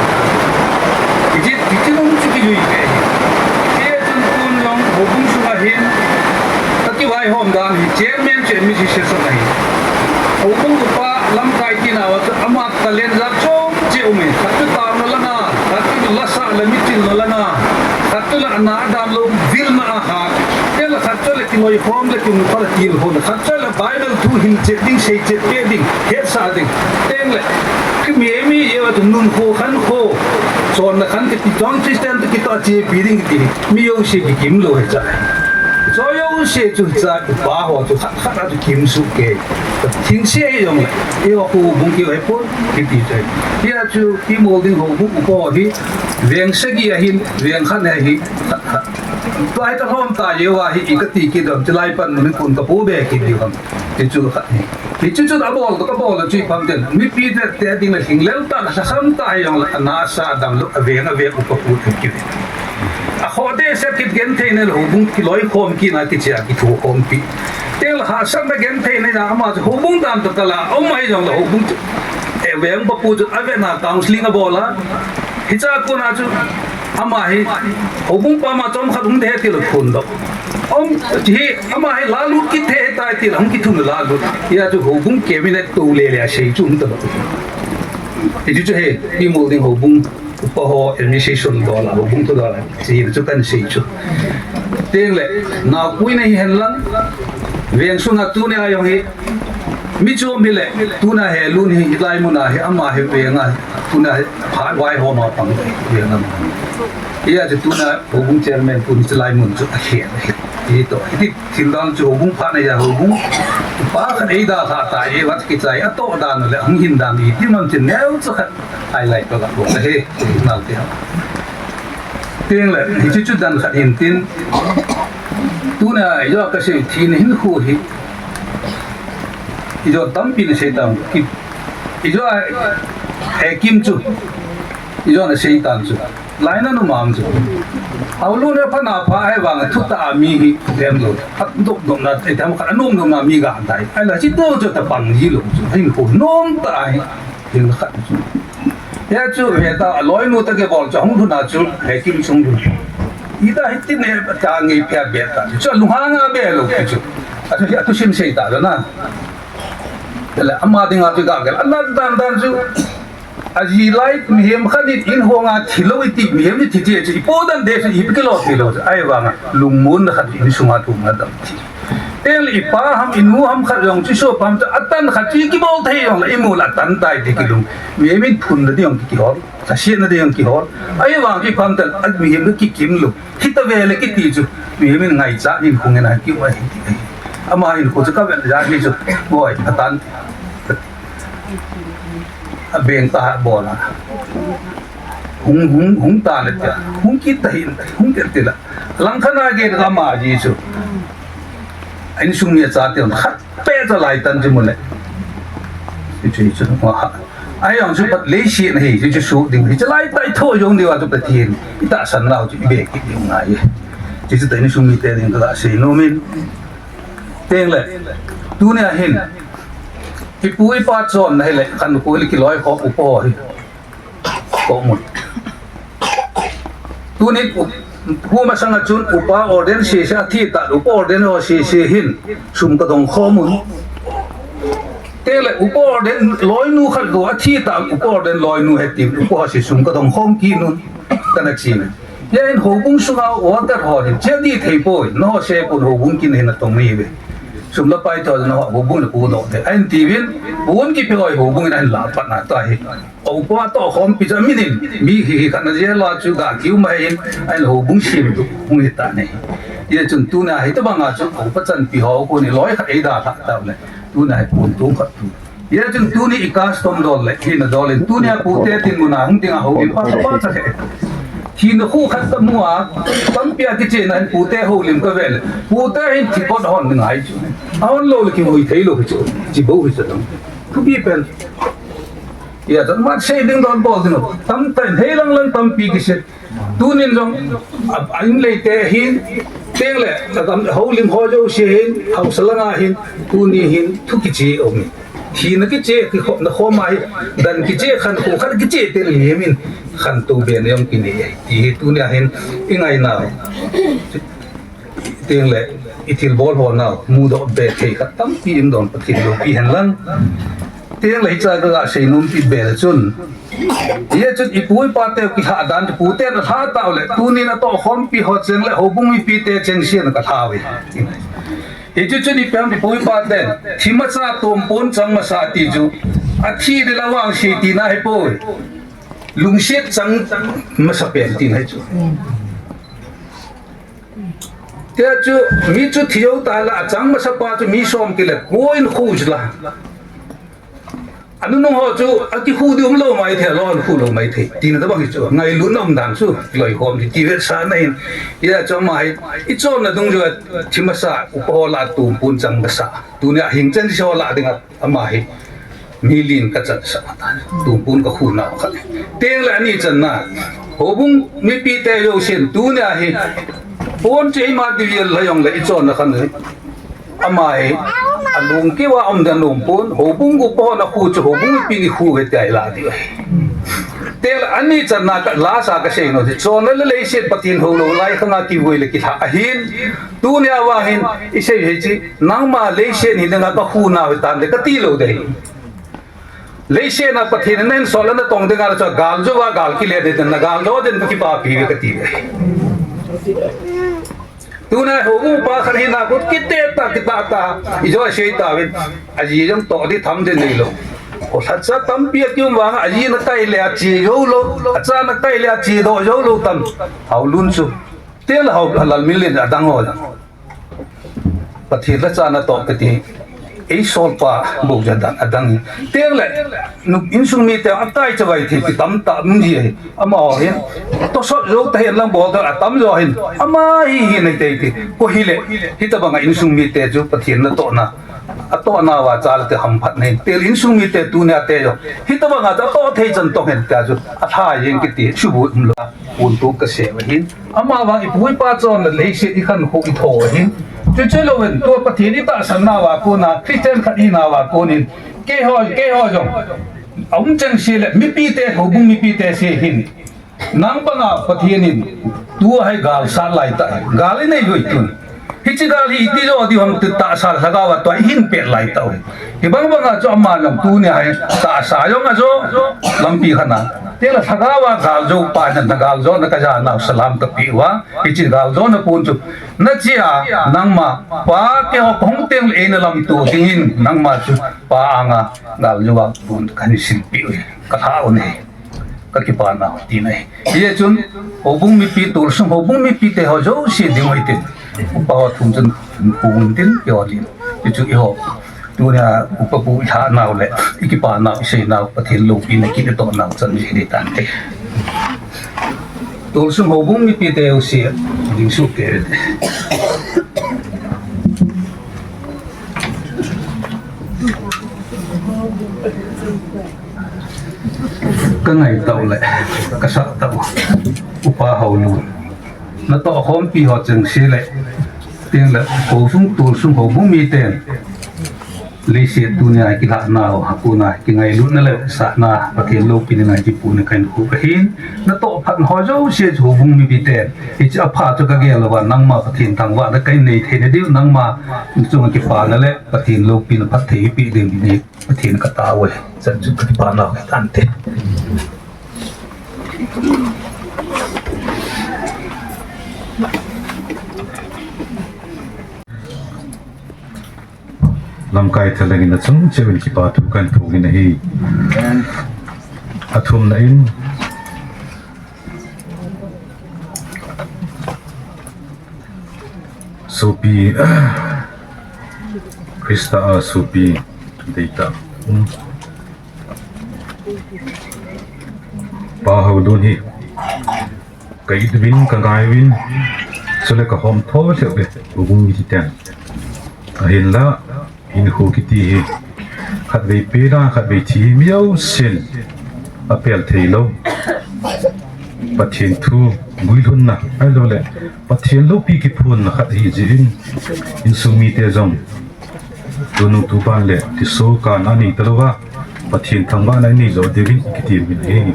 Hiche, hiche nung chu kijui kei hi. Hichun tun jong, houbung sunga hin, kakivaihom dan hi, chairman chu M C C sung ahi. Houbung upa lamkai tina uva chu, ama talent jat chom cheh um e. Khat chu taona langa, khat chu lasah le michilna langa, khat chu le ana adamlou vilna a hat, tengle khat chu le kingoikhom le kimukhol le tilkhom, khat chu le Bible thu hilchet ding, seicheh peh ding, hetsah ding. Tengle, kimi mi jeh uva chu nunkho khankho, chonna khan kiti, chon Christian toh kitoh a chepi ding kiti, mi jouse kikim lou ahi cha. Choi jouse chu cha upa ho chu khat khat a chu kimsuh kei. Thingse hi jong le, eiho houbung keu hipon, ipi chu. Hia chu Pi Molding houbung upa ho hi, veng sagi ahin, veng khat ahi, khat khat. Tua hi kalhom ta jeh uva hi, i kati kit dom, chulai pan mun kun kapo be kit diu ham. Ti chu khat hi. Hichu chun abol, kabol chu ipi ham tile, mipi te, te ding le lhinglel tah, lhasam tah hi jong le, ana sa dam lou, aveng, aveng upa pu te keu. Akhoh dehset kit genthei nalou, houbung kiloikhom kit na kichea kithokhompi. Tengle hahsatna genthei na jong ama chu houbung dan toh kal a, um ahi jong le houbung chu. E, veng upa pu chu avetna counseling abol a. Hicha kona chu ama hi houbung pam a chomkhat um thei tile phondoh. Um, hi ama hi lalut kit thei tai tile hung kithum lalut. Hia chu houbung cabinet tou le le a sei chu um talou. Hichu chu hi, Pi Molding houbung upa ho administration dol a, houbung thu dol a, sei chu kan sei chu. Tengle, naopuina hihen lang, veng sunga tunia jong hi, mi chom hile, tuna he lun hi, hilai muna hi, ama hi veng a, tuna hi, phat vaihom a pang veng a. Hia chu tuna houbung chairman pu hi chulai mun chu akhel ahi. Hitoh, hiti thil dan chu houbung phat na jeh a houbung. Pa khat eidalhah tai, eivat kichai, atoh dan le, hung hin dan, iti man chu neocha khat. Highlight kaga bol ahi, nal ti ha. Tengle, hichu chu dan khat hin tin. Tuna, ijo kasei thina hinkho hi. Ijo tampi nasei tam, ki, ijo a, Hekim chu. Ijo nasei tan chu. Lainat um am chu. Aulu ne phat na pha hivang thutah a mi hi dem lou. Phat dop dop na, e dem khat anom nom na mi ga dai. Ahila hiche toh chu tapang jilou chu. Hinkho nom tah ahi. Hing khat chu. Hia chu heta loinu toh kibol chu hung lhun a chu Hekim chu hung lhun. Ita hitin he ta ngei pia be ta. Chu lunghang a be lou chu. Atu, atu sim sei ta na. Tale ama dinga chu ga gel. Anan dan dan chu. Aji lai mihem khat in in hong a thilou iti mihem ni thi che chu ipo dan de chu ipi kilo thilou chu. Ahivang a lungmon na khat insunga thum na dam thi. Tengle ipa ham inu ham khat jong chu so pam chu atan khat chu kibol thei jong le imu la atan tai ti kilung. Mihem in phun na ding jong kihol. Lhasiat na ding jong kihol. Ahivang chu ipi ham tan a mihem kikim lou. Hita ve le kiti chu. Mihem in ngaicha in khung in a kiu ahi. Ama in khu chu ka vet ja hi chu. Boi atan. Abeng ta bol a. Hung, hung, hung ta le tia. Hung kit ta hin, hung kit ti la. Langkhat a gei ta ma ji chu. Insung mi cha te khat pe cha lai tan ji mu le. Chu chu chu. Wa ha. Ai ang chu pat lei si na hi, chu chu su ding. Hi cha lai tai tho jong diu a chu Pathen. I tahsan nau chu i be kit ding ngai. Chu chu ta insung mi te ding ka sei nom in. Tengle. Tunia hin. Ipu ipa chonna hile, khankho le kiloikhom upa ho hi. Khomun. Tuni u-, hu masanga chun upa ordain sese athi ta, upa ordain ho sese hin sum kadong khomun. Tengle upa ordain loinu khat go athi ta, upa ordain loinu hetin, upa ho se sum kadong khom kit un. Kana chi. Hia in houbung sunga worker ho hin, che di thei poi, nangho se pon houbung kin hin atong ni ve. Sum le pai toh nangho houbung le pu doh thei. Ahin ti vin, pon kipe hoi houbung in ahin la pat na ta hi. Upa toh khompi cha min in, mi hi hi khat na jeh la chu ga kiu ma hin, ahin houbung sim tu, hung hi ta ne. Hia chun tuna hi tabang a chu, upa chanpi ho ko ni loi khat eidalhah ta le. Tuna hi pon tu khat tu. Hia chun tuni i custom dol le, hina dol in, tunia pute tin muna hung dinga houlim pa, pa cha khe. Hina khu khat ta mua, tampi a kichena hin pute houlim ka ve le. Pute hin thi kot hon ngai chu. Ahon lou le kihoi thei lou hi chu. Chi bou hi chu dang. Thupi pen. Hia chun mat sei ding don bol ding. Tam tai hei lang lang tampi kiset. Tunin jong, a, a in leite hin, tengle, a gam, houlim ho jouse hin, haosa langa hin, tuni hin, thu kiche um e. Thina kiche, kikhopna khom a hi, dan kiche, khankho khat kiche, tengle mihem in, khantou be na jong kinei e. Ti hi tunia hin, i ngai nau. Tengle, i thilbol ho nau, mudoh be thei khat tampi in don Pathen loupi hen lang. Tengle hicha ka ga sei nom pi bel chun. Hia chun ipu ipa te kilhah dan chu pute na lha tau le, tunin atoh khompi ho cheng le, houbung mipi te cheng sia na ka lha ve. Hichu chun ipi ham ipu ipa te, thima cha tom pon chang masa ti chu, athi le la vang si tina hi poi. Lungsiat chang masa pen tina hi chu. Hichu, mi chu thi jou ta la, achang masapa chu mi som kile, koin khu chu la. Anunung ho chu, akikhu di umlou maithei, alon khu lou maithei. Tina tabang hichu, ngailutna umdan chu, loi khom hi, ti vetsahna hin. Hichu ama hi, ichonna dungjuia, thi masa, upa ho la tumpun chang masa. Tunia hing chen si ho la dinga. Ama hi, mi lin kachat sah tan, tumpun kakhu nau khat. Tengle ani channa, houbung mipite jousen tunia hi, pon chu ima divial la jongle ichonna khan hi. Ama hi, alung kiva um dan lum pon, houbung upa hon akhu chu, houbung mipi ni khu ve tia ila diu ahi. Tengle ani channa ka lasa kasei nom chu, chonna le leiset Pathen houlou lai khanga kivui le kilha ahin, tunia vang hin, isei hiche, nangma leiset hi nanga kakhu nau hitan le kati lou dei. Leiset a Pathen in nahin sol le natong dinga chu gal jouva gal kile ding na gal jou ding kipapi ve kati ve. Tuna houbung pa khat hina kut kite ta kita ta. Ijo sei tauvin. Aji jong toh di tham ding neilou. Kholhatcha tampi akium vang aji na kai le ache jou lou. Acha na kai le ache doh jou lou tam. Haolun chu. Tengle hao Lalminlen adang ho. Pathen lhacha natoh kati, eisolpa bou jong adang, adang. Tengle, nu, insung mite akai chavai thei kitam tam ji ahi. Amaho hin, tosot jou tahen lang bol ta atam jo hin. Ama hi hi nei tei ti. Koi hile, hitabanga insung mite chu Pathen natohna. Atohna uva chale ti hamphat nei. Tengle insung mite tunia te jo. Hitabanga chu atoh thei chan tong hen tia chu. Athajeng kiti, subu umlou. Pon tu kasei ahin. Ama vang ipu ipa chonna leiset ikhankho itho ahin. Chuche louvin, tua Pathen itahsan nauva kona, Christian khat hina uva konin. Keiho, keiho jong. Aum cheng sele, mipite, houbung mipite se hin. Nang banga Pathen in, tua hi gal sat lai ta, gal inei loi tun. Hiche gal hi iti jo diu ham ti tahsa lhagao a tua ihin pet lai tau. Hibang banga chu ama jong tunia hi tahsa jong ajo lampi khat a. Tengle lhagao a gal jou pa na, na gal jona kaja nau salam kapeh uva. Hiche gal jona pon chu. Nachea nangma pa keiho kahung tengle eina lamto dingin nangma chu pa anga gal jouva pon kahin silpeh uve. Kalha u ahi. Kakipana u tina ahi. Hijeh chun, houbung mipi, tolsung houbung mipite ho jouse ding u hitin. Upa ho thum chun, pu un tin, keiho din. Hichu eiho. Tunia, upa pu ilha nau le, ikipa nau, isei nau, Pathen loupina kitoh nau chan ji hi tante. Tolsung houbung mipite jouse, ding suh kei. Kangai tau le, kasah tau. Upa Haolun. Natoh khompi ho cheng sele. Tengle, houbung tolsung houbung miten. Leiset tunia kilhah nau, hakona, kingailutna le sahna, Pathen loupina ngai kipu ni kahin khu kahin. Natoh phat ho jouse chu houbung mipiten. Hiche apha chu kagel uva, nangma Pathen thangvahna kahin nei theina diu, nangma chunga kipana le, Pathen loupina phatthei ipi diu ni. Pathen katao e, chan chu kipana u tante. Lamkai thalheng in achung cheh uvin kipa thu kahin phong in ahi. Athumna in, sopi, Christa a sopi deitah, um, Pa Haolun hi ka it uvin, ka ngai uvin, chule ka hom tho lheh uve, houbung miten. Ahinla, hinkho kiti hi khatvei pena, khatvei thi hi mi jousen apel thei lou. Pathen thu guilhunna, ahilouleh Pathen loupi kiphonna khat ahi jeh in, insung mite jong tunung tuban le tiso kana nei talouva, Pathen thangvahna inei jo diuvin kiti uvin ahi.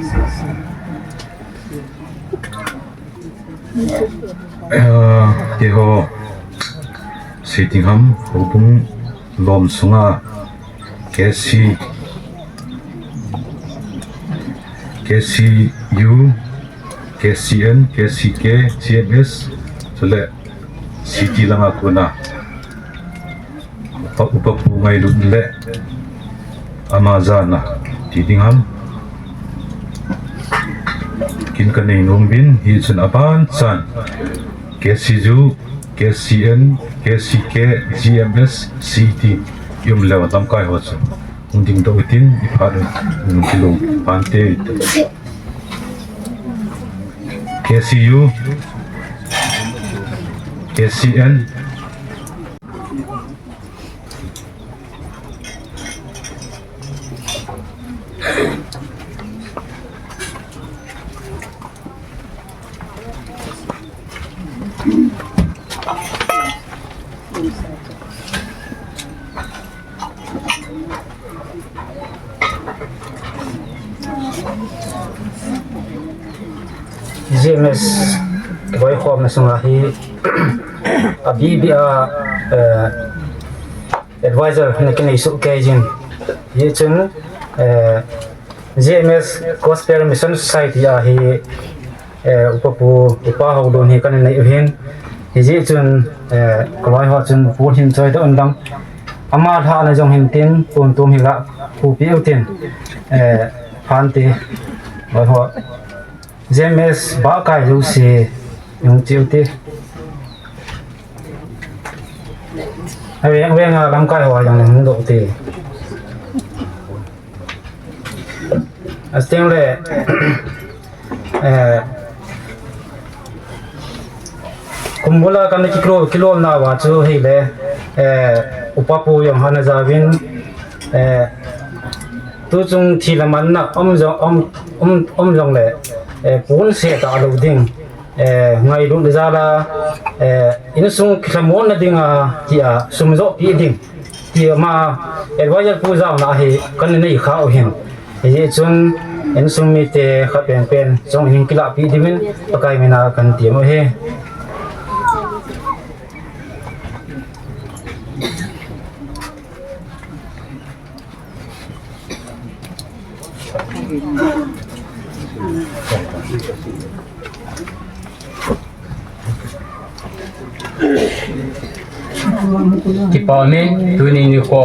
Ah, keiho, sei ding ham, houbung lom sunga, K C, K C U, K C N, K C K, C M S, chule C T langa kona. Upa, upa pu ngailut le ama jana ti ding ham. Kin ka nei nom uvin, hichun aban chan K C U, K C N, K C K, G M S, C E T, i um leu lamkai ho chu hung dingdoh u hitin, i phat u, um, kilung phan te. K C U, K C N, G M S boikhomna sunga hi, a B B a, eh, advisor na kinei soh kei jin. Hijeh chun, eh, G M S Gospel Mission Society a hi, eh, upa pu, upa Haolun hi kana nei u ahin. Hijeh chun, eh, kaloi ho chun pon hin choi doh un lang. Ama lhahna jong hin tin, pon tum hi la, pu pi u tin, eh, phan ti, loi ho. G M S ba kai jouse, hung chiu ti. Aveng, veng a lamkai ho jong hung doh ti. Asting le, eh, kumbula kana kiklo, kilom nauva chu hile, eh, upa pu jong hana jaovin, eh, tuchung thi le manna um jong, um, um, um jongle, eh, pon se talou ding. Eh, ngailutna jal a, eh, insung kilhamonna dinga, tia, sum joh pi ding, tia ama advisor pu jaona hi kana nei khah u ahin. Hijeh chun insung mite khat penpen jong hin kilah pi diuvin Pakai mina kana tem u ahi. Kipah in, tuni nikho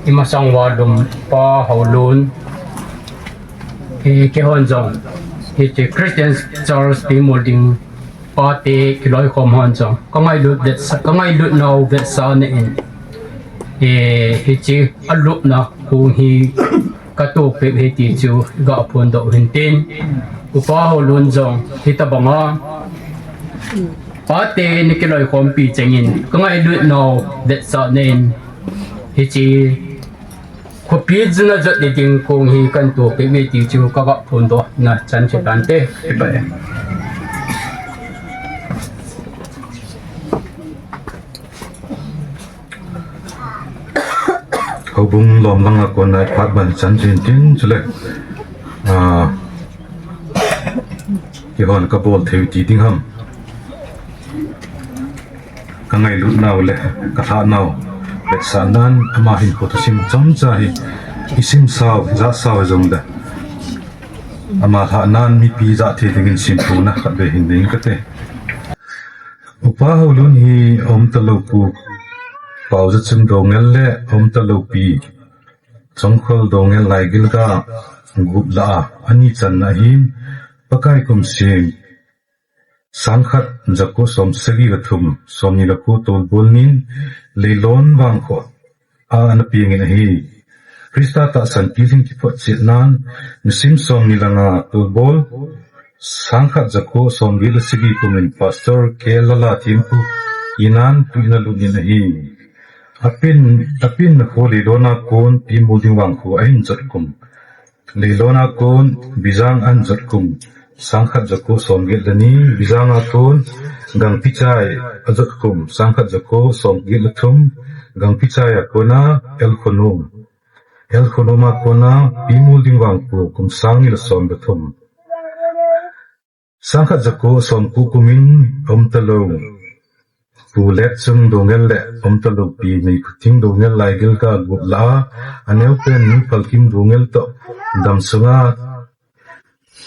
imasang uva lum Pa Haolun, i, keihon jong, hiche Christian Church P. Mulding pate kiloikhom hon jong, ka ngailut vetsah, ka ngailut nau vetsahna in, eh, hiche alupna kong hi katoh peh u ahi ti chu ga phondoh u hintin. Upa Haolun jong hitabanga pate ni kiloikhompi chengin, ka ngailut nau vetsahna in hiche khopi juna jot ni ding kong hi katoh peh u ahi ti chu ka ga phondohna chan chu tante. Kipah e. Houbung lom langa kona phat ban chan chu hintin chule, ah, keihon kabol thei u ti ding ham. Ka ngailut nau le ka lhah nau vetsahnan ama hinkho thusim chomcha hi isim sao, ijat sao jongle ama lhahnan mipi jat thei dingin simthuna khatvei hin nei inge kati. Upa Haolun hi aumtalou Pu Paojachun Doungel le aumtalou Pi Chongkhol Doungel Laigilga gup lah a ani channa ahin, Pakai kum seng sangkhat jako somsagi le thum, somni le ko tolbol nin leilon vangkho a ana pengin ahi. Christa tahsan pilhing kiphotchetnan nisim somni le nga tolbol sangkhat jako somget le sagi kumin Pastor K. Lala Thempu inan tuina lutnin ahi. Apin, apin kho leilona kon Pi Mulding vangkho ahin jot kum. Leilona kon Bijang ahin jot kum, sangkhat jako somget le ni, Bijanga kon Gangpichai ajot kum, sangkhat jako somget le thum, Gangpichai a kona L. Khonom, L. Khonom a kona Pi Mulding vangkho kum sang ni le som le thum. Sangkhat jako somko kumin aumtalou Pu Letchung Doungel le aumtalou Pi Neikhothing Doungel Laigilga gup lah a, aneopen Nu Phalkim Doungel toh damsunga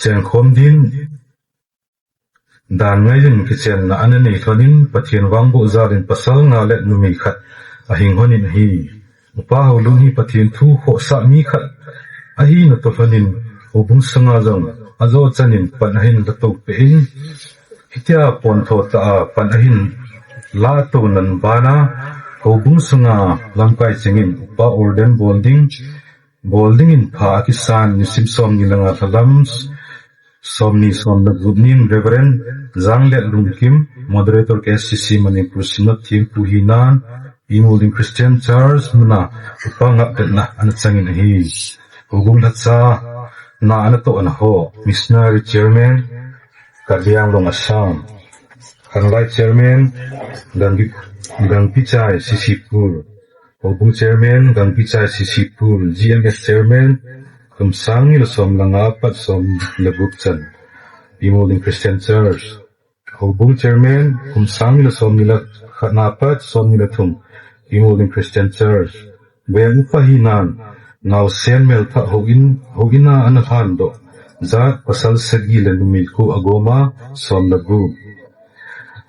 chengkhom din dan ngaiyin kichenna ana nei lhonin Pathen vangboh jalin pasal nga le numei khat ahing lhonin ahi. Upa Haolun hi Pathen thu khohsah mi khat ahina toh lhonin, houbung sunga jong ajo chanin pan ahin lato peh in, kitia pontho tah a pan ahin la tonan bana, houbung sunga lamkai chengin upa ordain bol ding, bol dingin pha akisan nisim somni le nga lhalam somni som le gup nin Reverend Janglet Lungkim, Moderator K S C C Manipur Synod Thempu hinan, Pi Mulding Christian Church muna upa ngapna ana changin ahi. Houbung lhacha na ana toh ana ho, Missionary Chairman, Karbi Anglong Assam. Khanglai Chairman, Gangpi, Gangpichai Sisipur. Houbung Chairman, Gangpichai Sisipur. G M S Chairman, kum sang ni le som le nga apat som le gup chan, Pi Mulding Christian Church. Houbung Chairman, kum sang ni le som ni le khat na apat som ni le thum, Pi Mulding Christian Church. Veng upa hinan, naosen melthah houin, houin a ana lhan doh jat pasal sagi le numei ko agoma som le gup.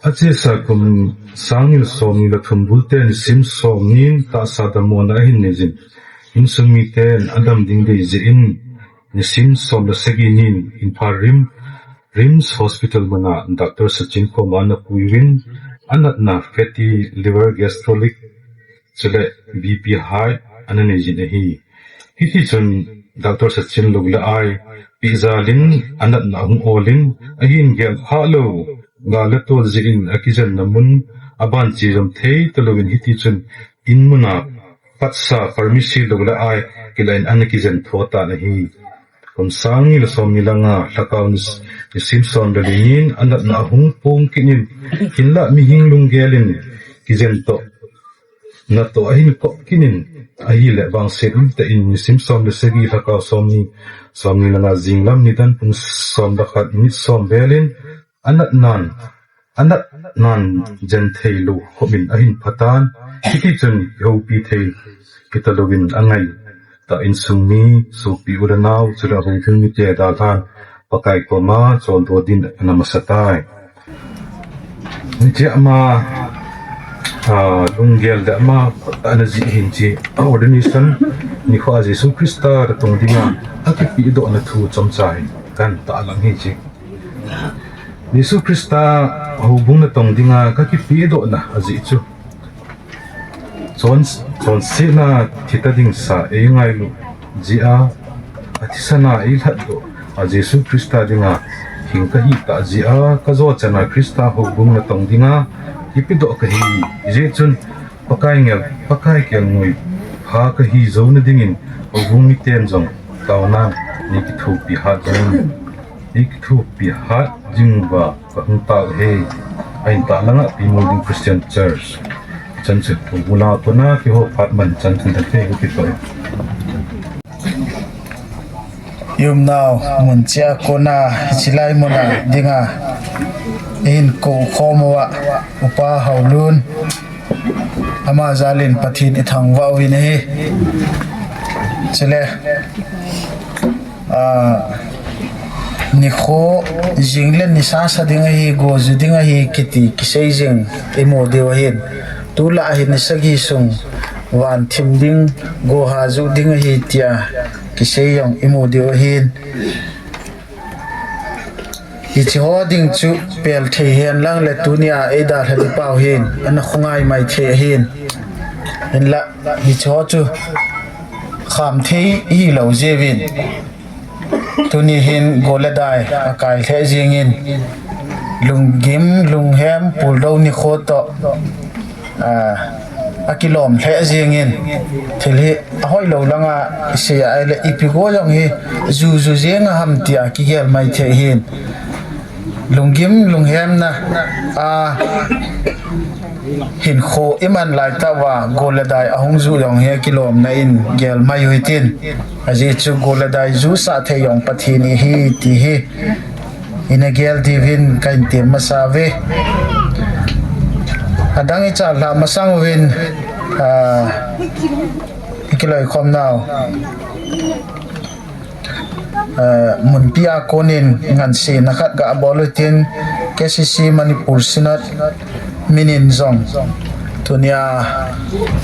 Achesa kum sang ni le som ni le thum bulte nisim somnin tahsa damona ahin neijin, insung miten adam ding dei jeh in, nisim som le sagi nin Imphal RIM, RIMS Hospital muna Doctor Sachin koma ana puiyin, anatna fatty liver gastric chule B P high ana neijin ahi. Hitichun Doctor Sachin lou le ai peh jalin anatna ahung olin, ahin gel phalou, gal le tol jeh in akijenna mun aban che jom thei talouvin hitichun in muna patsa pharmacy lou le ai kilah in ana kijen tho tan ahi. Kum sang ni le som ni le nga, lhakao ni, nisim som le li nin anatna ahung pung kit in, hinlah mihem lunggel in kijen toh, natoh ahin kop kit in, ahile vangset umtah in nisim som le sagi lhakao som ni, som ni le nga jinglam nidan pung som le khat minute som vel in, anatnan, anatnan jen thei lou khop in ahin phatan, hitichun ihoupi thei kitalouvin angai tah insung mi, sopi u le nao, chule houbung mite dalhan Pakai koma chondoh din ana masa tai. Hiche ama, ah, lunggel le ama, ana jih hin hiche, ordination nikho a Jesu Christa natong dinga akipehdohna thu chomcha hi kahin tahlang hiche. Jesu Christa houbung natong dinga kakipehdohna ajeh chu, chon, chonsetna thita ding sa eingailu jeh a, athisan a eilhatdoh a Jesu Christa dinga hing kahi tah jeh a, kajo chan a Christa houbung natong dinga kipehdoh kahi jeh chun, Pakai ngel, Pakai kelngoi pha kahi jouna dingin, houbung miten jong taona nei kithopi hat jing, nei kithopi hat jing uva kahung tao e. Ahin tahlang a Pi Mulding Christian Church chan chu houbung langa kona kihou phat man chan chun thei kitoi. I umnau mun cheh a kona hiche lai muna dinga eihin kou khom uva Upa Haolun, ama jalin Pathen ithangvah uvin ahi. Chule, ah, nikho jing le nisa sa ding ahi, go ju ding ahi kiti kisei jing imu diu ahin. Tulai hi ni sagi sung van thim ding, go ha ju ding ahi tia kisei jong imu diu ahin. Hiche ho ding chu pel thei hen lang le tunia eidalha ding pau hin, ana khongai mai thei ahin. Hinlah, hiche ho chu kham thei hilou jeh uvin. Tuni hin go le dai akai lheh jingin, lunggim, lunghem, puldou nikho toh, ah, akilom lheh jingin, thil hi ahoilou langa isei a ahile ipi go jong hi juju jeng a ham tia kigel mai thei hin. Lunggim, lunghemna, ah, hinkho iman lai tah uva, go le dai ahung ju jong hi akilomna in gel mai u hitin. Ajeh chu go le dai jusah thei jong Pathen ihi ti hi ina gel diuvin kahin tem masa uve. Adang ichan lha masang uvin, ah, ikiloikhom nau. Eh, munpi a konin ngansena khat gabol u hitin, K C C Manipur Synod minin jong tunia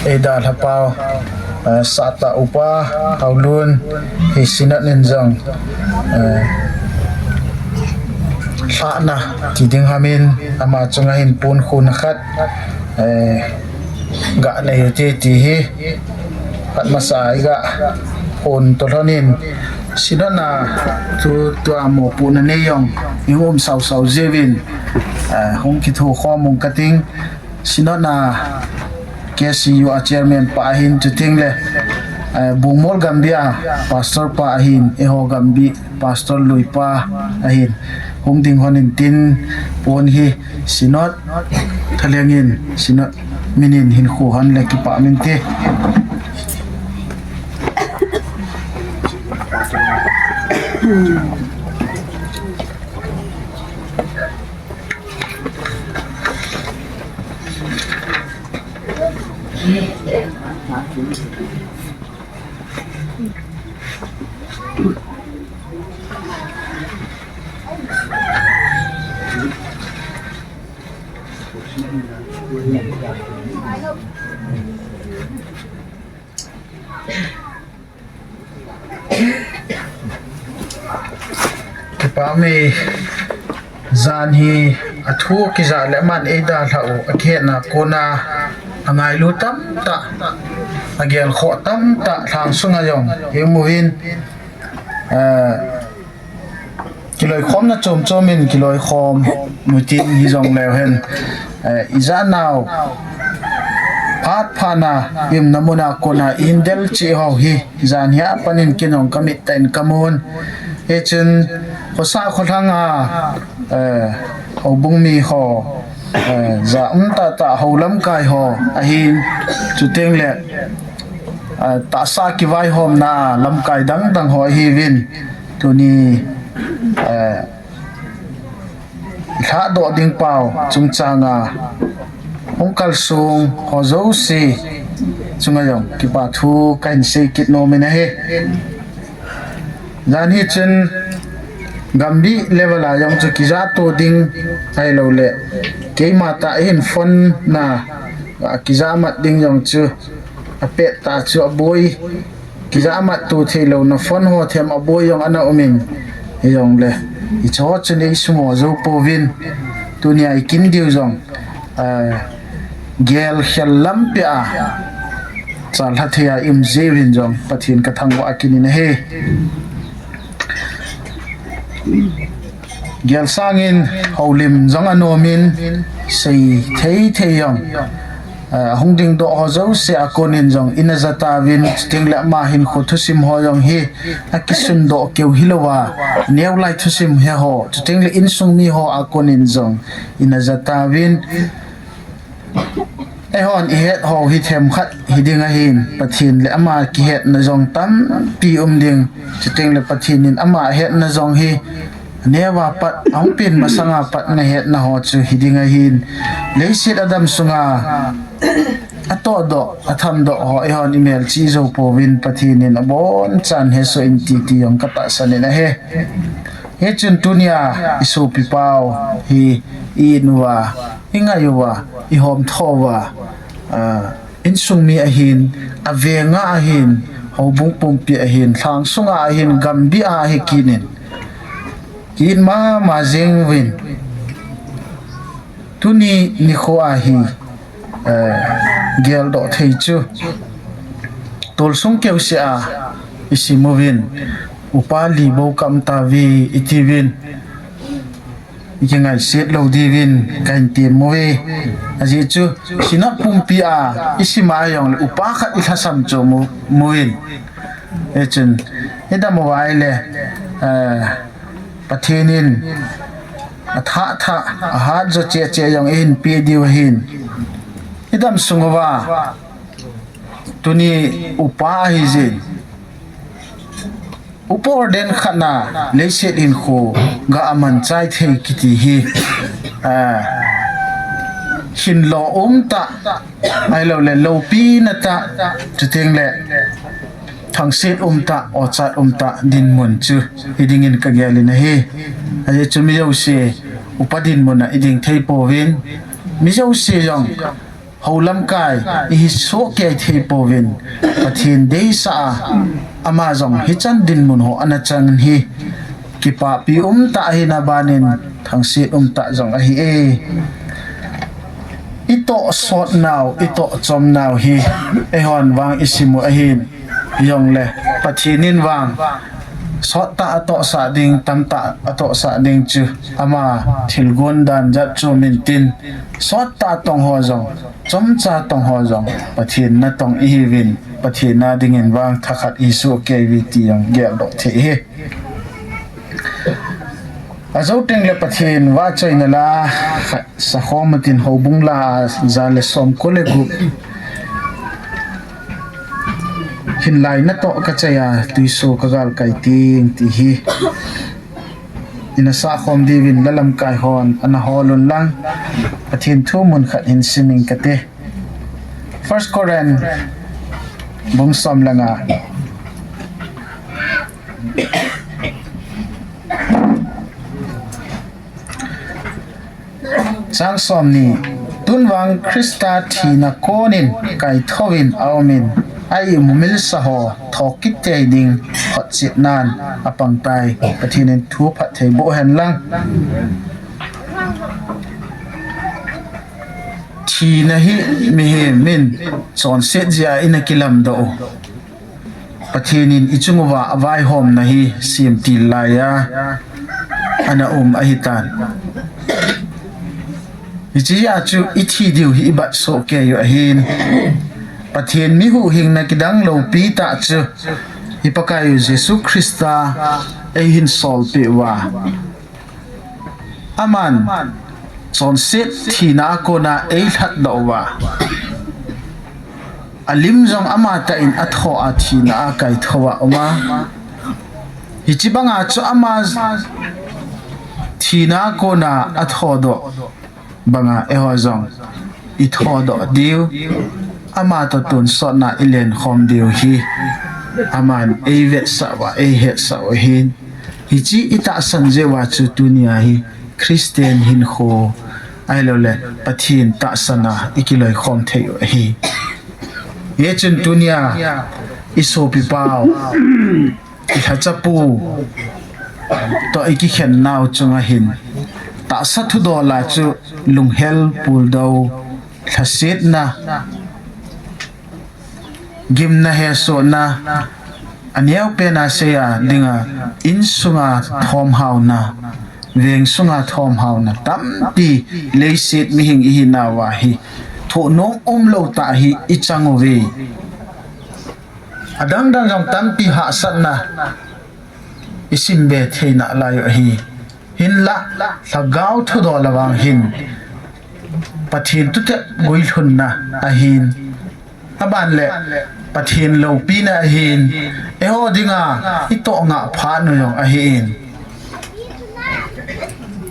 eidalha pau, eh, sahtah Upa Haolun hi Synod in jong, eh, Lhahna ti ding hamin ama chunga hin ponkhuna khat, eh, ga nei u ti, ti hi. Khat masa i ga pon to lhonin, Synod a tu, tua mopohna nei jong i um sausau jiuvin, eh, hung kithokhom ung kating. Synod a K C U a chairman pa ahin, chuteng le, eh, Bungmol Gambih a pastor pa ahin, eiho Gambih pastor lui pa ahin, hung ding hon in tin, pon hi Synod thalheng in, Synod min in hin khu hon le kipah min ti. Kipah me, jan hi athu kijah le aman eidalhah u akihetna kona angailu tamtah, agelkhoh tamtah lhang sunga jong i um uvin, eh, kiloikhomna chom chom in kiloikhom u tin, hijongleu hen, eh, ijat nau phat phat na i umna muna kona i indel cheh ho hi jan hi apan in kin jong kamit tah in kamun. Hichun khosah kholhang a, eh, houbung mi ho, eh, ja um tahtah ho lamkai ho ahin, chuteng le, eh, tahsa kivaihomna lamkai dang dang ho ahiuvin, tuni, eh, lhahdoh ding pau chungchang a hung kalsong ho jouse chunga jong kipa thu kahin sei kit nom in ahi. Jan hi chun Gambih level a jong chu kijahto ding ahilou le, keima tah in phone na, ah, kijahmat ding jong chu apet tah chu aboi. Kijahmat to theilouna phone ho them aboi jong ana um in, hijongle hiche ho chun eisumo jou pouvin, tunia i kin diu jong, ah, gel khel lampi a chalha thei a i um jiuvin jong Pathen kathangvah kit in ahi. Gel sangin houlim jong anom in, sei thei thei jong, ah, hung dingdoh ho jouse a konin jong ina ja tauvin, chuteng le ama hinkho thusim ho jong hi akisundoh keu hilouva, neolai thusim he ho, chuteng le insung mi ho a konin jong ina ja tauvin, eihon ihet ho hi themkhat hiding ahin, Pathen le ama kihetna jong tampi um ding, chuteng le Pathen in ama ahetna jong hi neova pat, ahung pen masanga pat nahetna ho chu hiding ahin, leiset adam sunga atohdoh, athamdoh ho eihon imelchih jou pouvin, Pathen in abonchan hesoh in titi jong katahsan in ahi. Hichun tunia isopi pau hi i-it uva, ingai uva, ihomtho uva, ah, insung mi ahin, avenga ahin, houbung pumpi ahin, lhang sunga ahin, Gambih a ahi kit in, ki-it mama jeng uvin, tuni nikho a hi, eh, geldoh thei chu tolsung keuseh a isim uvin, upa li bou kaum tauve itiuvin, ikingaiset lou diuvin kahin tem uve. Ajeh chu Synod pumpi a isim a jongle upa khat ilhasam chom uvin. Hichun idam uva ahile, eh, Pathen in athah thah, ahat jo cheh cheh jong eihin peh diu ahin, idam sung uva tuni upa ahijin, upa ordain khat na leiset hinkho ga amanchai thei kiti hi, ah, hinlo umtah, ahiloule loupina tah, chuteng le thangset umtah, ochat umtah dinmun chu hiding in kagel in ahi. Ajeh chu mi jouse upa dinmun a iding thei pouvin, mi jouse jong hou lamkai ihi sohkei thei pouvin, Pathen deisah a ama jong hichan dinmun ho ana chang hi kipahpi umtah ahin, abanin thangsit umtah jong ahi e. Itoh sotnau, itoh chomnau hi eihon vang isimu ahin, jongle Pathen in vang sottah atohsah ding, tamtah atohsah ding chu ama thilgon dan jat chu mintin, sottah tongho jong, chomcha tongho jong Pathen natong ihiuvin, Pathen a dingin vang thakhat isoh keiuve ti jong geldoh thei hi. Ajou tengle Pathen vahchoina la khat sakhom utin, Houbung la a ja le somko le gup. Hinlai natoh kachai a, tuiso kagalkai ting ti hi. Ina sahkhom diuvin la lamkai hon ana hol unlang, Pathen thu mun khat hin sim ing kate. First Corinth bung som le nga, chang somni, tun vang Christa thina konin kaithouvin aumin, a imumilsa ho thokit tei ding photchetnan apangtai. Pathen in thu phatthei boh hen lang. Thina hi mihem in chonset jeh a ina kilamdoh u. Pathen in ichung uva avaihomna hi semtil laiya ana um ahitan. Hiche jeh a chu ithi diu hi ibatsoh keiu ahin. Pathen mi huhhingna kidang loupi tah chu i Pakaiu Jesu Christa eihin solpeh uva, aman chonset thina a kona eilhatdoh uva, alim jong amatah in athoh a thina a kaithou a uma. Hiche banga chu ama thina a kona athodoh banga eiho jong ithodoh diu, amatoh tonsotna ilenkhom diu hi aman eivetsah uva, eihetsah u ahin. Hiche itahsan jeh uva chu tunia hi Christian hinkho ahiloule Pathen tahsan a ikiloikhom thei u ahi. Hichun tunia isopipau, ilhachapu toh ikikhennau chunga hin tahsa thudol a chu lunghel, puldou, lhasetna, gimna, hesohna, aneopen a seiya dinga, insunga thomhaona, veng sunga thomhaona tampi, leiset mihing ihinauva hi thohnom umlou tah hi ichang uve. Adangdang jong tampi hahsatna isimbe thei nalai u ahi. Hinla lhagao thudol a vang hin Pathen thutep guilhunna ahin, aban le Pathen loupina ahin, eiho dinga itoh ngah phat u jong ahin.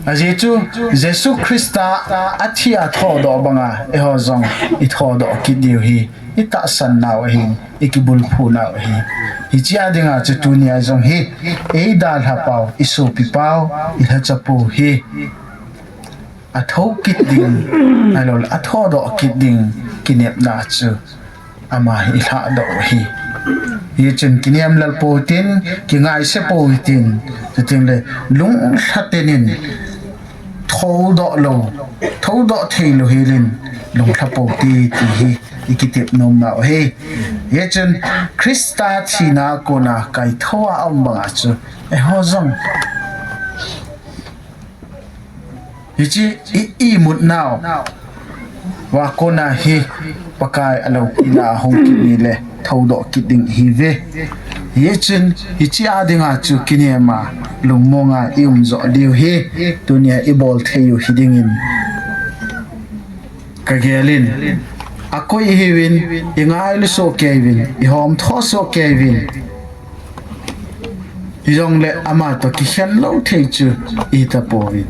Ajeh chu Jesu Christa athi a thodoh banga eiho jong ithodoh kit diu hi itahsan nau ahin, ikibulphu nau ahi. Hichea dinga chu tunia jong hi eidalhapau, isopipau, ilhachapu hi athoukit ding, ahiloule athodoh kit ding kinepna chu ama hi ilhahdoh u ahi. Hichun kinepna pou hitin, kingaise pou hitin, chutengle lunglhaten in thoudoh lou, thoudoh theilou helin lunglha pou hite ti hi ikitep nomnau ahi. Hichun Christa thina a kona kaithou a aum banga chu eiho jong hiche i, imutnau va kona hi Pakai aloupina a hung kit nile thoudoh kit ding ihiuve. Hichun hichea dinga chu kinema lungmonga ium joh diu hi tunia ibol theiu hidingin kagelin. Akoi ihiuvin, ingailu soh keiuvin, ihomtho soh keiuvin, hijongle amatoh kikhen lou thei chu ihitapouvin.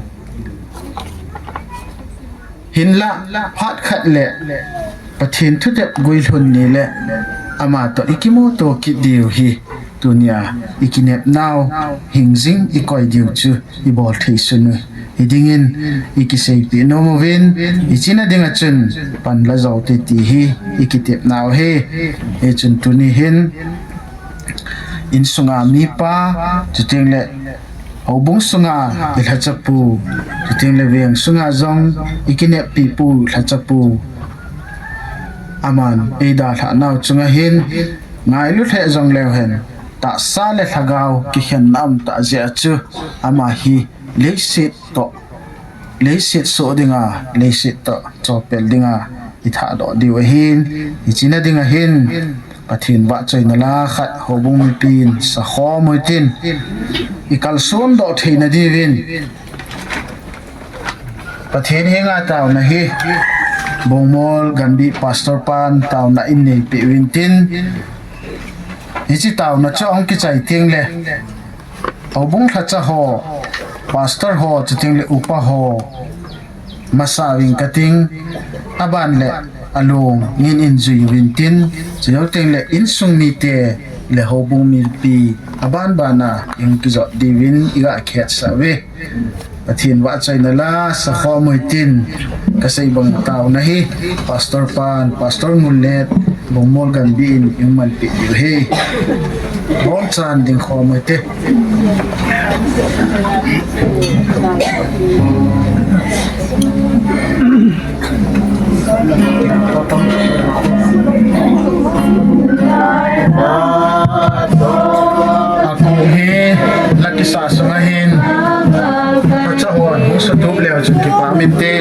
Hinla phat khat le Pathen thutep guilhun nile amatoh ikimuto kit diu hi tunia ikinepnau hingjing ikoi diu chu ibol thei sun u hidingin ikiseipeh nom uvin, hichena dinga chun panla joute ti hi ikitepnau ahi. Hichun tuni hin insunga mipa, chutengle Houbung sunga ilhachapu, chuteng le veng sunga jong ikineppipu lhachapu, aman eidalhah nau chunga hin ngailu lheh jong leu hen, tahsa le lhagao kikhenna um tah jeh a chu, ama hi leiset toh, leiset soh dinga, leiset toh chopel dinga ithahdoh diu ahin, hichena dinga hin Pathen vahchoina la khat houbung mipin sakhom uhitin, ikalsondoh theina diuvin Pathen henga taona hi Bongmol Gambi Pastor pan taona in neipeh uvintin, hiche taona chu ahung kichai tengle houbung lhacha ho, pastor ho, chuteng le upa ho masa uving kating, aban le along in in jui uvintin, chujou teng le insung mite le houbung mipi aban bana ihung kijot diuvin iga khetsah uve. Pathen vahchoina la sakhom uhitin, kasei bang taona hi Pastor pan, Pastor Ngullet, Bongmol Gambi in ihung manpeh diu ahi. Bonchan ding khom uhite. Akou hi lakisa sunga hin lhacha hon hung sutup leu chun kipah inte.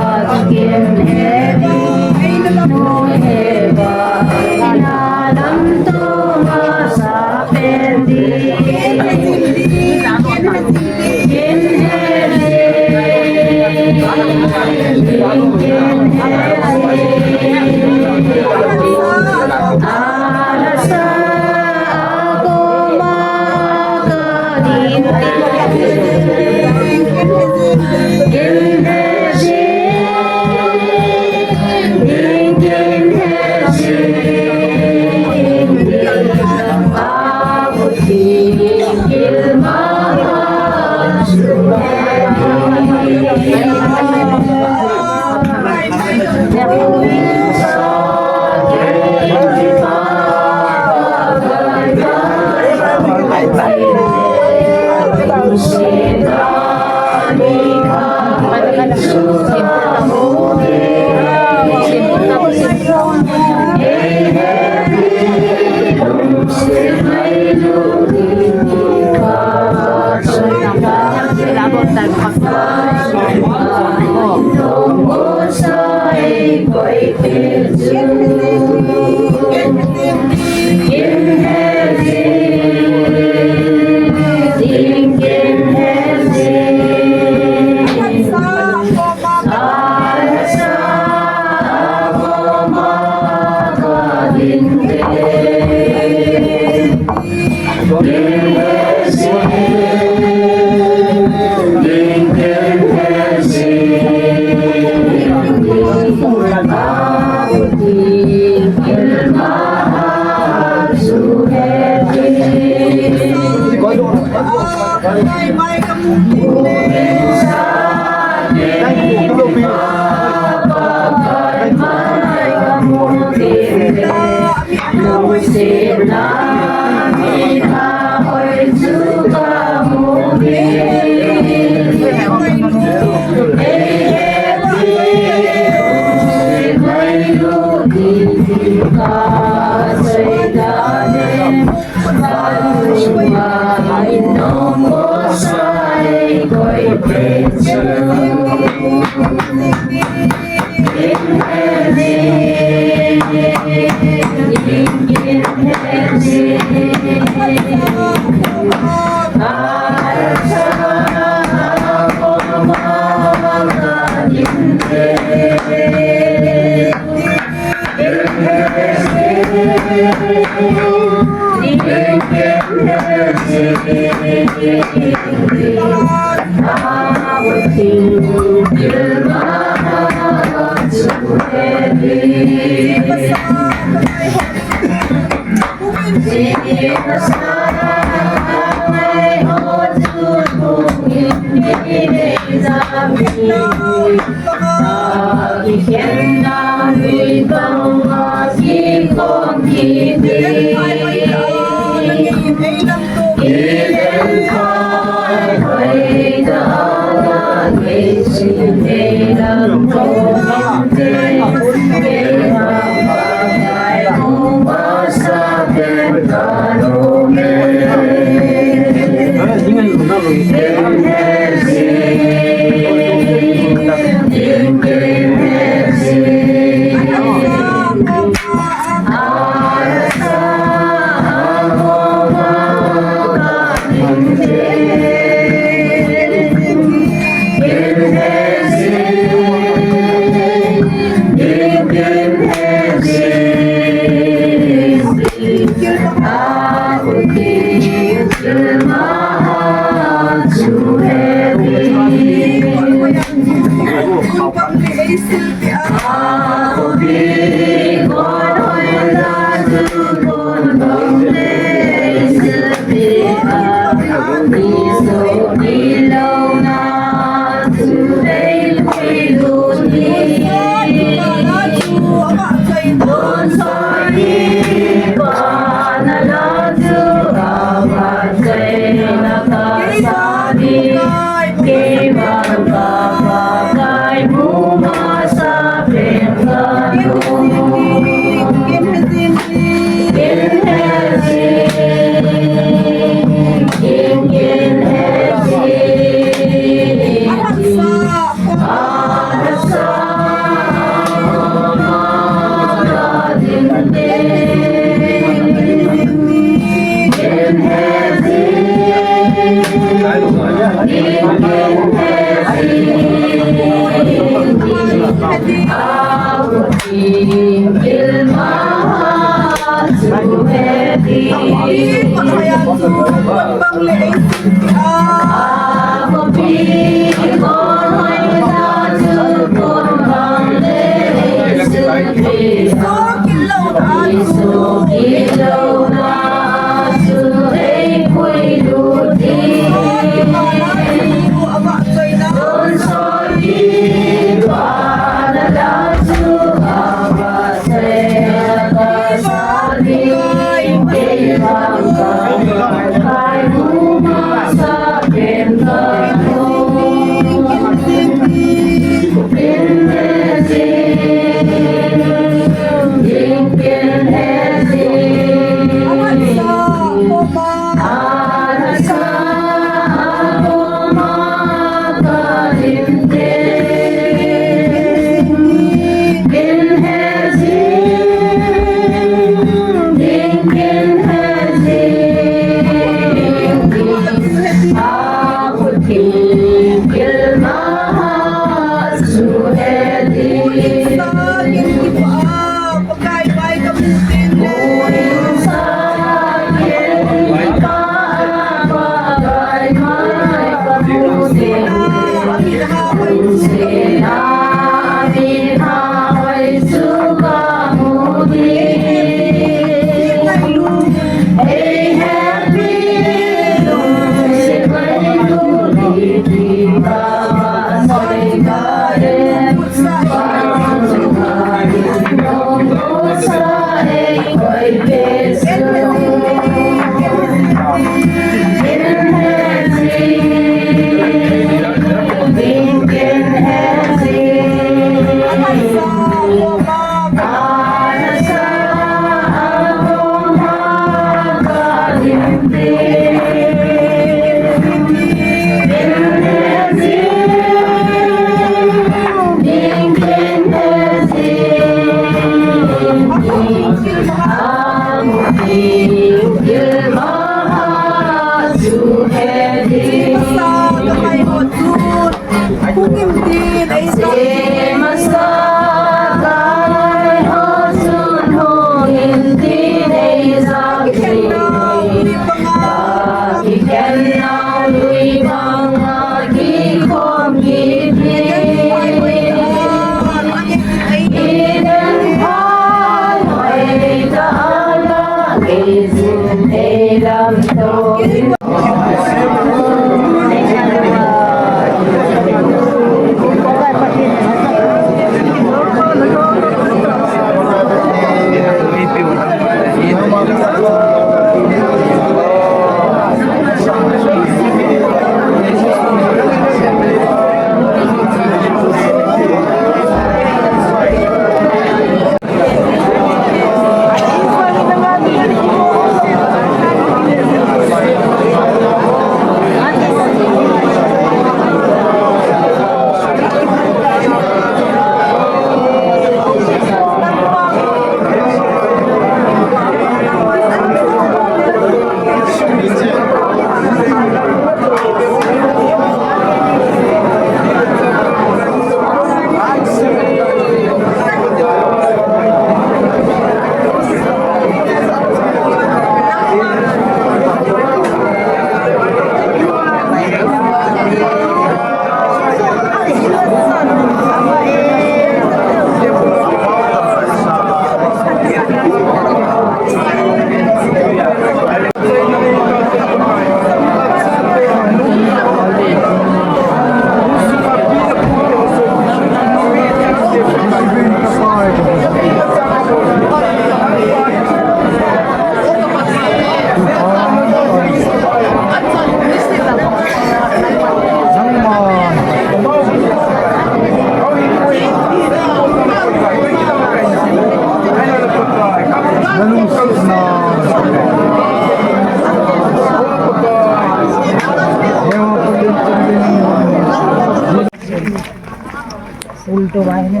Pul to bai ne.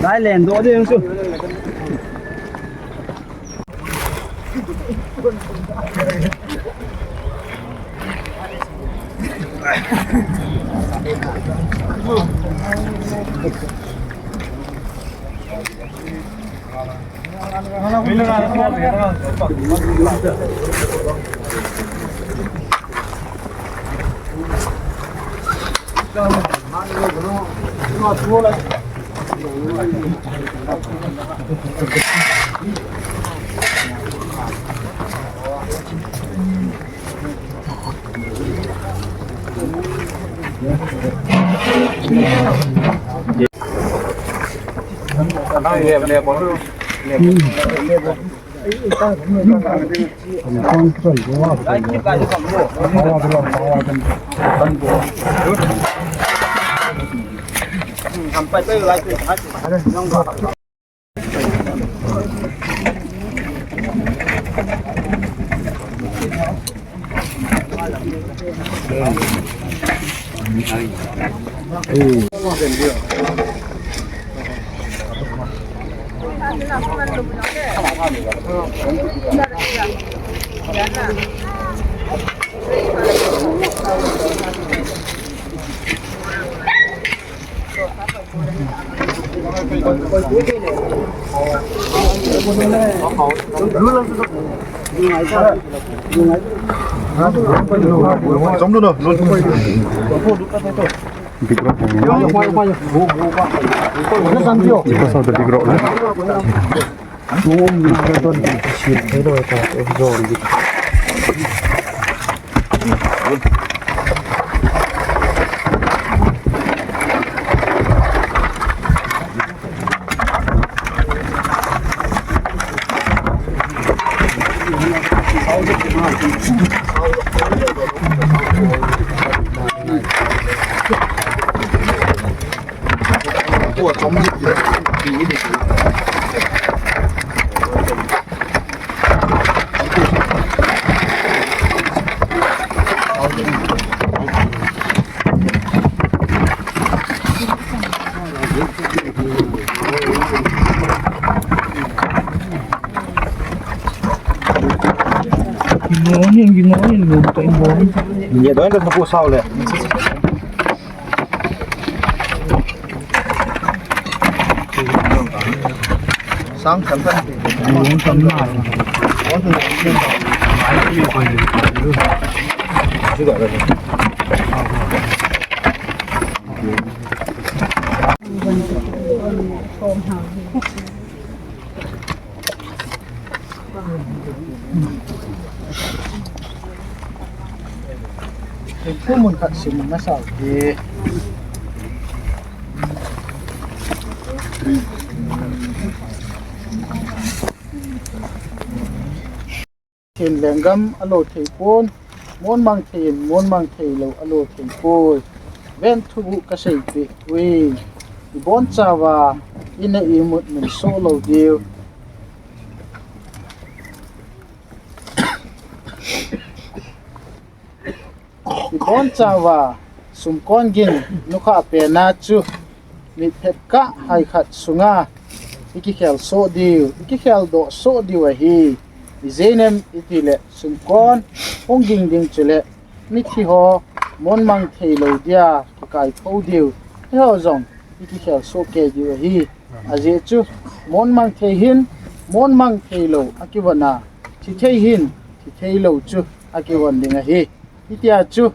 Lai len do ding chu. Ginonin, ginonin, lupa in bon. Ye doin ta pu sao le. Sang kan kan. Sang kan na. Thu mun khat sim masa u hite. Hin lenggam alo thei pon, mon mang thei in, mon mang thei lou alo thei poi. Ven thuguh kasei peh uve. Ibon chauva ina imut min soh lou diu. Ibon chauva sumkon gin nukhah pena chu mitphet kah hai khat sunga ikikhel soh diu, ikikhel doh soh diu ahi. Ijeh inem itile sumkon hung ging ding chule mithi ho mon mang thei lou dia kikaithou diu, eiho jong ikikhel soh kei diu ahi. Ajeh chu mon mang thei hin mon mang thei lou akivon a, thi thei hin thi thei lou chu akivon ding ahi. Hitia chu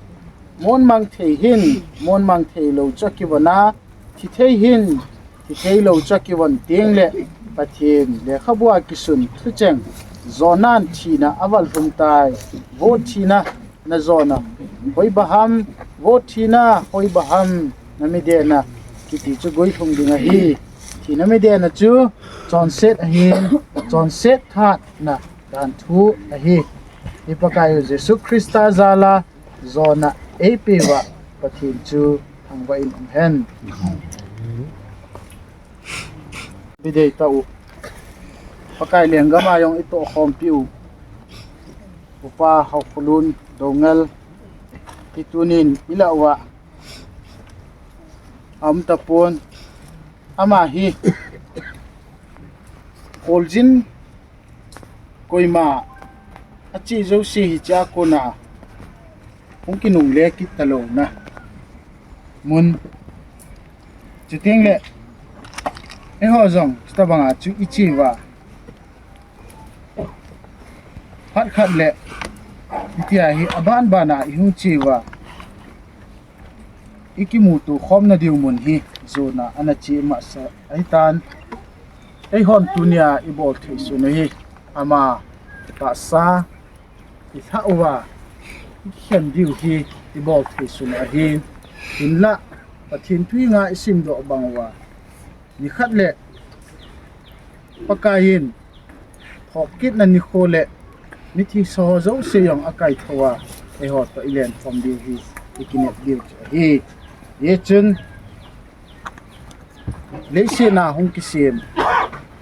mon mang thei hin mon mang thei lou chu akivon a, thi thei hin thi thei lou chu akivon teng le Pathen lekhabua kisun thucheng, Jonah in thina aval lhum tai, vo thina na Jonah hoiba ham, vo thina hoiba ham, na midena kiti chu guilhung ding ahi. Thina midena chu chonset ahin, chonset thatna dan thu ahi. I Pakaiyu Jesu Christa jala Jonah eipeuva Pathen chu thangvah in umhen. Bidei tau. Pakai lenggam a jong itohkhompiu Upa Haokholun Doungel hi tunin ilah uva aum tapon, ama hi kholjin koima ache jouse hichea kona hung kinungle kit talouna mun. Chuteng le eiho jong chutabanga chu icheuva, phat khat le hitia hi abanbana ihung cheuva ikimuto khomna diu mun hi Jonah ana che masa ahitan. Eihon tunia ibol thei sun u hi ama tahsa ilhah uva ikhen diu hi ibol thei sun u ahin, hinlah Pathen thu inga isimdoh bang uva nikhat le Pakaiyin thokkitna nikho le mithi soho jouse jong akaithouva, eiho toh ilenkhom diu hi ikinep diu chu ahi. Hichun leiset a hung kisem,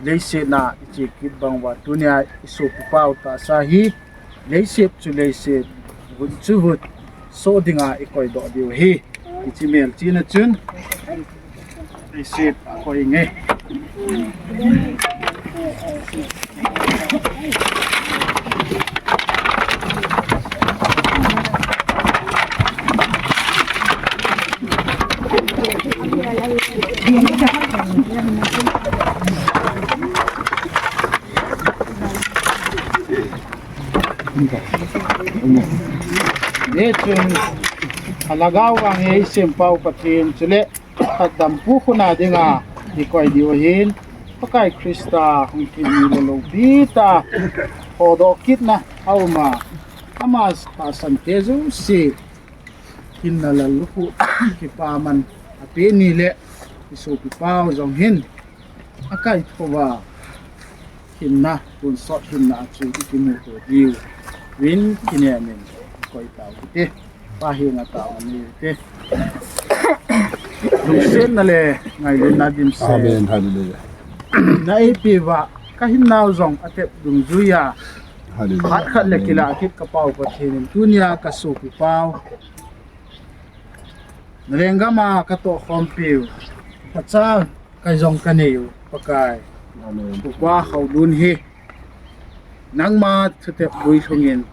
leiset a iche kit bang uva tunia isopipau tahsa hi leiset chu leiset, vut chu vut, soh dinga ikoidoh diu ahi. Hiche melchihna chun leiset akoi inge. Hichun alhagao vang hi eisempau Pathen chule khatdampu khutna dinga ikoi diu ahin, Pakai Christa hung thim nile loupitah a hodoh kitna auma, ama tahsante jouse hinna lallukhuh kipaman apeh nile isopipau jong hin akaithouva hinna, tonsot hinna chu ikimuto diuvin kinemin koi tau hite. Pa henga taona nei ute. Lungsetna le ngailutna dimset. Amen. Hallelujah. Na eipeuva kahinnau jong atep dungjuiya, Hallelujah, phat khat le, Amen, kilah kit kapau Pathen in tunia kasopipau, nalenggam a katohkhompiu, phacha kei jong kaneiu Pakai, Amen, Upa Haokholun hi nangma thutep guilhungin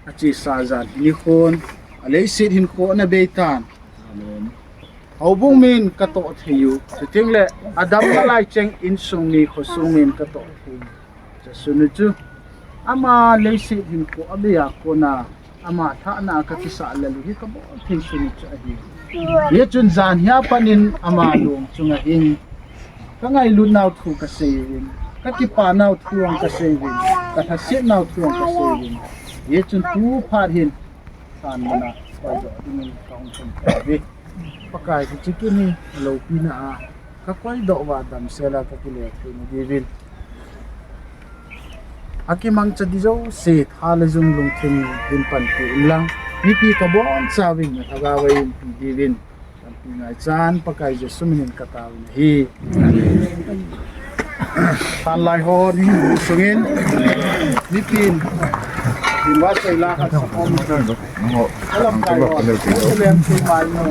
achesa jan hi nikhon aleiset hinkho ana beitan. Amen. Houbung min katoh theiu, chuteng le adam nalai cheng insung mi khosung min katoh theiu, chasunu chu ama leiset hinkho abeiya kona ama lhahna a kakisah lel u hi kabol thei sunu chu ahi. Hichun jan hia panin ama long chunga hin kangailutnau thu kaseiyuvin, kakipanau thu jong kaseiyuvin, kalhasetnau thu jong kaseiyuvin. Hichun tu phat hin lhan muna koidoh dingin kahung thum tauve. Pakai, hiche kin hi loupina a kakoidoh uva damsel a kakile theina diuvin, akimangcha ding jouse tha le jung lungthim in panpi inlang, mipi kabonchauvin nalhagao vei umpi diuvin panpi ngaichan Pakai Jesu minin kataovin ahi. Thanlai ho ni sungin mipin hinva seila khat sakhom kalamkai ho, Jerusalem thei mai no.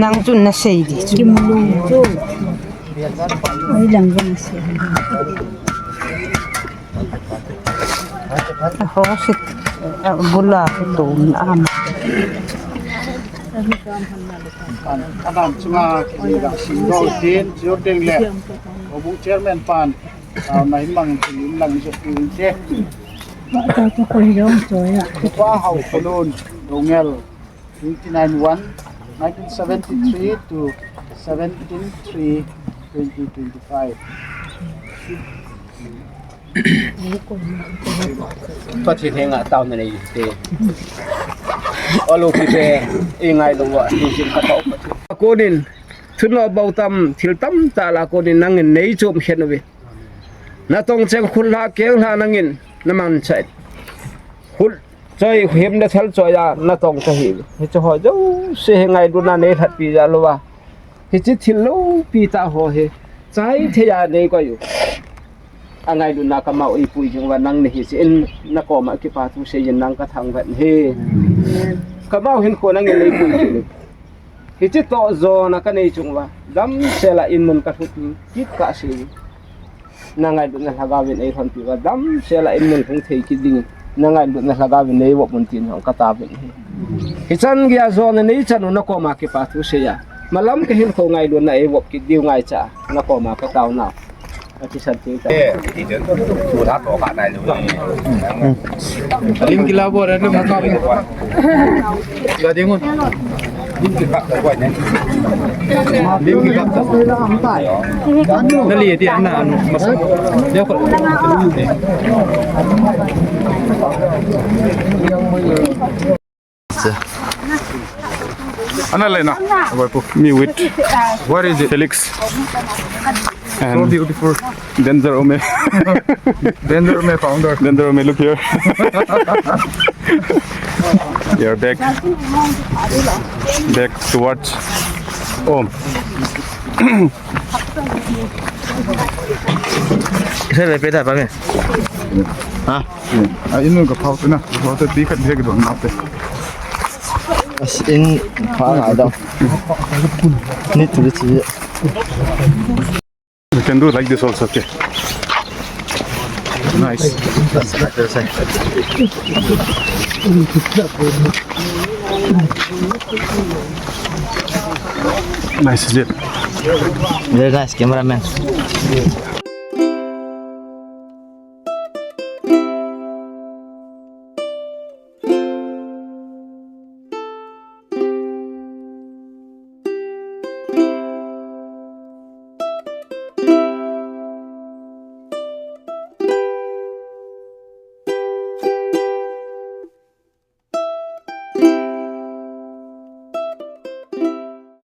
Nang chun na sei di chu. Kimlung chu. Oi lang na sei. Aho sit, bula tu am. Adam chunga kini ga sing do tin, chiu teng le. Obu chairman pan, ah, nai mang tin lang jo tin te. Ba ta ko ko jong choi a. Pa hau kolon, dongel. Twenty-nine one, nineteen seventy-three to seventeen three, twenty twenty-five. Pathen henga taona nei te. Alo kite, i ngai lou va, ni sin ka tao. Konin, thunlo bau tam, thil tamtah la konin nangin nei chom khen uve. Natong cheng khut lha keng lha nangin, naman chai. Khut Choi him na thal choi a natong kahi. Hiche ho jouse hi ngailutna nei lhatpi jal louva. Hiche thil loupi tah ho hi. Chai thei a nei koi u. Angailutna kamau eipui jing uva nang nahi cheh in nakoma kipa thu seiyin nang kathangvah e. Kamau hinkho nangin neipui jing e. Hiche toh jona kanei chung uva. Damsel a in mun kalhut kit kasei. Na ngailutna lhagao in eilhonpi uva damsel a in mun hung thei kit dingin, na ngailutna lhagao in neivop un tin hong kataovin ahi. Hichan geiya jona neichan u nakoma kipa thu seiya, malam kahinkho ngailutna eivop kit diu ngaicha a nakoma kataonau. Achisan thei ta. Lim kila bo ra, lim kap. Ga ding un. Lim kikap ta. Nali ti ana anu. Mas. Dia ko. Ana le na. Me with, what is it? Felix. So beautiful. Danger Ome. Danger Ome founder. Danger Ome, look here. We are back. Back towards home. Sir, le pe ta pa me. Ha? Ah, inu ka phau tu na. Phau tu ti khat dia ka don na pe. As in, pa nga daw. Need to be. We can do like this also, okay? Nice. Nice, is it? Very nice, cameraman.